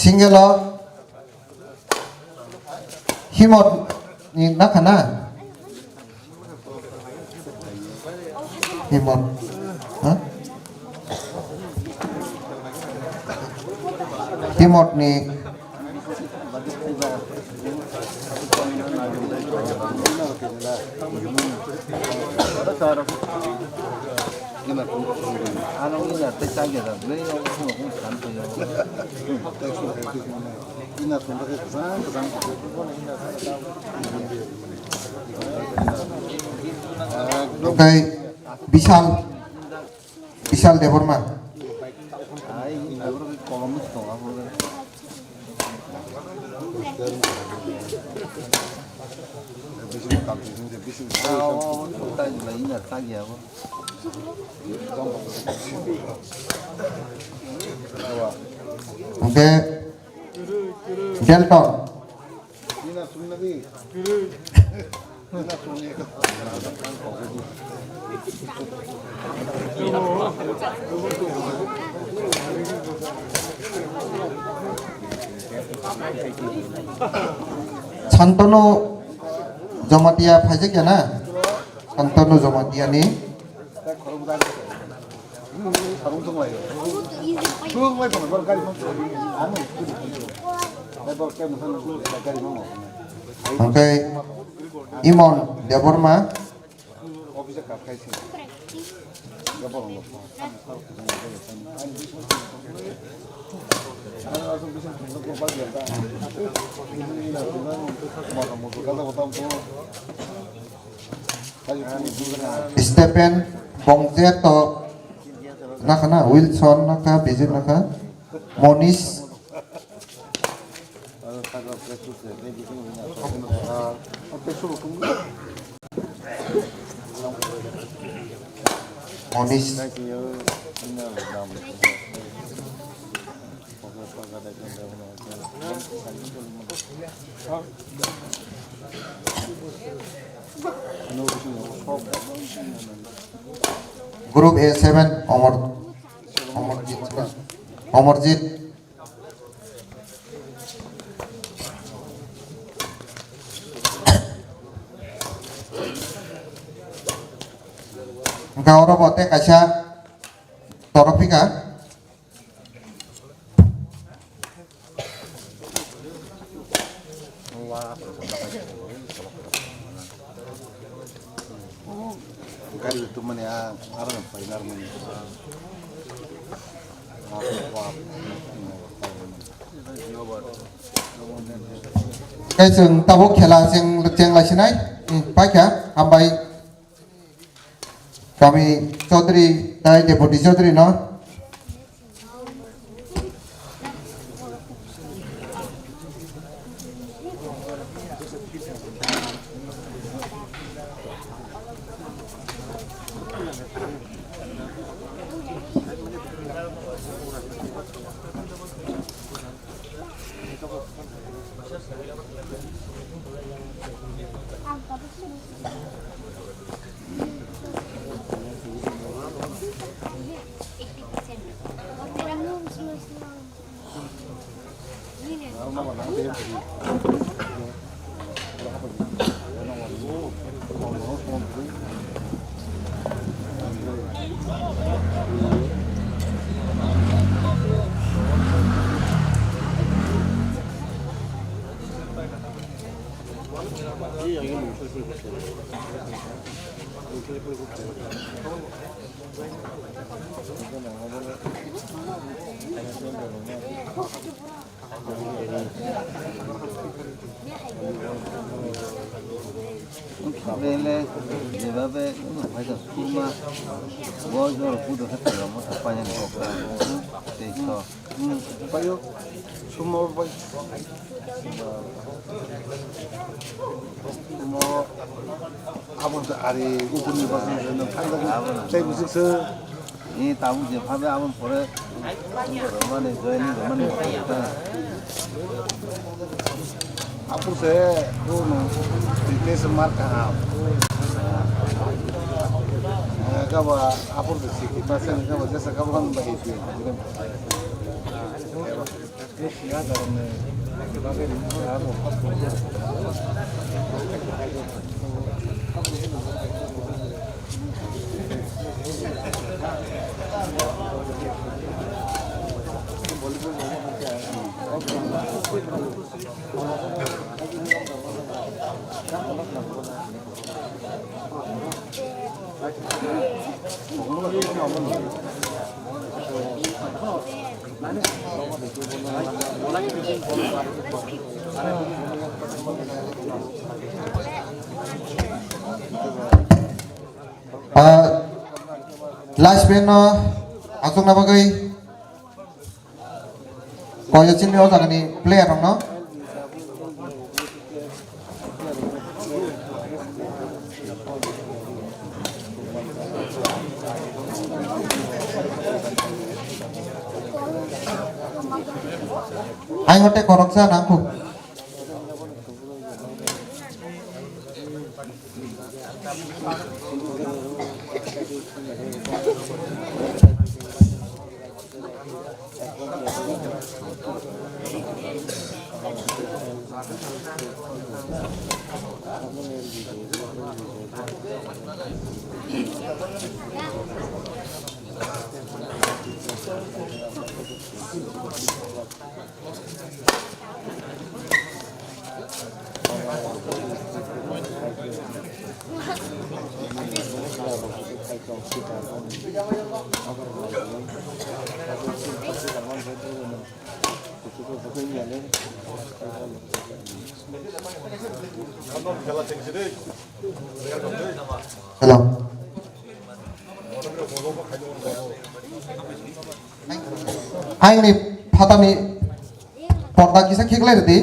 Single o himot ni nakha na? Himot. Ha? Himot ni. Tei Bishal, Bishal Debbarma. Hwnkhe Delton. Santanu Jamatia phaijak ya na? Santanu Jamatia ni. Hwnkhe Imon Debbarma. Stephen Bongjeto nakha na, Wilson nakha, Bijit nakha, Monish. Monis. Group A seven, Omor, Omorjit, Omorjit. Hwnkhe oro bo tei kaisa torok phika. Gari tumani a, arang painarmani. Tei chwng tabuk khela cheng, cheng laisinai, hmm, paikha, hambai. Kami Chaudhary, tai Deputy Chaudhary no. Bele, jebabe, uno paisa suma, bo jor pudo khe tayamo, tapanya ni okra, tei so. Hmm, payo, suma bai. Suma, abo se ari, ukur ni basa, nang thang lagi, tei bisik se. Ni tabuk je phabe aboni pore romani, joining romani. Apor se, oh no, fitness mark kaham. Kaba apor se siki pasen kaba jesa kaba kan bagi tu. Ah, last man no aswkna bagwi koiya chini o jagani player rokno. Hai hote koroksa nangkuk. Hello. Aini phatani porda kisa khiklai rwdi.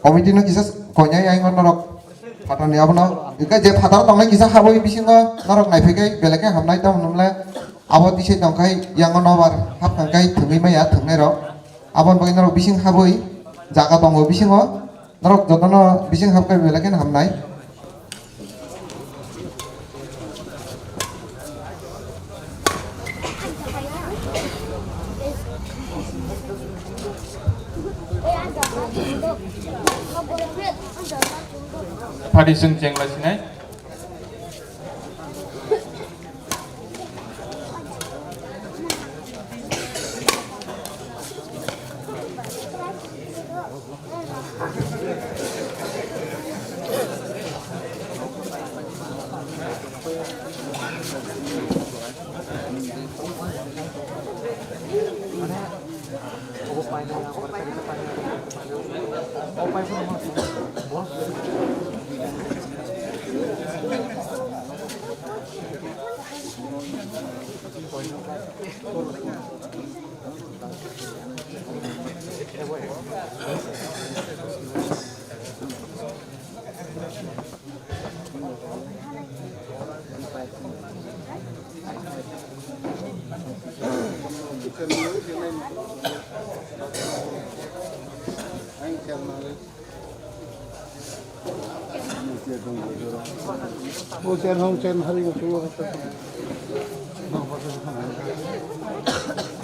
Committee no kisa koinai aini norok. Phatani abono, hingke je phataro tongnai kisa habwi bisingo norok naiphikai belai khe hamnai, tamo hwnmale abo tisai tongkhai yango nobar hapkhangkhai thwngwi maya thwngnairok. Aboni bagwi norok bising habwi jaga tongo bisingo, norok jotono bising habkhai belai kheno hamnai. Phadi chwng chengla sinai.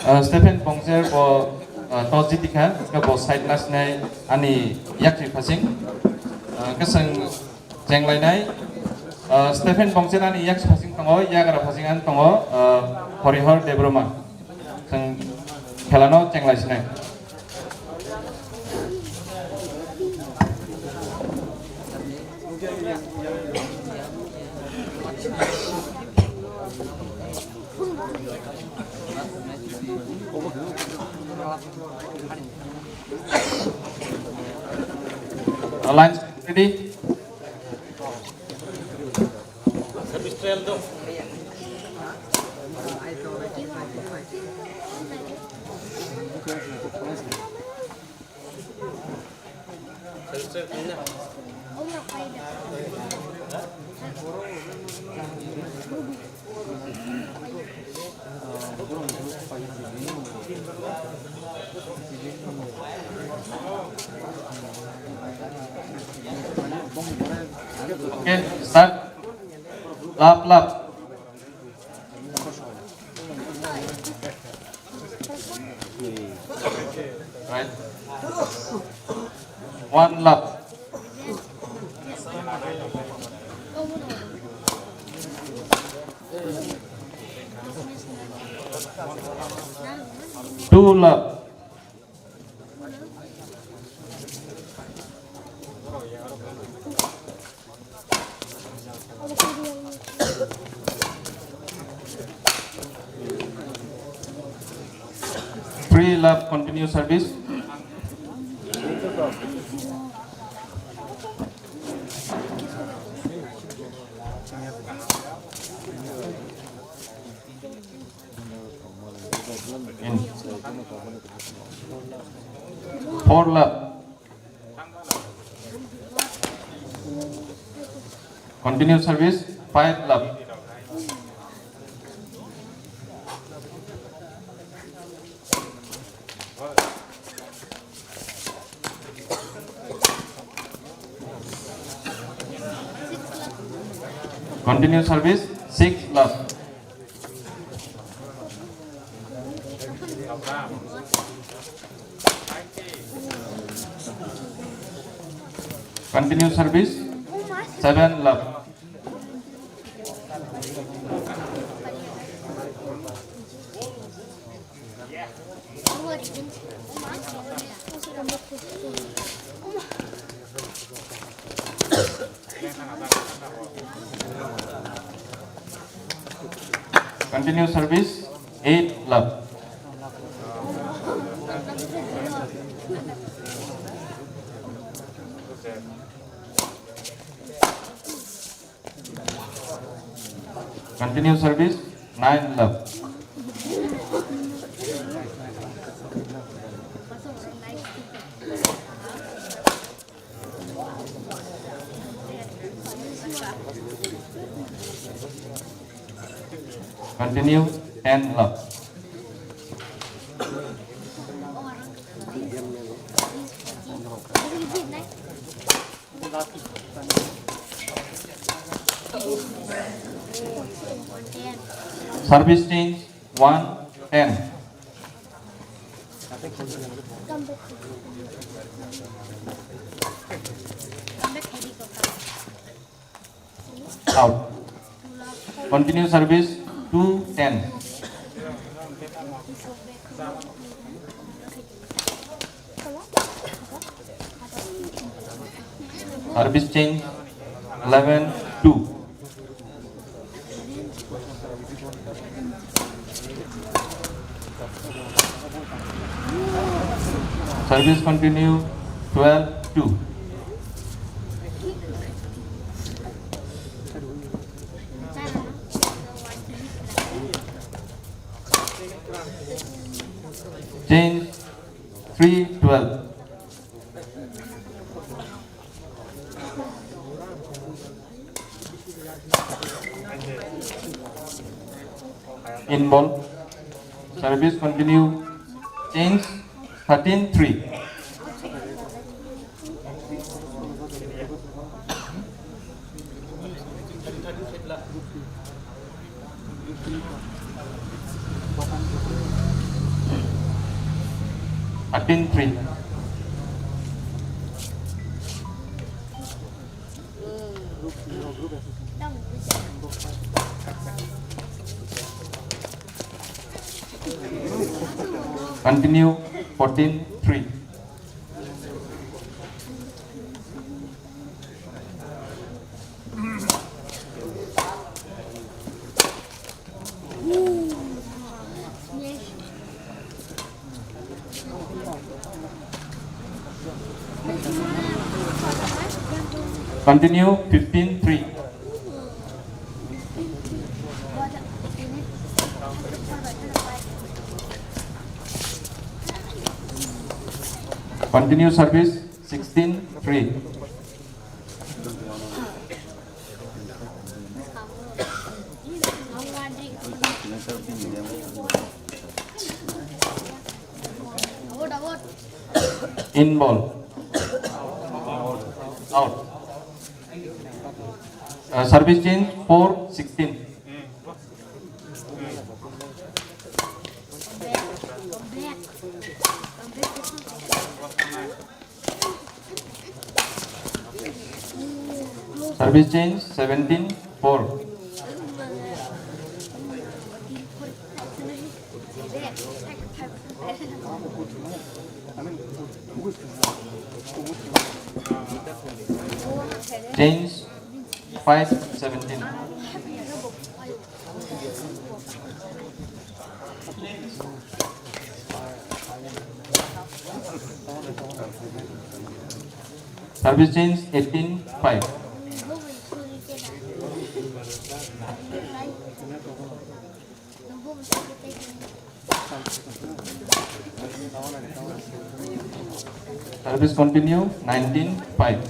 Ah, Stephen Bongser bo, ah, toss jiti kha, hwnkhe bo side nasinai ani yakri phasing. Ah, kwchwng chenglainai. Ah, Stephen Bongser ani yak phasing tongo, yagra phasing ani tongo, ah, Horihor Debbarma. Chwng khelano chenglaisinai. Lines ready? Okay, start. Lap, lap. Right. One lap. Two lap. Three lap, continue service. Four lap. Continue service, five lap. Continue service, six lap. Continue service, seven lap. Continue service, eight lap. Continue service, nine lap. Continue, ten love. Service change, one ten. Out. Continue service, two ten. Service change, eleven two. Service continue, twelve two. Change, three twelve. In ball. Service continue. Change, thirteen three. Thirteen three. Continue, fourteen three. Continue, fifteen three. Continue service, sixteen three. In ball. Out. Uh, service change, four sixteen. Service change, seventeen four. Change, five seventeen. Service change, eighteen five. Service continue, nineteen five.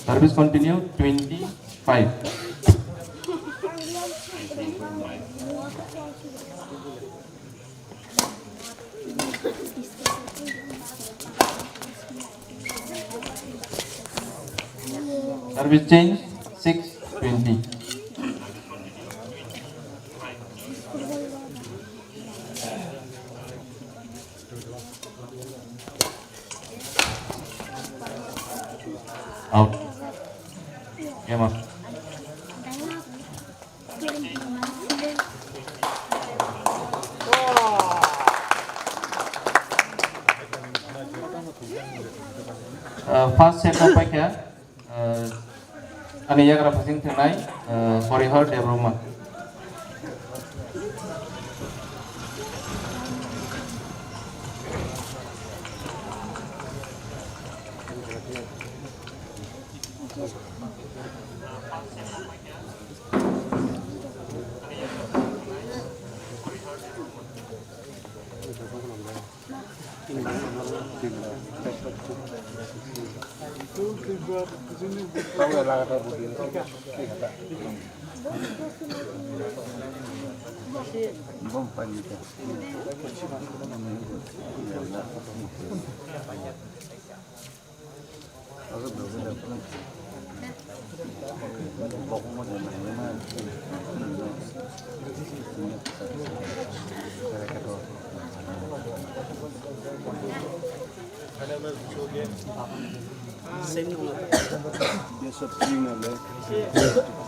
Service continue, twenty-five. Service change, six twenty. Out. Game out. Uh, first set o paikha, uh, ani yagra phasing thangnai, uh, Horihar Debbarma.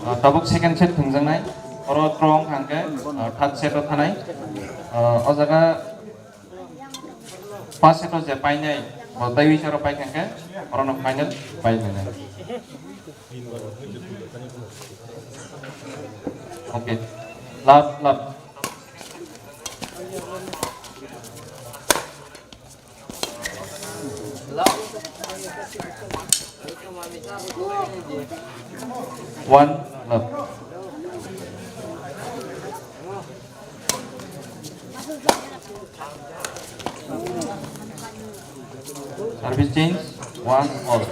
Ah, tabuk second set thwngjaknai. Oro throw wngkha hwnkhe, ah, third set o thanai. Ah, o jaga first set o je painai, bo taiwi sero paikha hwnkhe, orono final painai. Okay. Love, love. One love. Service change, one all.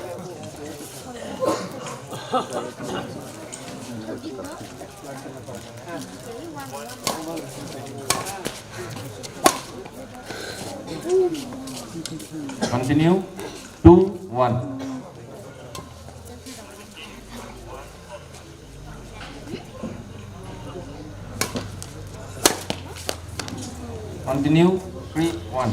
Continue, two one. Continue, three one.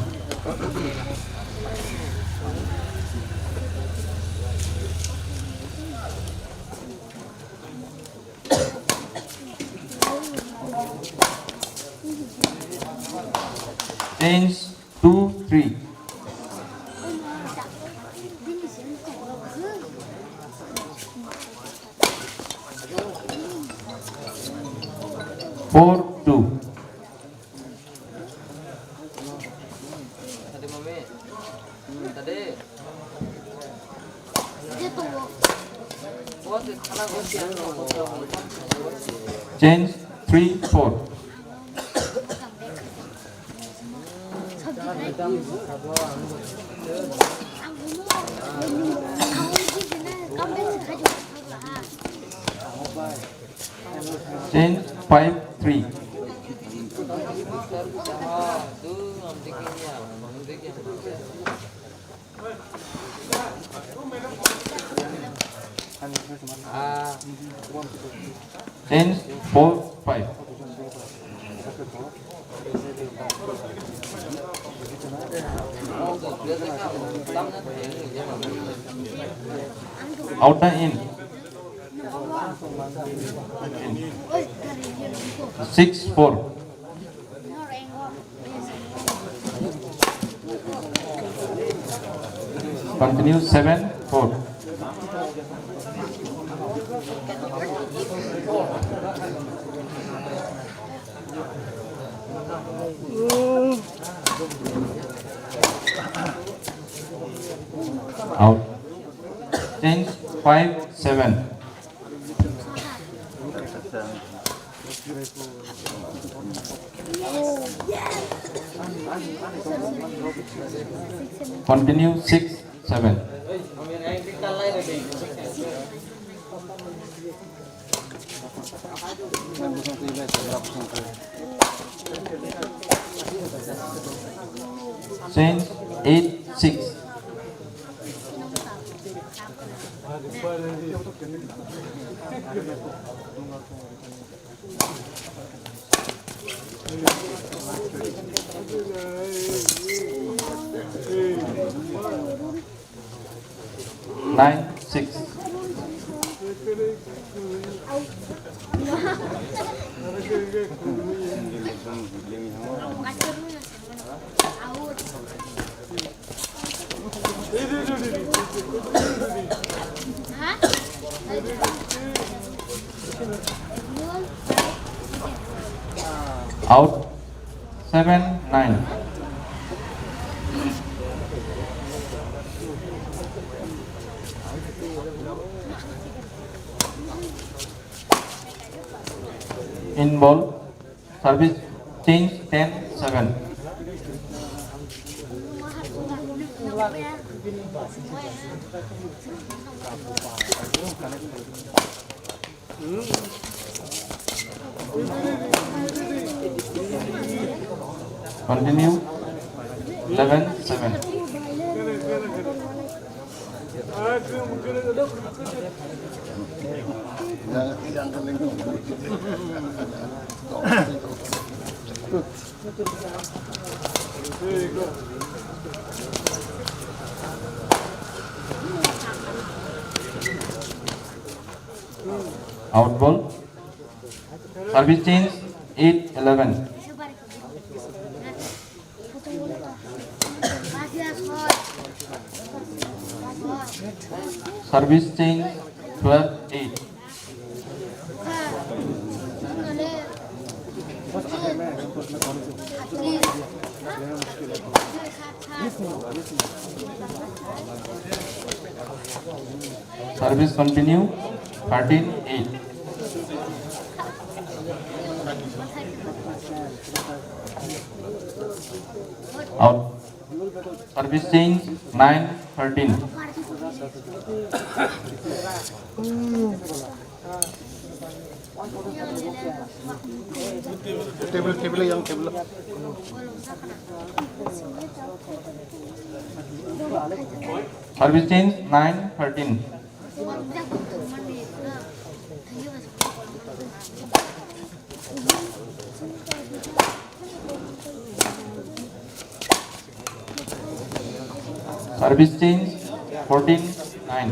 Change, two three. Four two. Change, three four. Change, five three. Change, four five. Out the in. Six four. Continue, seven four. Out. Change, five seven. Continue, six seven. Change, eight six. Nine six. Out. Seven nine. In ball. Service change, ten seven. Continue. Eleven seven. Out ball. Service change, eight eleven. Service change, twelve eight. Service continue, thirteen eight. Out. Service change, nine thirteen. Table, table, yang table. Service change, nine thirteen. Service change, fourteen nine.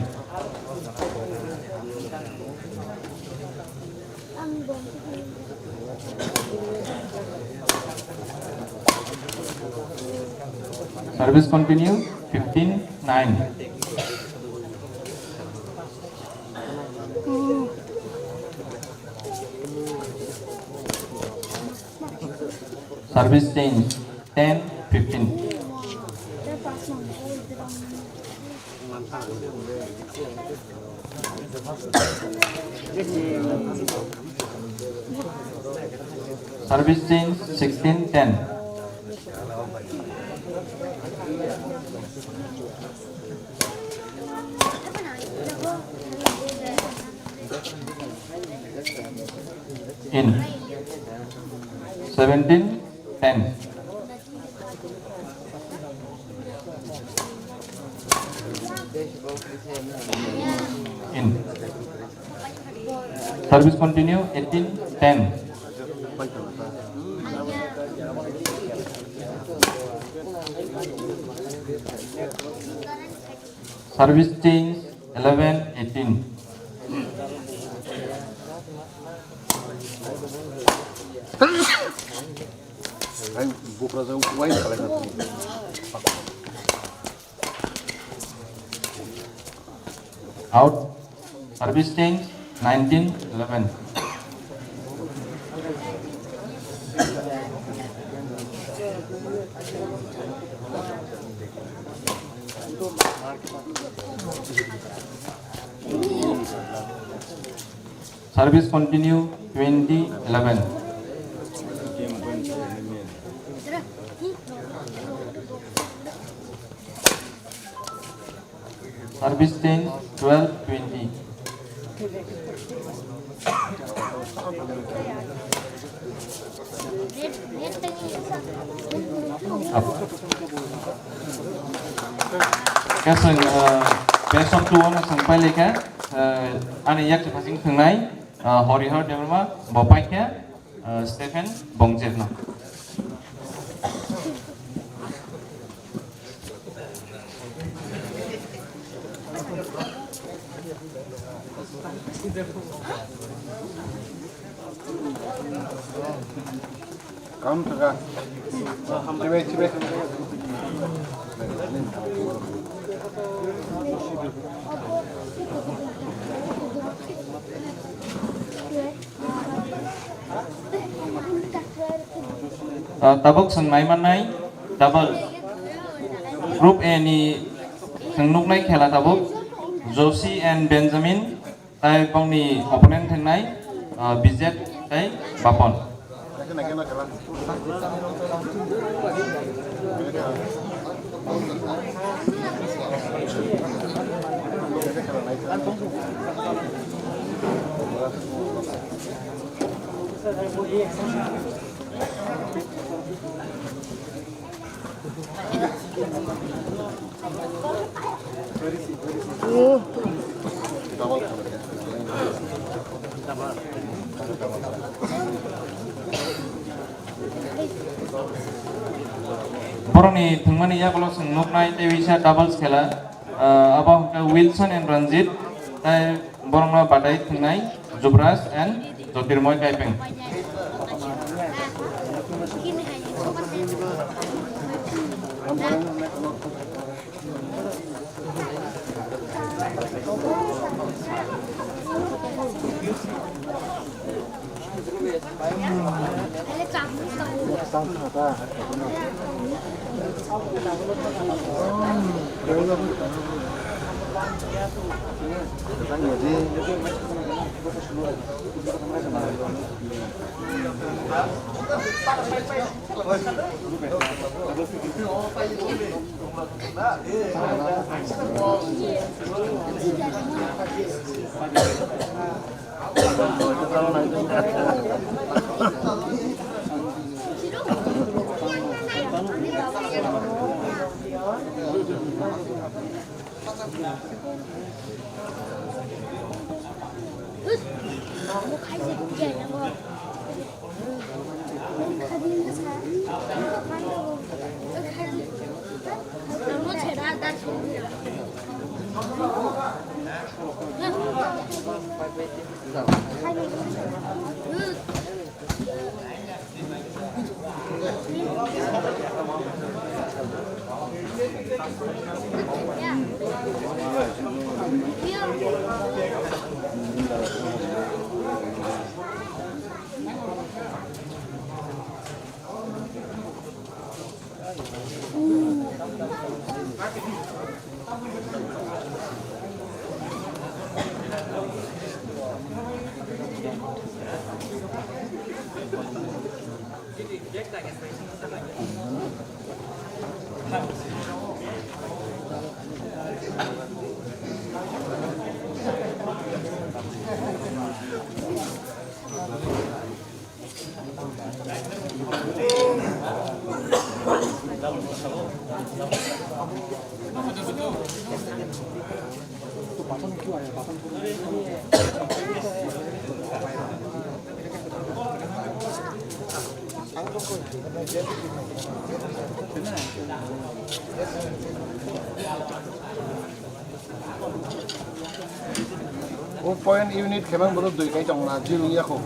Service continue, fifteen nine. Service change, ten fifteen. Service change, sixteen ten. In. Seventeen ten. In. Service continue, eighteen ten. Service change, eleven eighteen. Out. Service change, nineteen eleven. Service continue, twenty eleven. Service change, twelve twenty. Up. Khe chwng, uh, best of two-o no chwng pailai kha, uh, ani yak se phasing thwngnai, uh, Horihar Debbarma, bo paikha, uh, Stephen Bongjerno. Kam thaka. Chibai, chibai. Ah, tabuk chwng nai mannai double. Group A ni chwng nuknai khela tabuk Josie and Benjamin tai bongni opponent thengnai, ah, Bijet tai Bapon. Naikhe, naikhe, naikhe. Borokni thwngmani yagulo chwng nuknai tei wisa doubles khela, ah, abo hwnkhe Wilson and Ranjit tei borokno batai thwngnai Jubraj and Jyotirmoy Kaipeng. O point unit khemang borok dui kai tong na, jil wngya kho.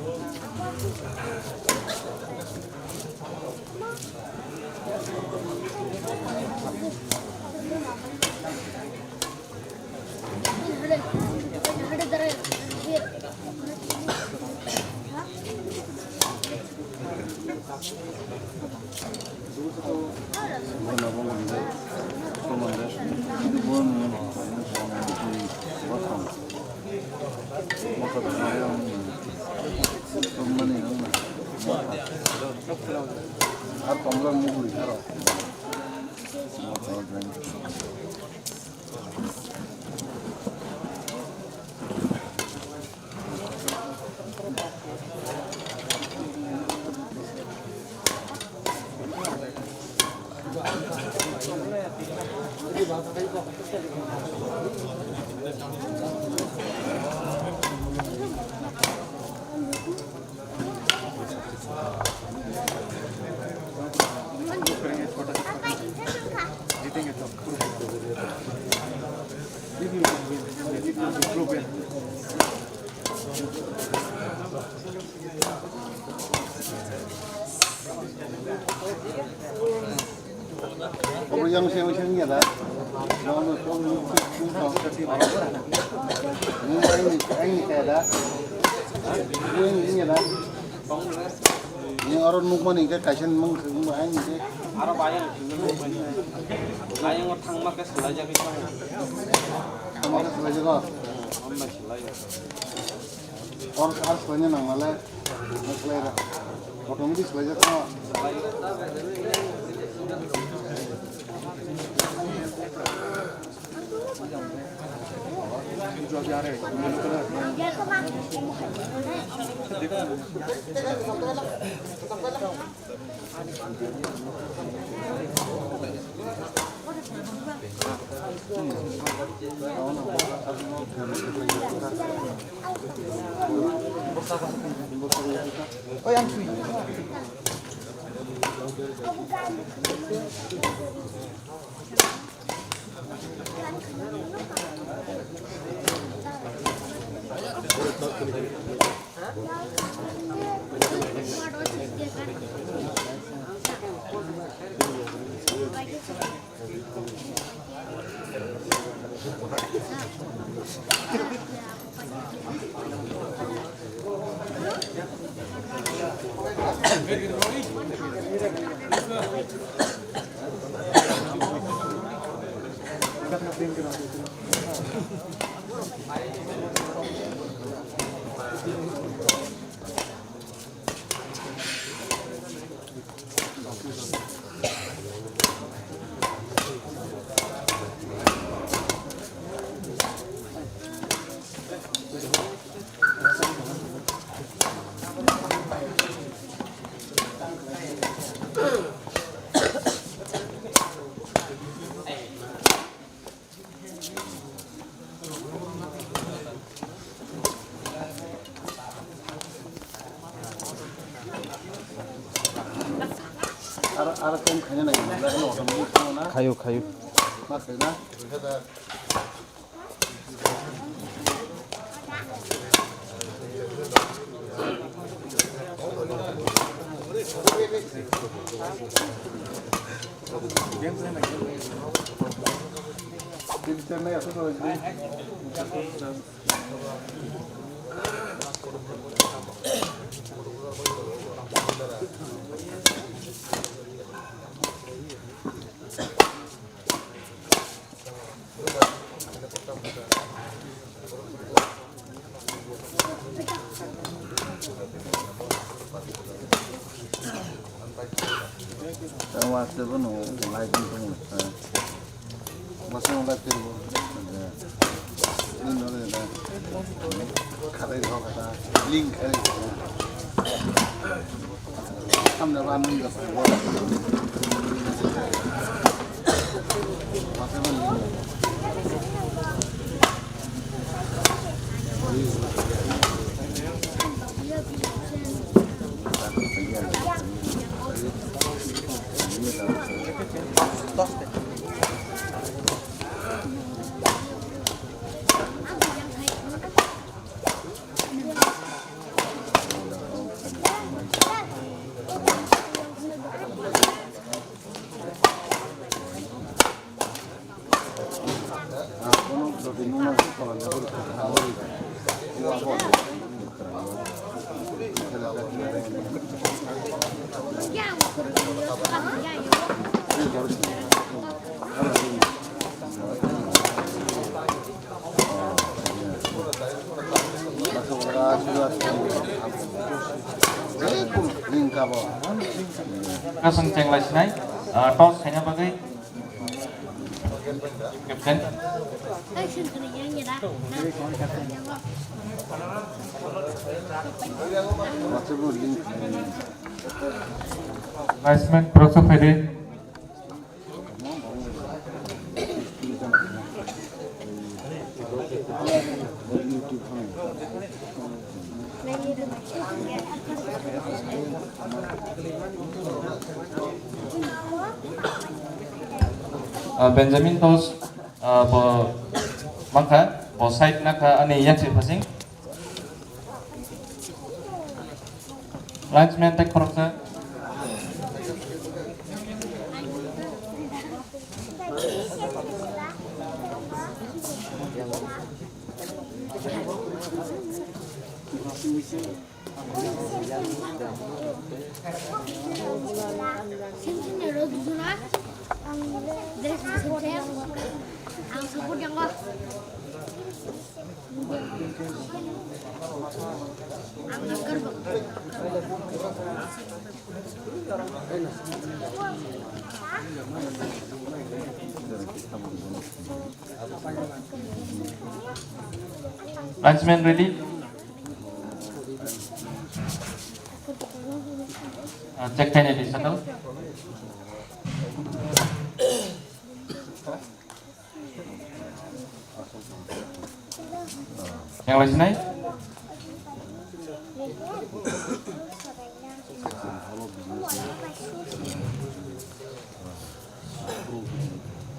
Obo yang se yang ya da. Ni aro nukmani hingke kaisa ni mung se ang hingke. Aro bayang sini nukmani. Bayang o thangma ke selai jagwi tong. Thangma ke selai jago. Hambai selai. Or, ar selai ni nang nalai. Selai ra. Automatic selai jago. Selai. Aro, aro tem khaina nai, khayo, khayo. Ma khaina? Tang waste bono light ni tong. Waste no light tong. Ni no le na. Khalai ho kata. Link khalai. Samne ba nung da. Kasang chenglai sinai, ah, toss khaina bagwi. Captain. Batsman, proxo phaidi. Ah, Benjamin Tosh, ah, bo mankha, bo side nakha ani yaksi phasing. Linesman tei khoroksa. Ang support yang ko. Linesman ready. Uh, check ten eighty shuttle. Yang lain sini.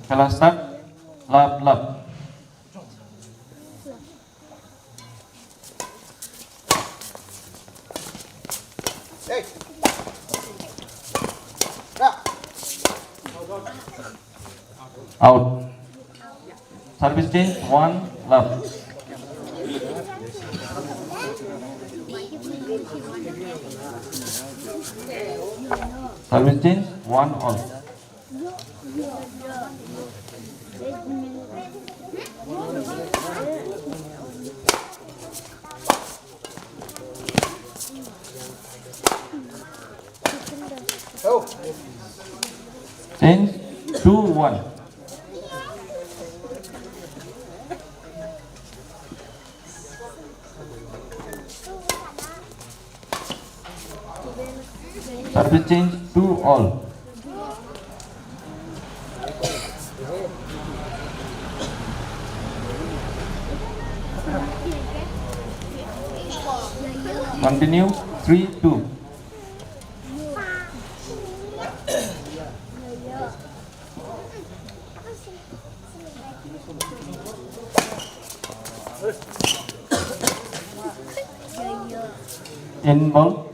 Khela start. Lap, lap. Out. Service change, one love. Service change, one all. Change, two one. Service change, two all. Continue, three two. End ball,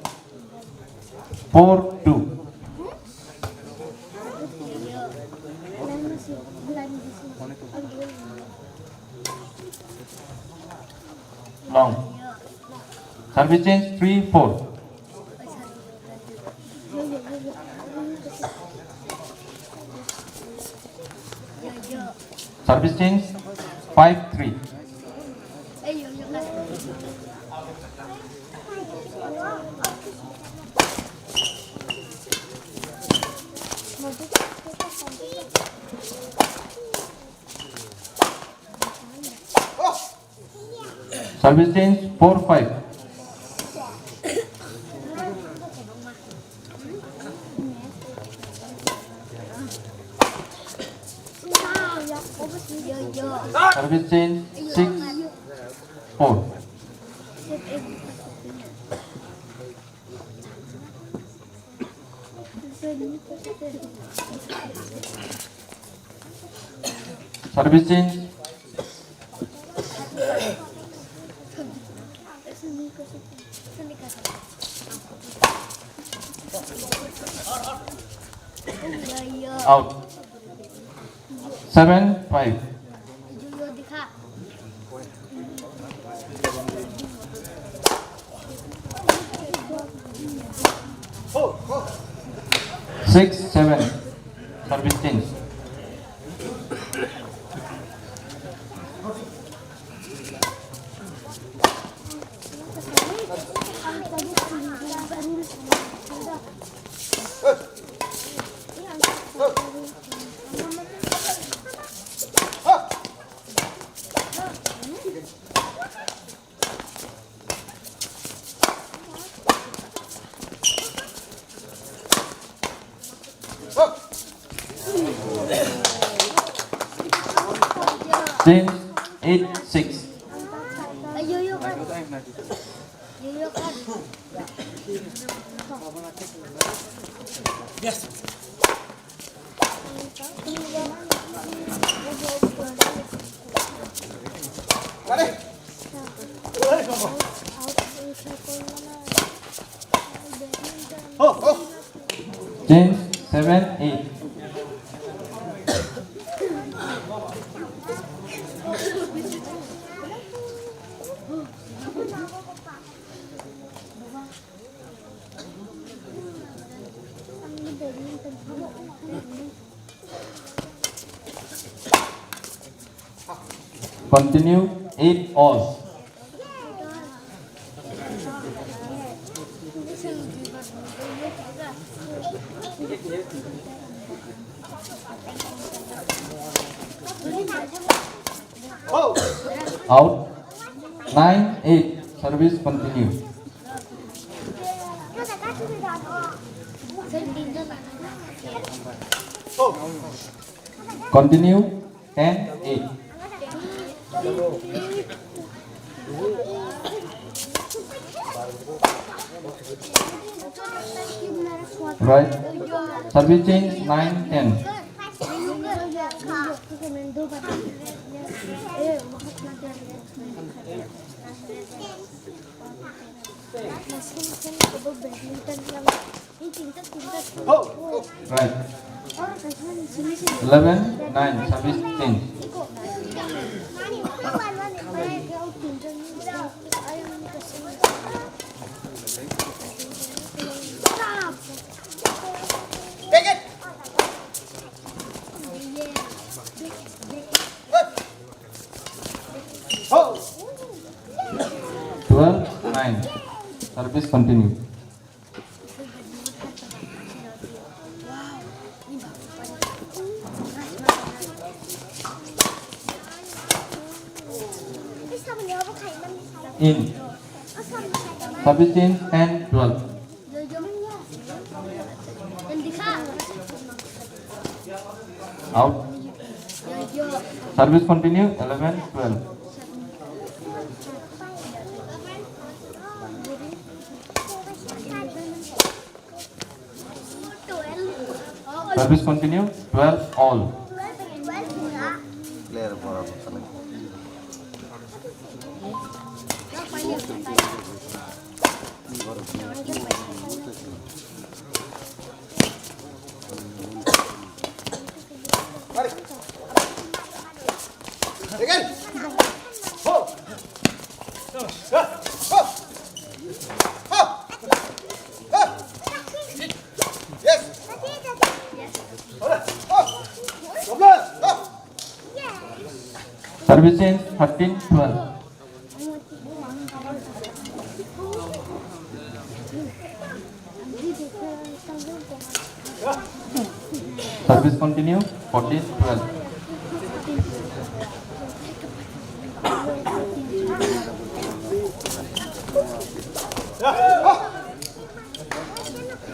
four two. Long. Service change, three four. Service change, five three. Service change, four five. Service change, six four. Service change. Out. Seven five. Six seven. Service change. Change, eight six. Change, seven eight. Continue, eight all. Out. Nine eight, service continue. Continue, ten eight. Right. Service change, nine ten. Right. Eleven nine, service change. Twelve nine. Service continue. In. Service change ten twelve. Out. Service continue, eleven twelve. Service continue, twelve all. Player borok. Service change thirteen twelve. Service continue, fourteen twelve.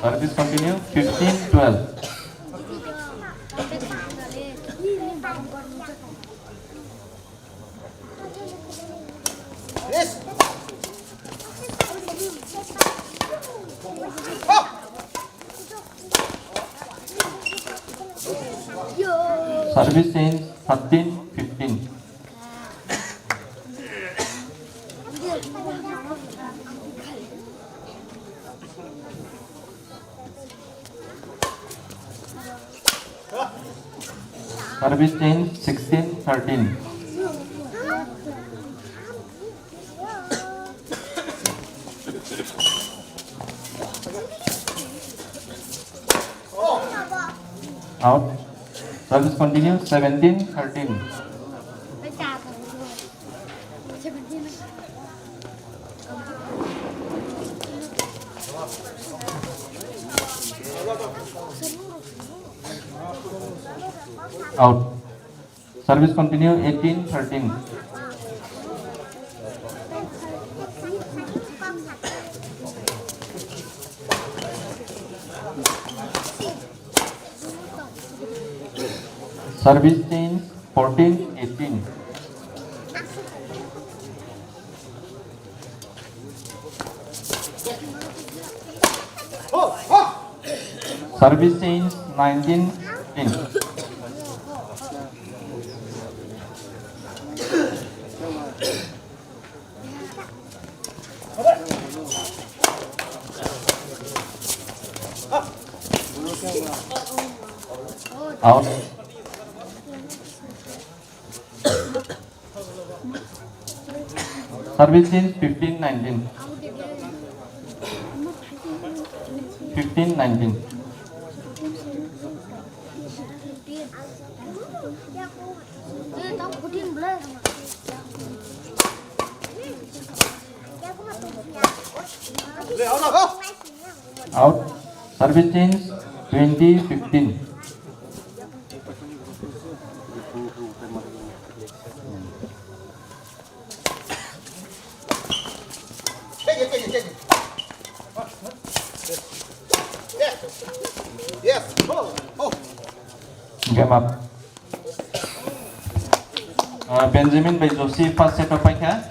Service continue, fifteen twelve. Service change, thirteen fifteen. Service change, sixteen thirteen. Out. Service continue, seventeen thirteen. Out. Service continue, eighteen thirteen. Service change, fourteen eighteen. Service change, nineteen fifteen. Out. Service change, fifteen nineteen. Fifteen nineteen. Out. Service change, twenty fifteen. Game up. Ah, Benjamin bai Josi first set o paikha.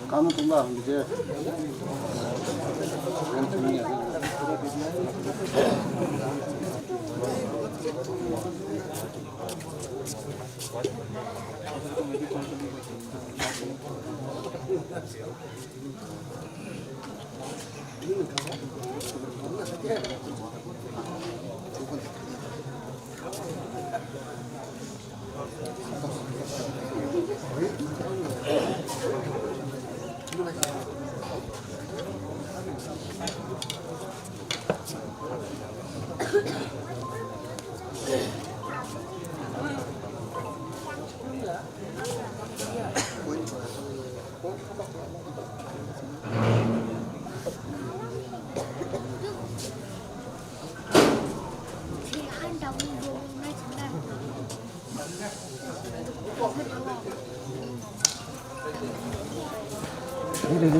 Kano tongla ang bide.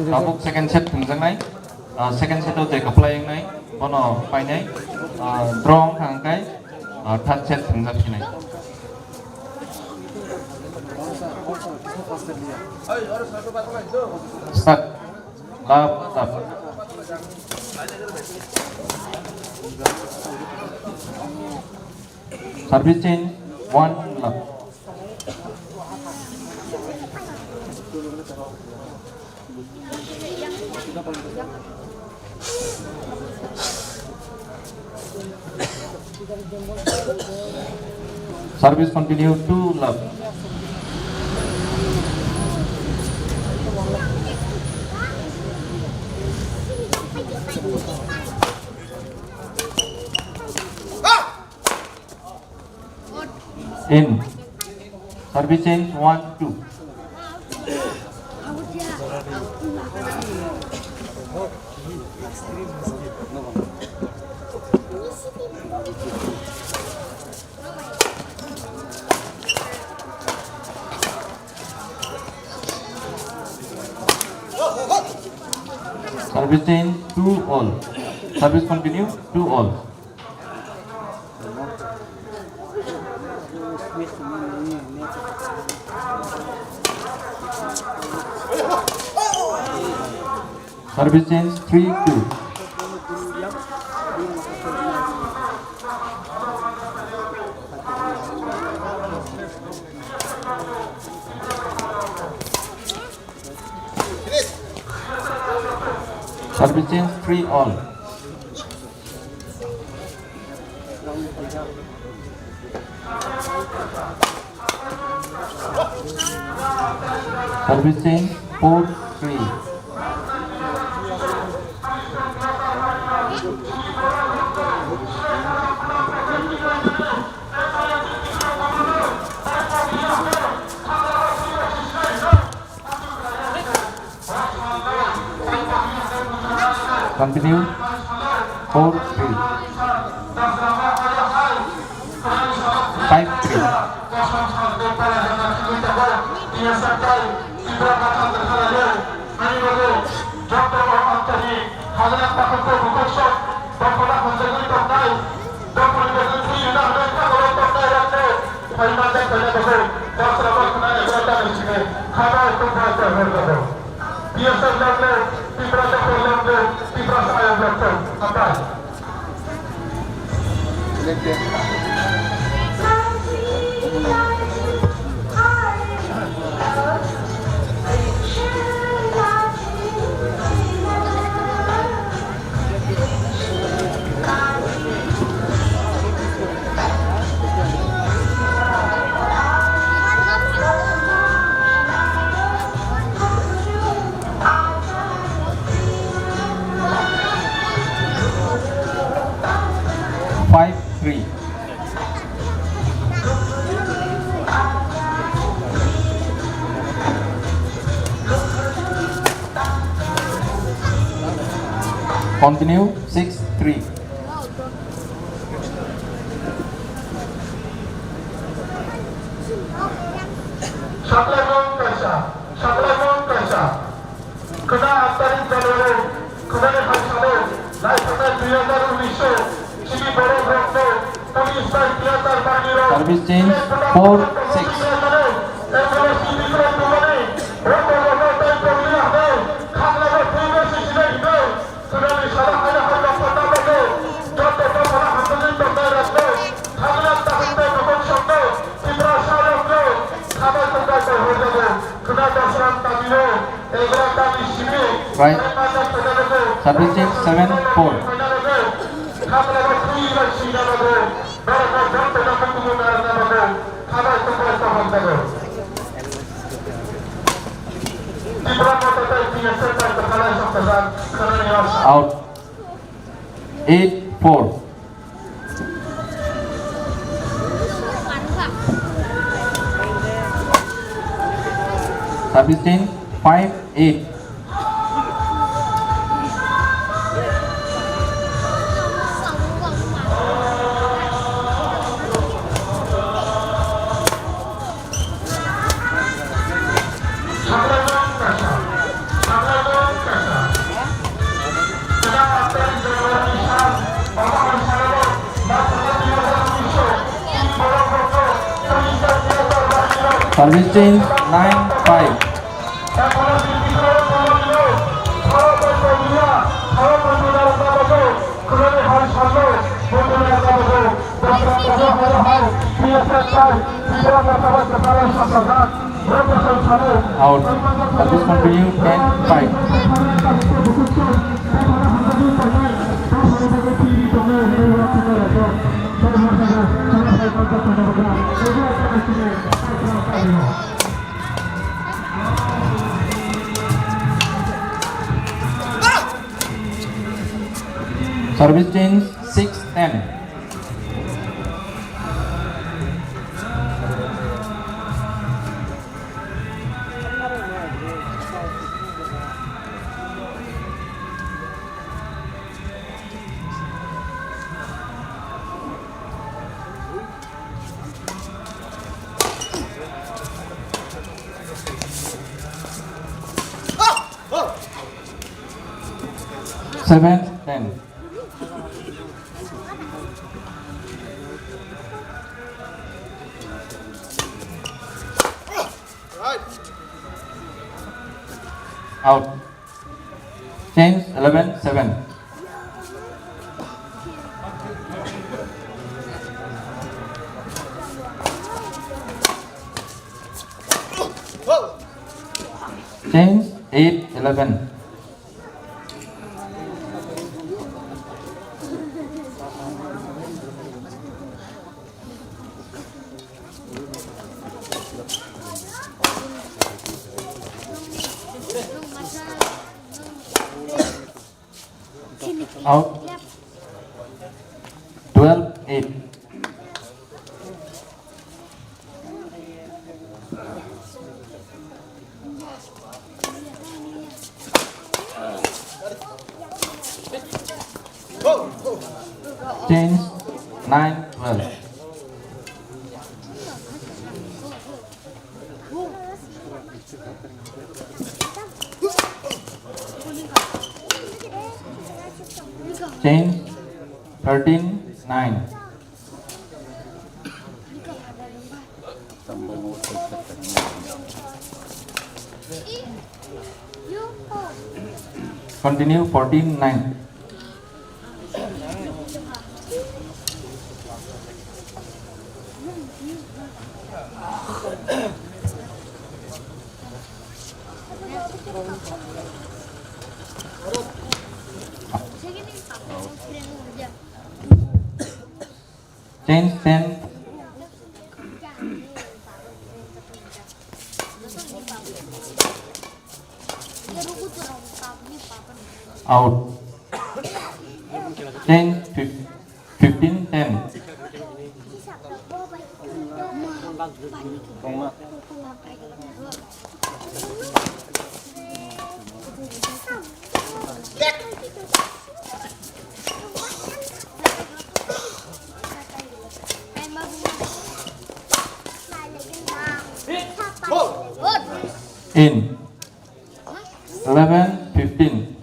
Tabuk second set thwngjaknai. Ah, second set o je kwplai wngnai, bono painai. Ah, draw wngkha hwnkhe, ah, third set thwngjak phinai. Start. Love, love. Service change, one love. Service continue, two love. In. Service change, one, two. Service change, two all. Service continue, two all. Service change, three two. Service change, three all. Service change, four three. Continue. Four three. Five three. three. Continue, six three. Saklaimung kaisa, saklaimung kaisa. Khwna aat tarik January, khwnani hai salo, naithoknai dui hazar unis o, chini borok rokno police bai tiyar jar bagwi rok. Service change, four six. Ambulance ni bikroi tubani, rokno rokno tai tongli hwnwi, khanglago thwibo sisi nai hwnwi, khwnani salo haino hai rok panda bagwi, joto joto no hamjagwi tongnai rokno, khangla takhuk tei nokol sokno, Tiprasa rokno, khabai tongthai tei horjago, khwna dosram tamino. Right. Service change seven four. Out. Eight four. Service change five eight. Service change nine five. Out. Service continue, ten five. Service change, six ten. Seven ten. Out. Change eleven seven. Change eight eleven. Out. Twelve eight. Change nine twelve. Change thirteen nine. Continue fourteen nine. Change ten. Out. Change fif-, fifteen ten. In eleven fifteen.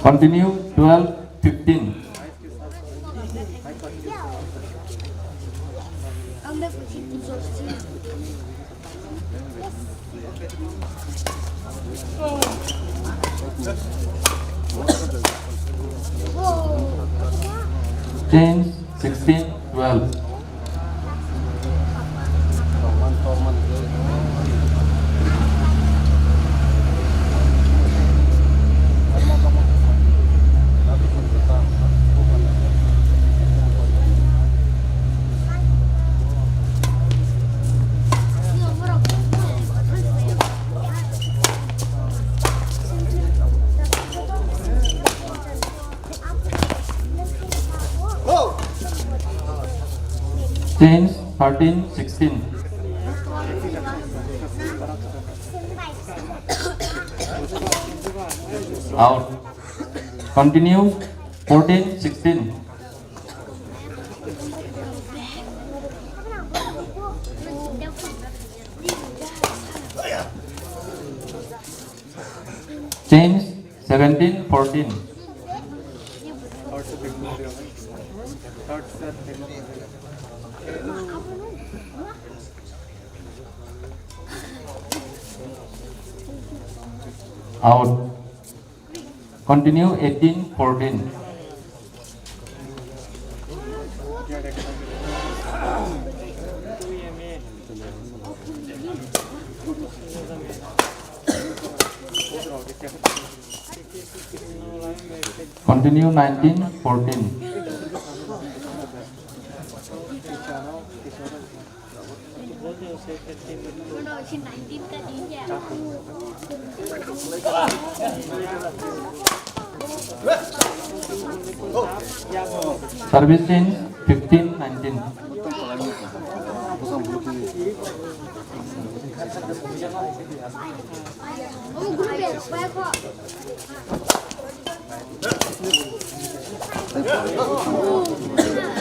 Continue, twelve fifteen. Change sixteen twelve. Change thirteen sixteen. Out. Continue fourteen sixteen. Change seventeen fourteen. Out. Continue eighteen fourteen. Continue nineteen fourteen. Service change fifteen nineteen.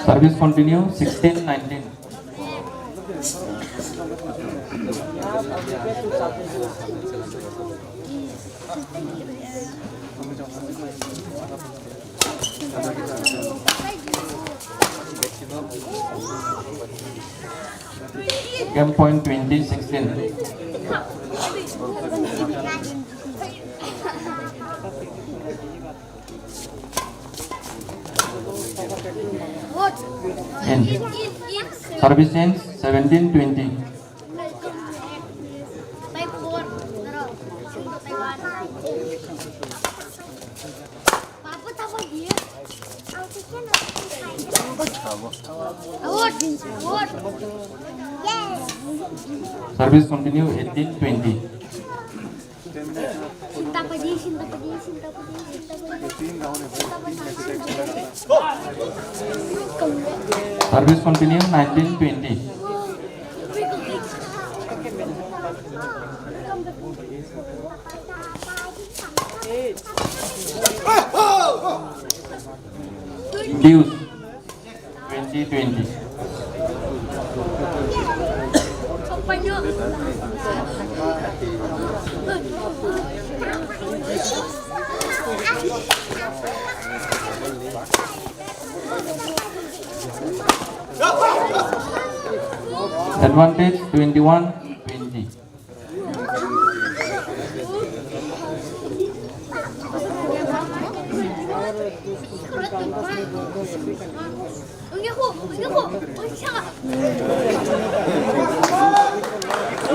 Service continue sixteen nineteen. Game point twenty sixteen. End. Service ends seventeen twenty. Service continue eighteen twenty. Service continue nineteen twenty. Deuce. Twenty twenty. Advantage twenty-one twenty.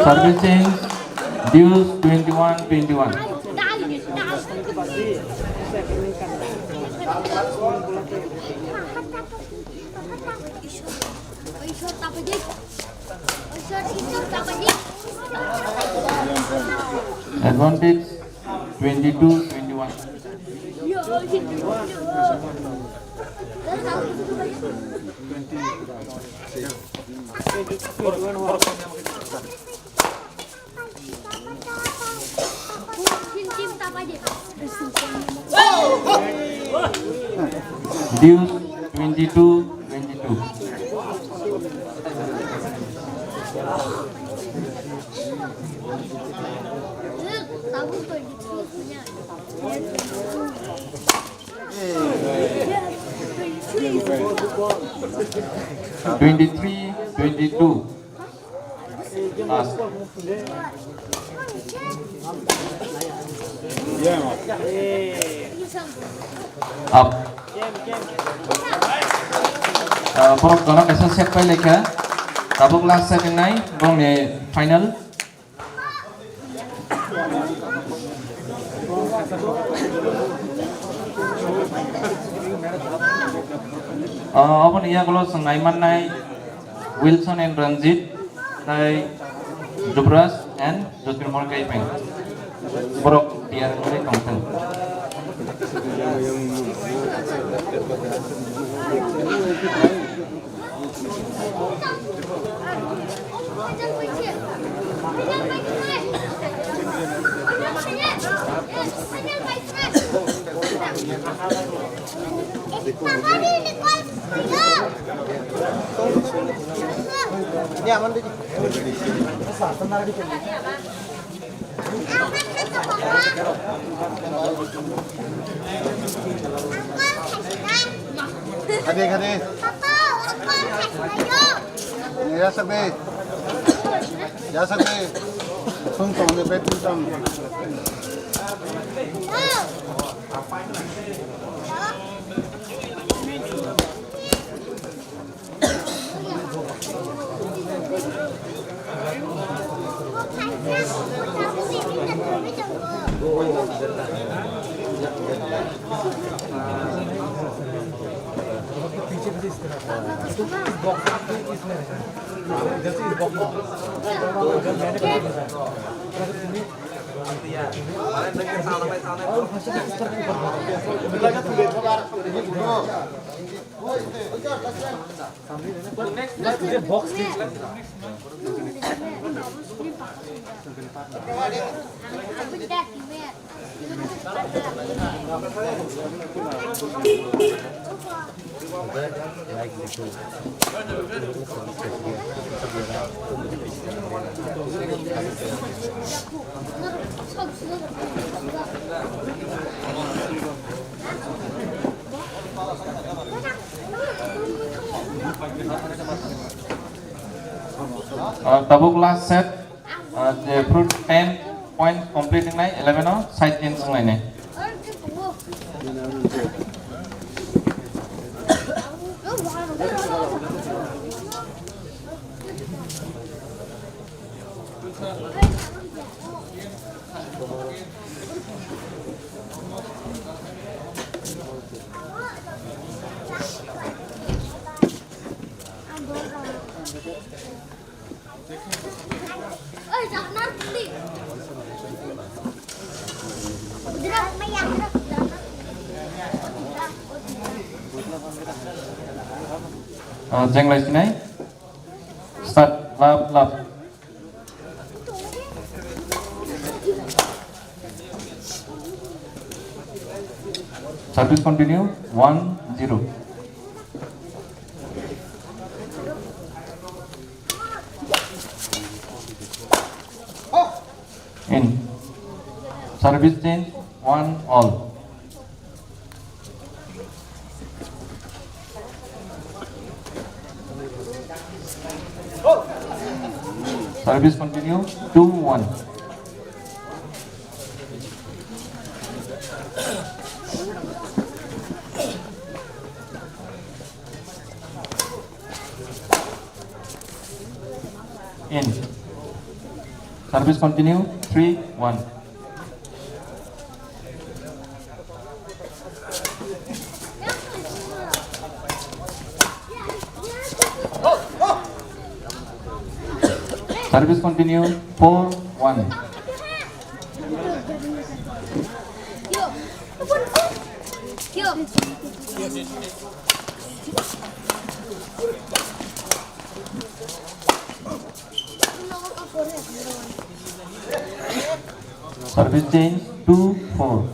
Service change, deuce twenty-one twenty-one. Advantage twenty-two twenty-one. Deuce twenty-two twenty-two. Twenty-three twenty-two. Last. Up. Ah, borok jono kaisa set pai laikha. Tabuk last set wngnai, borokni final. Ah, oboni yagulo chwng nai mannai Wilson and Ranjit, tai Jubraj and Josmir Morkai pen. Borok tiyar wngwi tongthung. Khade, khade. Ya sakde. Ya sakde. Sung tong de betul tong. Ah, tabuk last set, ah, je fruit ten point complete wngnai, eleven o side gain swnglainai. Ah, jenglai sinai. Start, lap, lap. Service continue, one zero. In. Service change, one all. Service continue, two one. In. Service continue, three one. Service continue, four one. Service change, two four.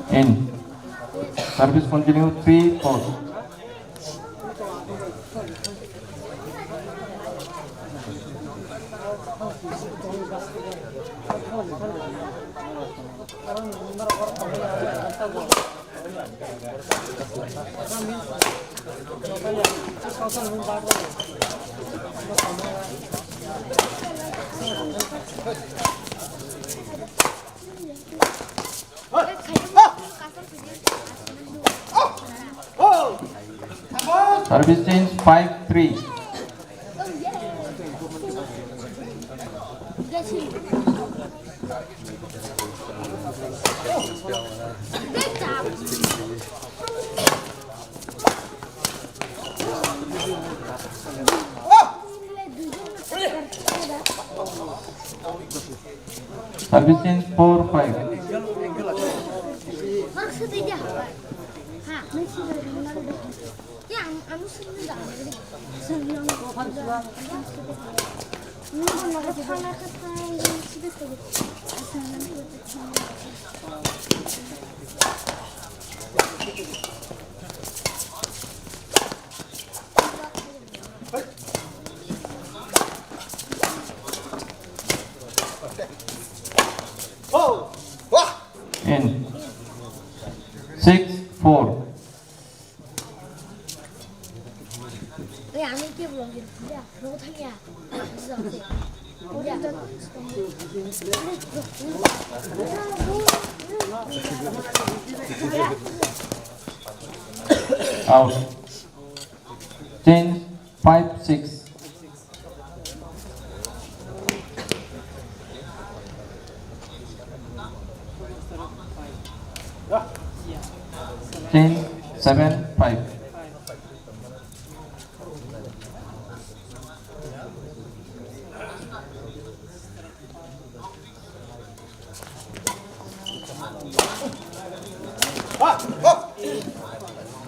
End. Service continue, three four. Service change, five three. Service change, four five. In. Six four. Out. Change, five six. Change, seven five.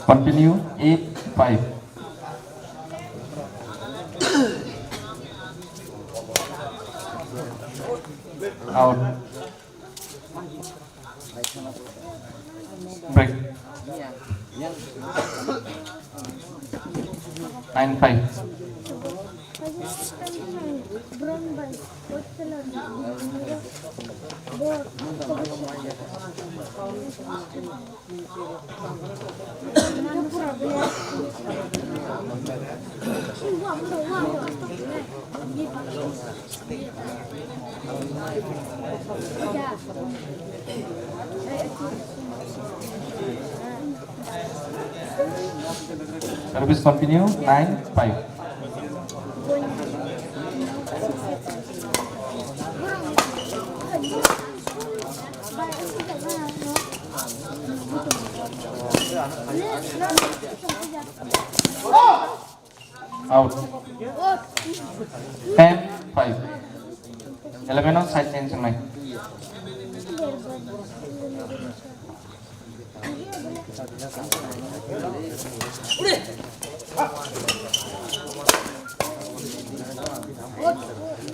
Continue, eight five. Out. Break. Nine five. Service continue, nine five. Out. Ten five. Eleven o side change wngnai.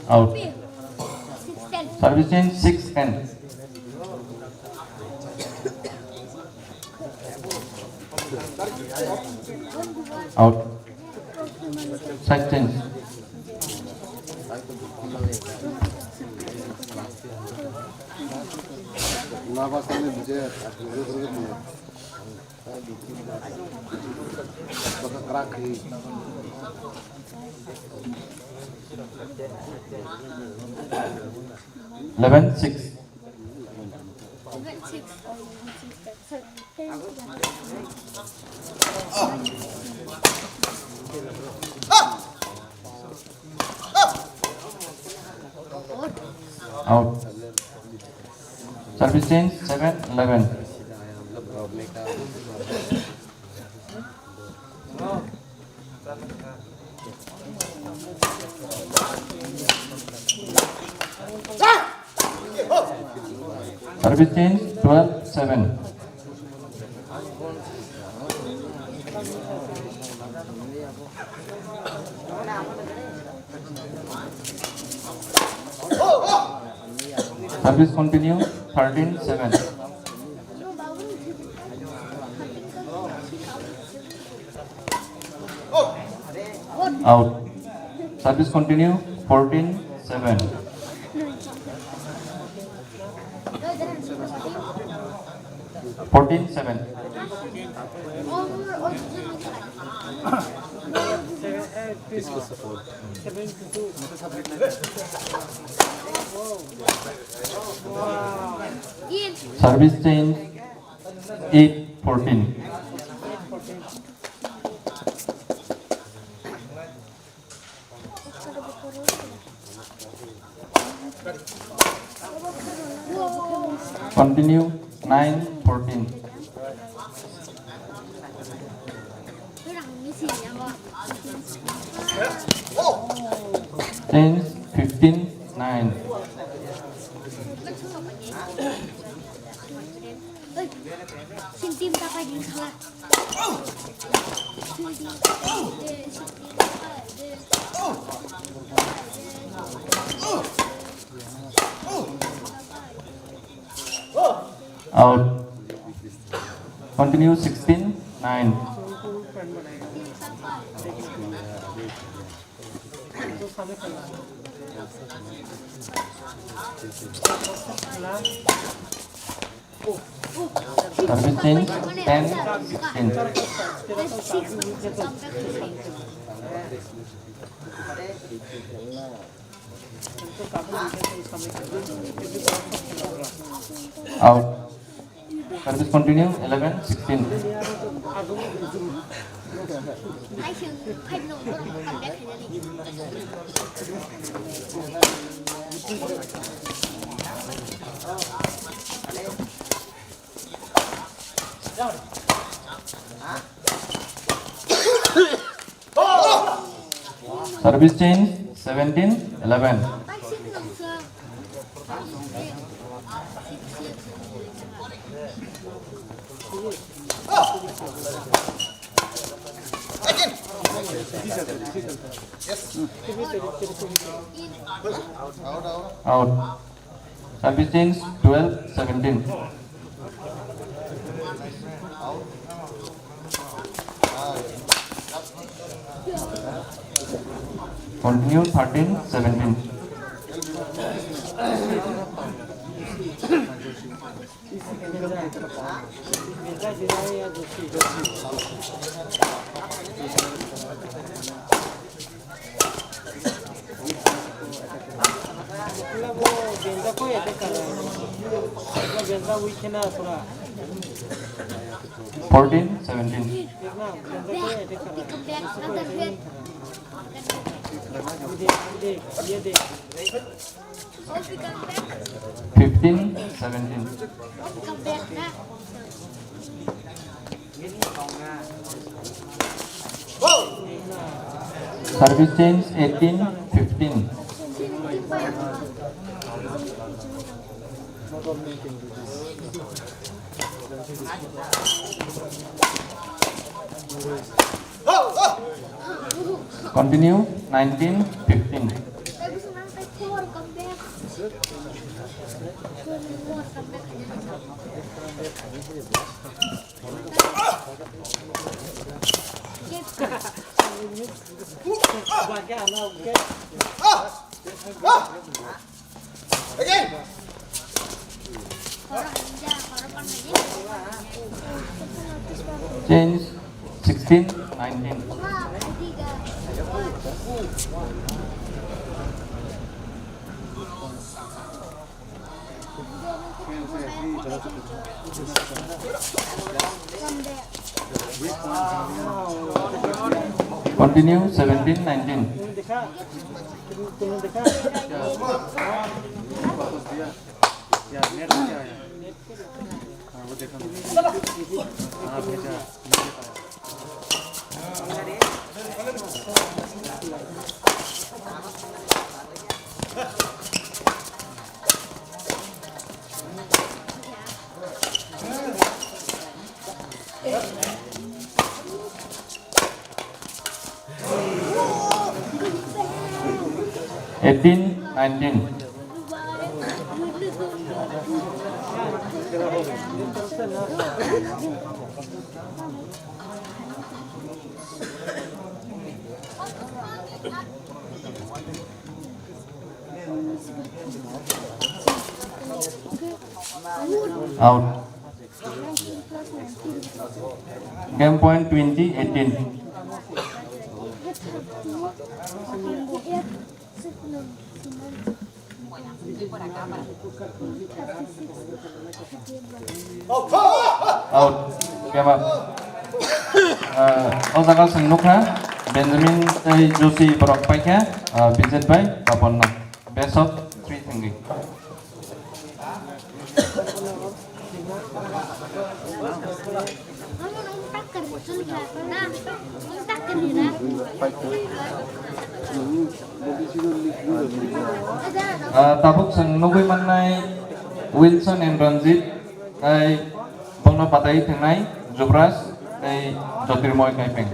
Out. Service change, six ten. Out. Side change. Eleven six. Out. Service change, seven eleven. Service change, twelve seven. Service continue, thirteen seven. Out. Service continue, fourteen seven. Fourteen seven. Service change, eight fourteen. Continue, nine fourteen. Change, fifteen nine. Out. Continue, sixteen nine. Service change, ten sixteen. Out. Service continue, eleven sixteen. Service change, seventeen eleven. Out. Service change, twelve seventeen. Continue, thirteen seventeen. Fourteen seventeen. Fifteen seventeen. Service change, eighteen fifteen. Continue, nineteen fifteen. Change, sixteen nineteen. Continue, seventeen nineteen. Eighteen nineteen. Out. Game point twenty eighteen. Out. Game up. Ah, o jaga chwng nukha, Benjamin tei Joshi borok paikha, ah, Bijit bai Papanno. Best of three thwngwi. Ah, tabuk chwng nugwi mannai Wilson and Ranjit, tei bongno batai thangnai Jubraj tei Jyotirmoy Kaipeng.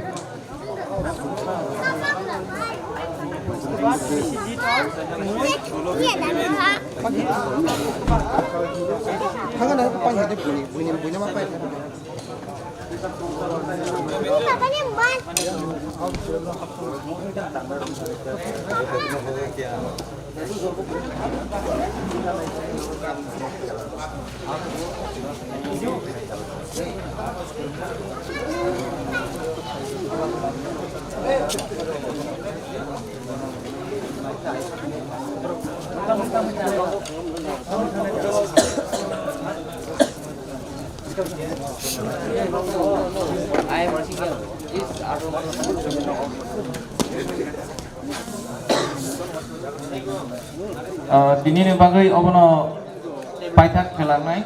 Ah, tinini bagwi obono paithak khelangnai.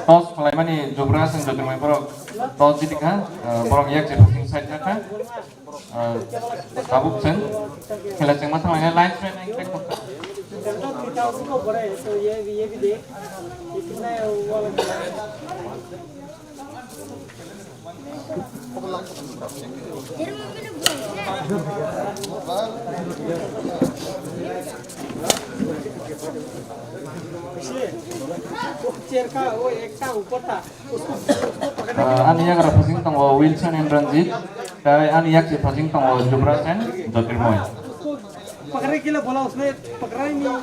Toss khwlaimani Jubra Singh Jyotirmoy borok toss jiti kha, borok yak je phaising side na kha. Tabuk chwng khela chwngma thanglainai line straight line straight. Ani yagra phasing tongo Wilson and Ranjit, tei ani yakchi phasing tongo Jubra Sen Jyotirmoy. पकड़ने के लिए बोला उसने, पकड़ा ही नहीं।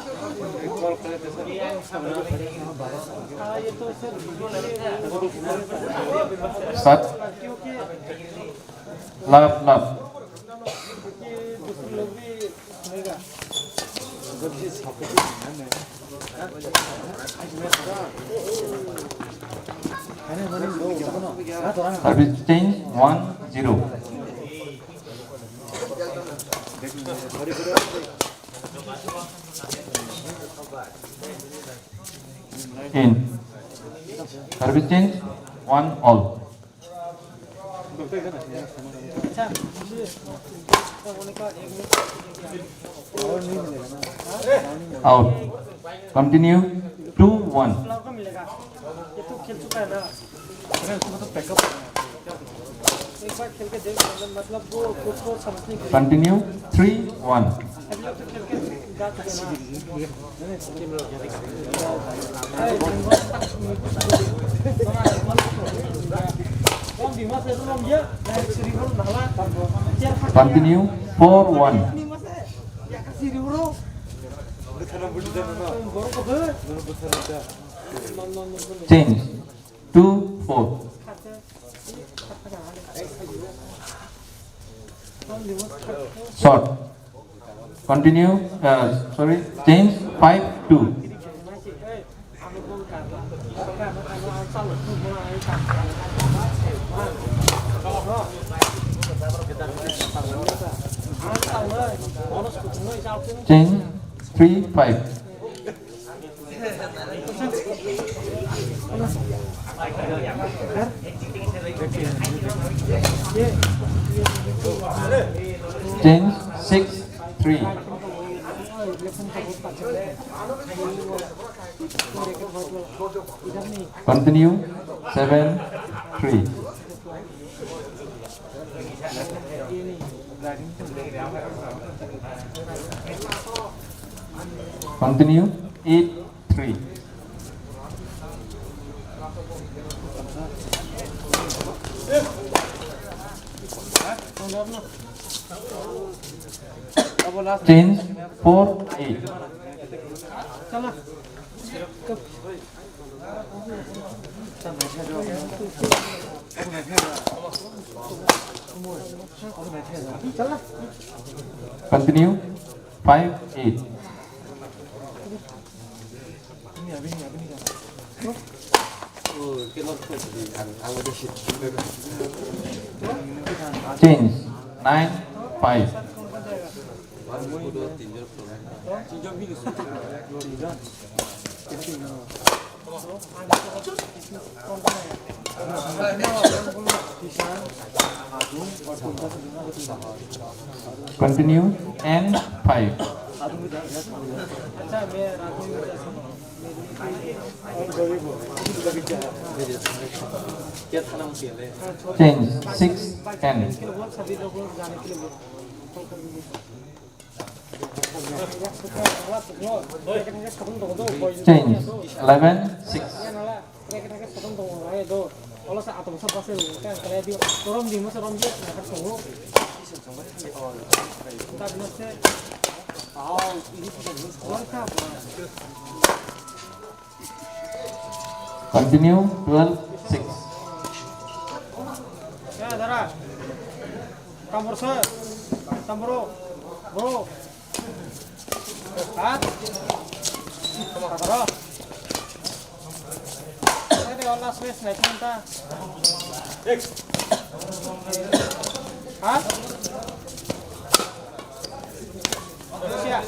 हाँ, ये तो सर, Sat. क्योंकि Love, love. ये दूसरे लोग भी सुनेगा। Service change one zero. In. Service change one all. Out. Continue. Two one. Continue. Three one. Continue. Four one. Change. Two four. Short. Continue. Uh, sorry. Change. Five two. Change. Three five. Change six three. Continue seven three. Continue eight three. Change four eight. Continue. Five eight. Change. Nine five. Continue. N five. Change. Six ten. Change. Eleven six. Continue. Twelve six. Ya, dara. Tambor sir. Tamboro. Bro. Ha? Tamboro. Ini last match naik minta. Ha? Siap.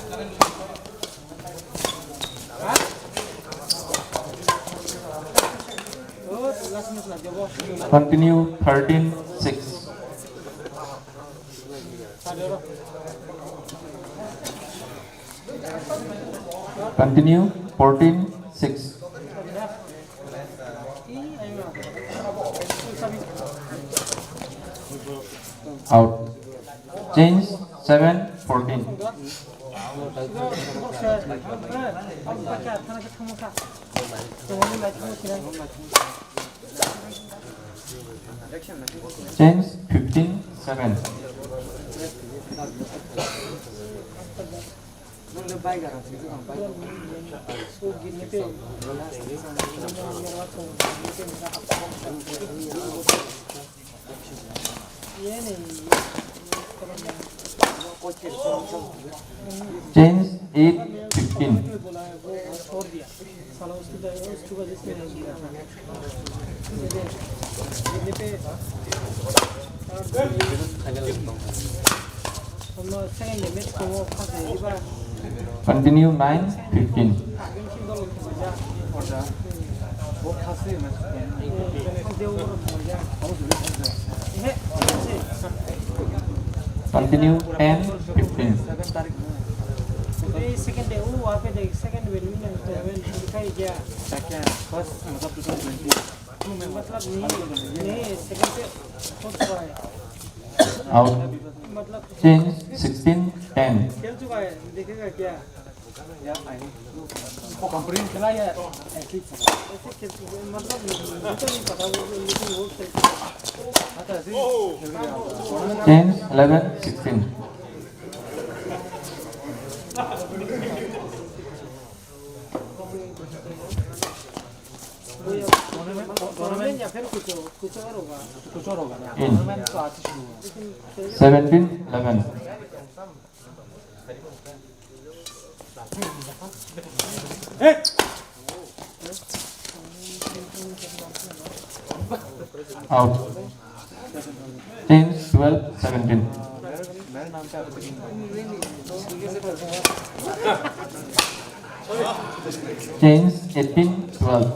Continue. Thirteen six. Continue. Fourteen six. Out. Change. Seven fourteen. Change. Fifteen seven. Change. Eight fifteen. Continue. Nine fifteen. Continue. Ten fifteen. Second day, oh, second day, first, मतलब, नहीं, नहीं, second से, first हुआ है। Out. मतलब, Change. Sixteen ten. खेल चुका है, देखेगा क्या? यार, I नहीं। वो कंप्लेन खेला या ऐसे ही खेला? ऐसे खेल चुका है, मतलब, मुझे नहीं पता, वो, लेकिन वो खेल चुका है। हाँ, तो ऐसे ही खेल गया। Change. Eleven sixteen. Tournament, tournament या फिर कुछ, कुछ और होगा। कुछ और होगा ना। In. Tournament तो आज ही शुरू हुआ। Seventeen eleven. Out. Change. Twelve seventeen. Change. Eighteen twelve.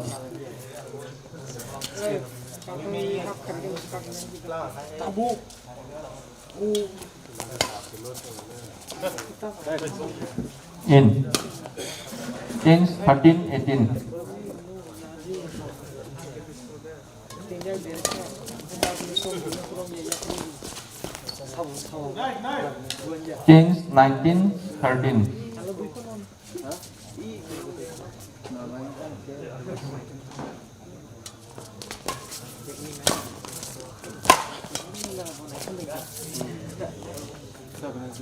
In. Change. Thirteen eighteen. Change. Nineteen thirteen.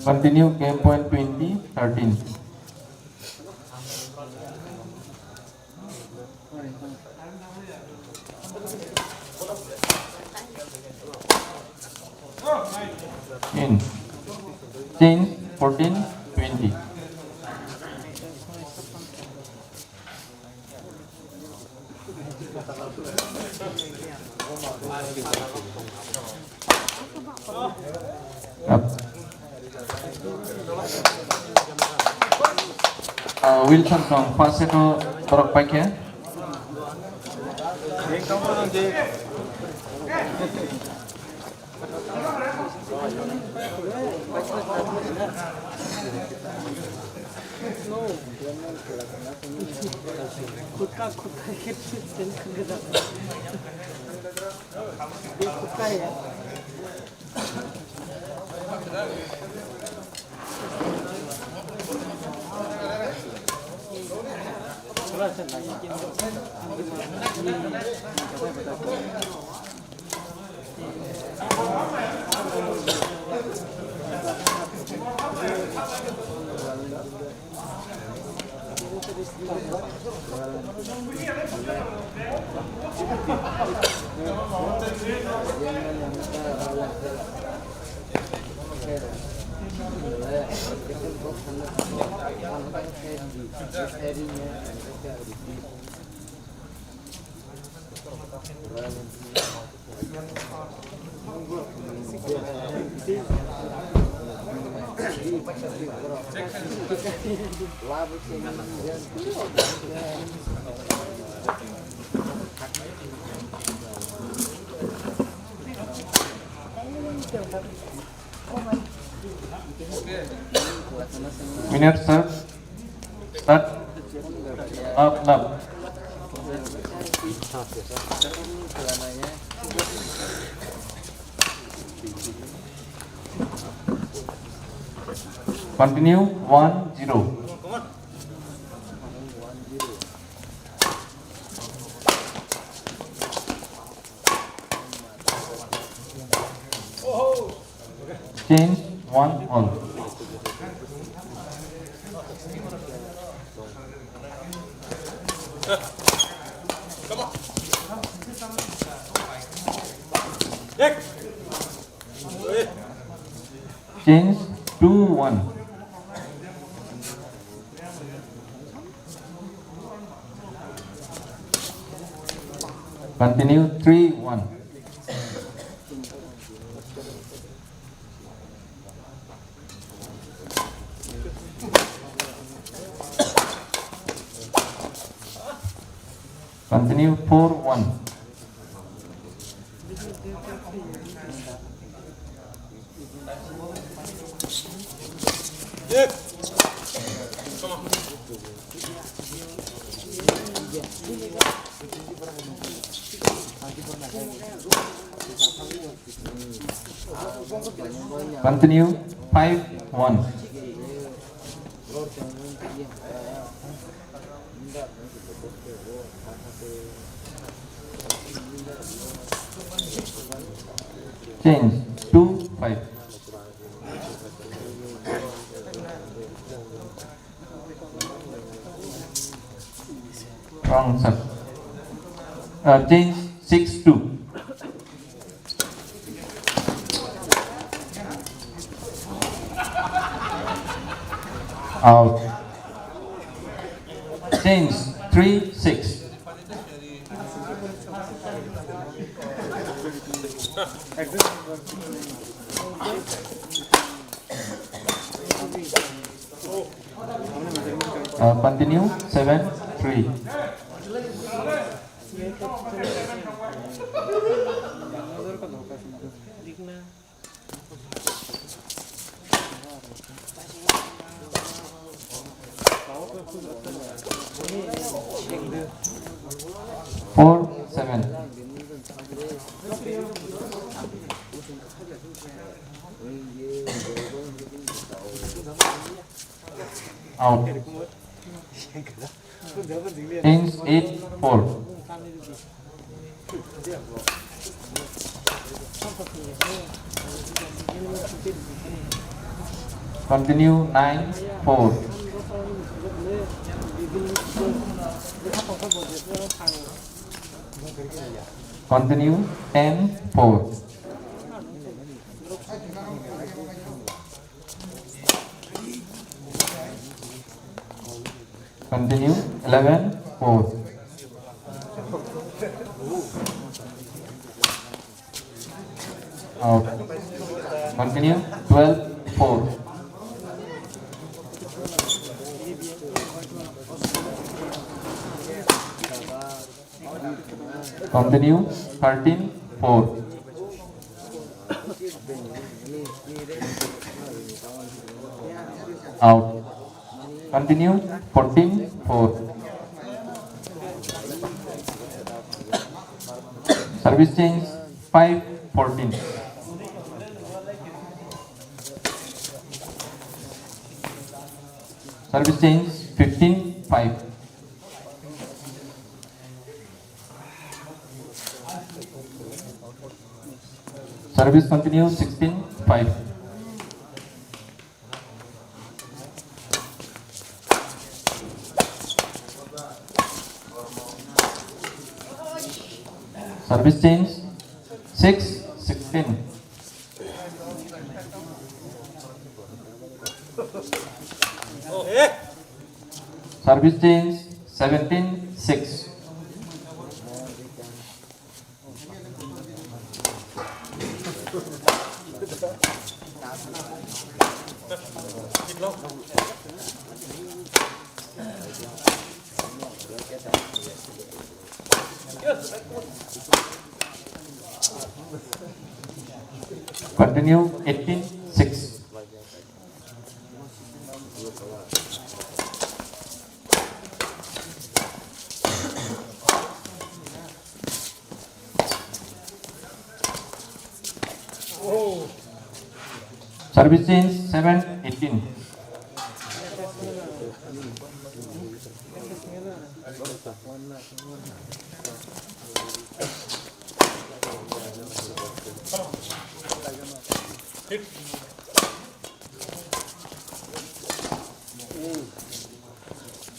Continue. Game point. Twenty thirteen. In. Change fourteen twenty. Up. Uh, Wilson from first set o borok paikhe. Winner serve. Start. Love, love. Continue, one zero. Change, one all. Change, two one. Continue, three one. Continue, four one. Continue, five one. Change, two five. Wrong, sir. Uh, change, six two. Out. Change, three six. Uh, continue, seven three. Four seven. Out. Change, eight four. Continue, nine four. Continue, ten four. Continue, eleven four. Out. Continue, twelve four. Continue, thirteen four. Out. Continue, fourteen four. Service change, five fourteen. Service change, fifteen five. Service continue, sixteen five. Service change, six sixteen. Service change, seventeen six. Continue, eighteen six. Service change, seven eighteen.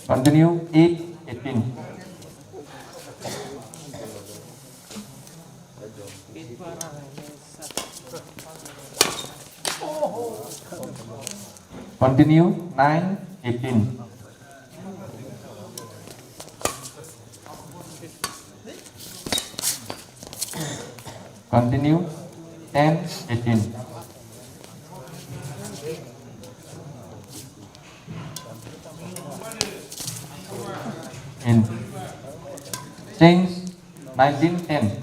Continue, eight eighteen. Continue, nine eighteen. Continue, ten eighteen. In change, nineteen ten.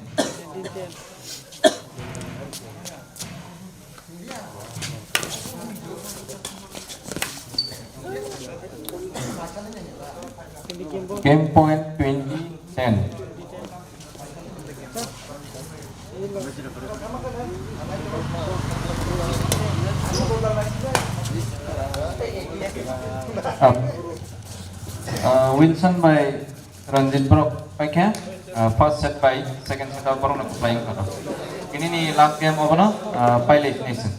Game point, twenty ten. Uh, uh, Wilson by Ranjit Borok paikha, uh, first set by second set o borokno kwplai wngkha. Tini ni last game obono, uh, pailai nation.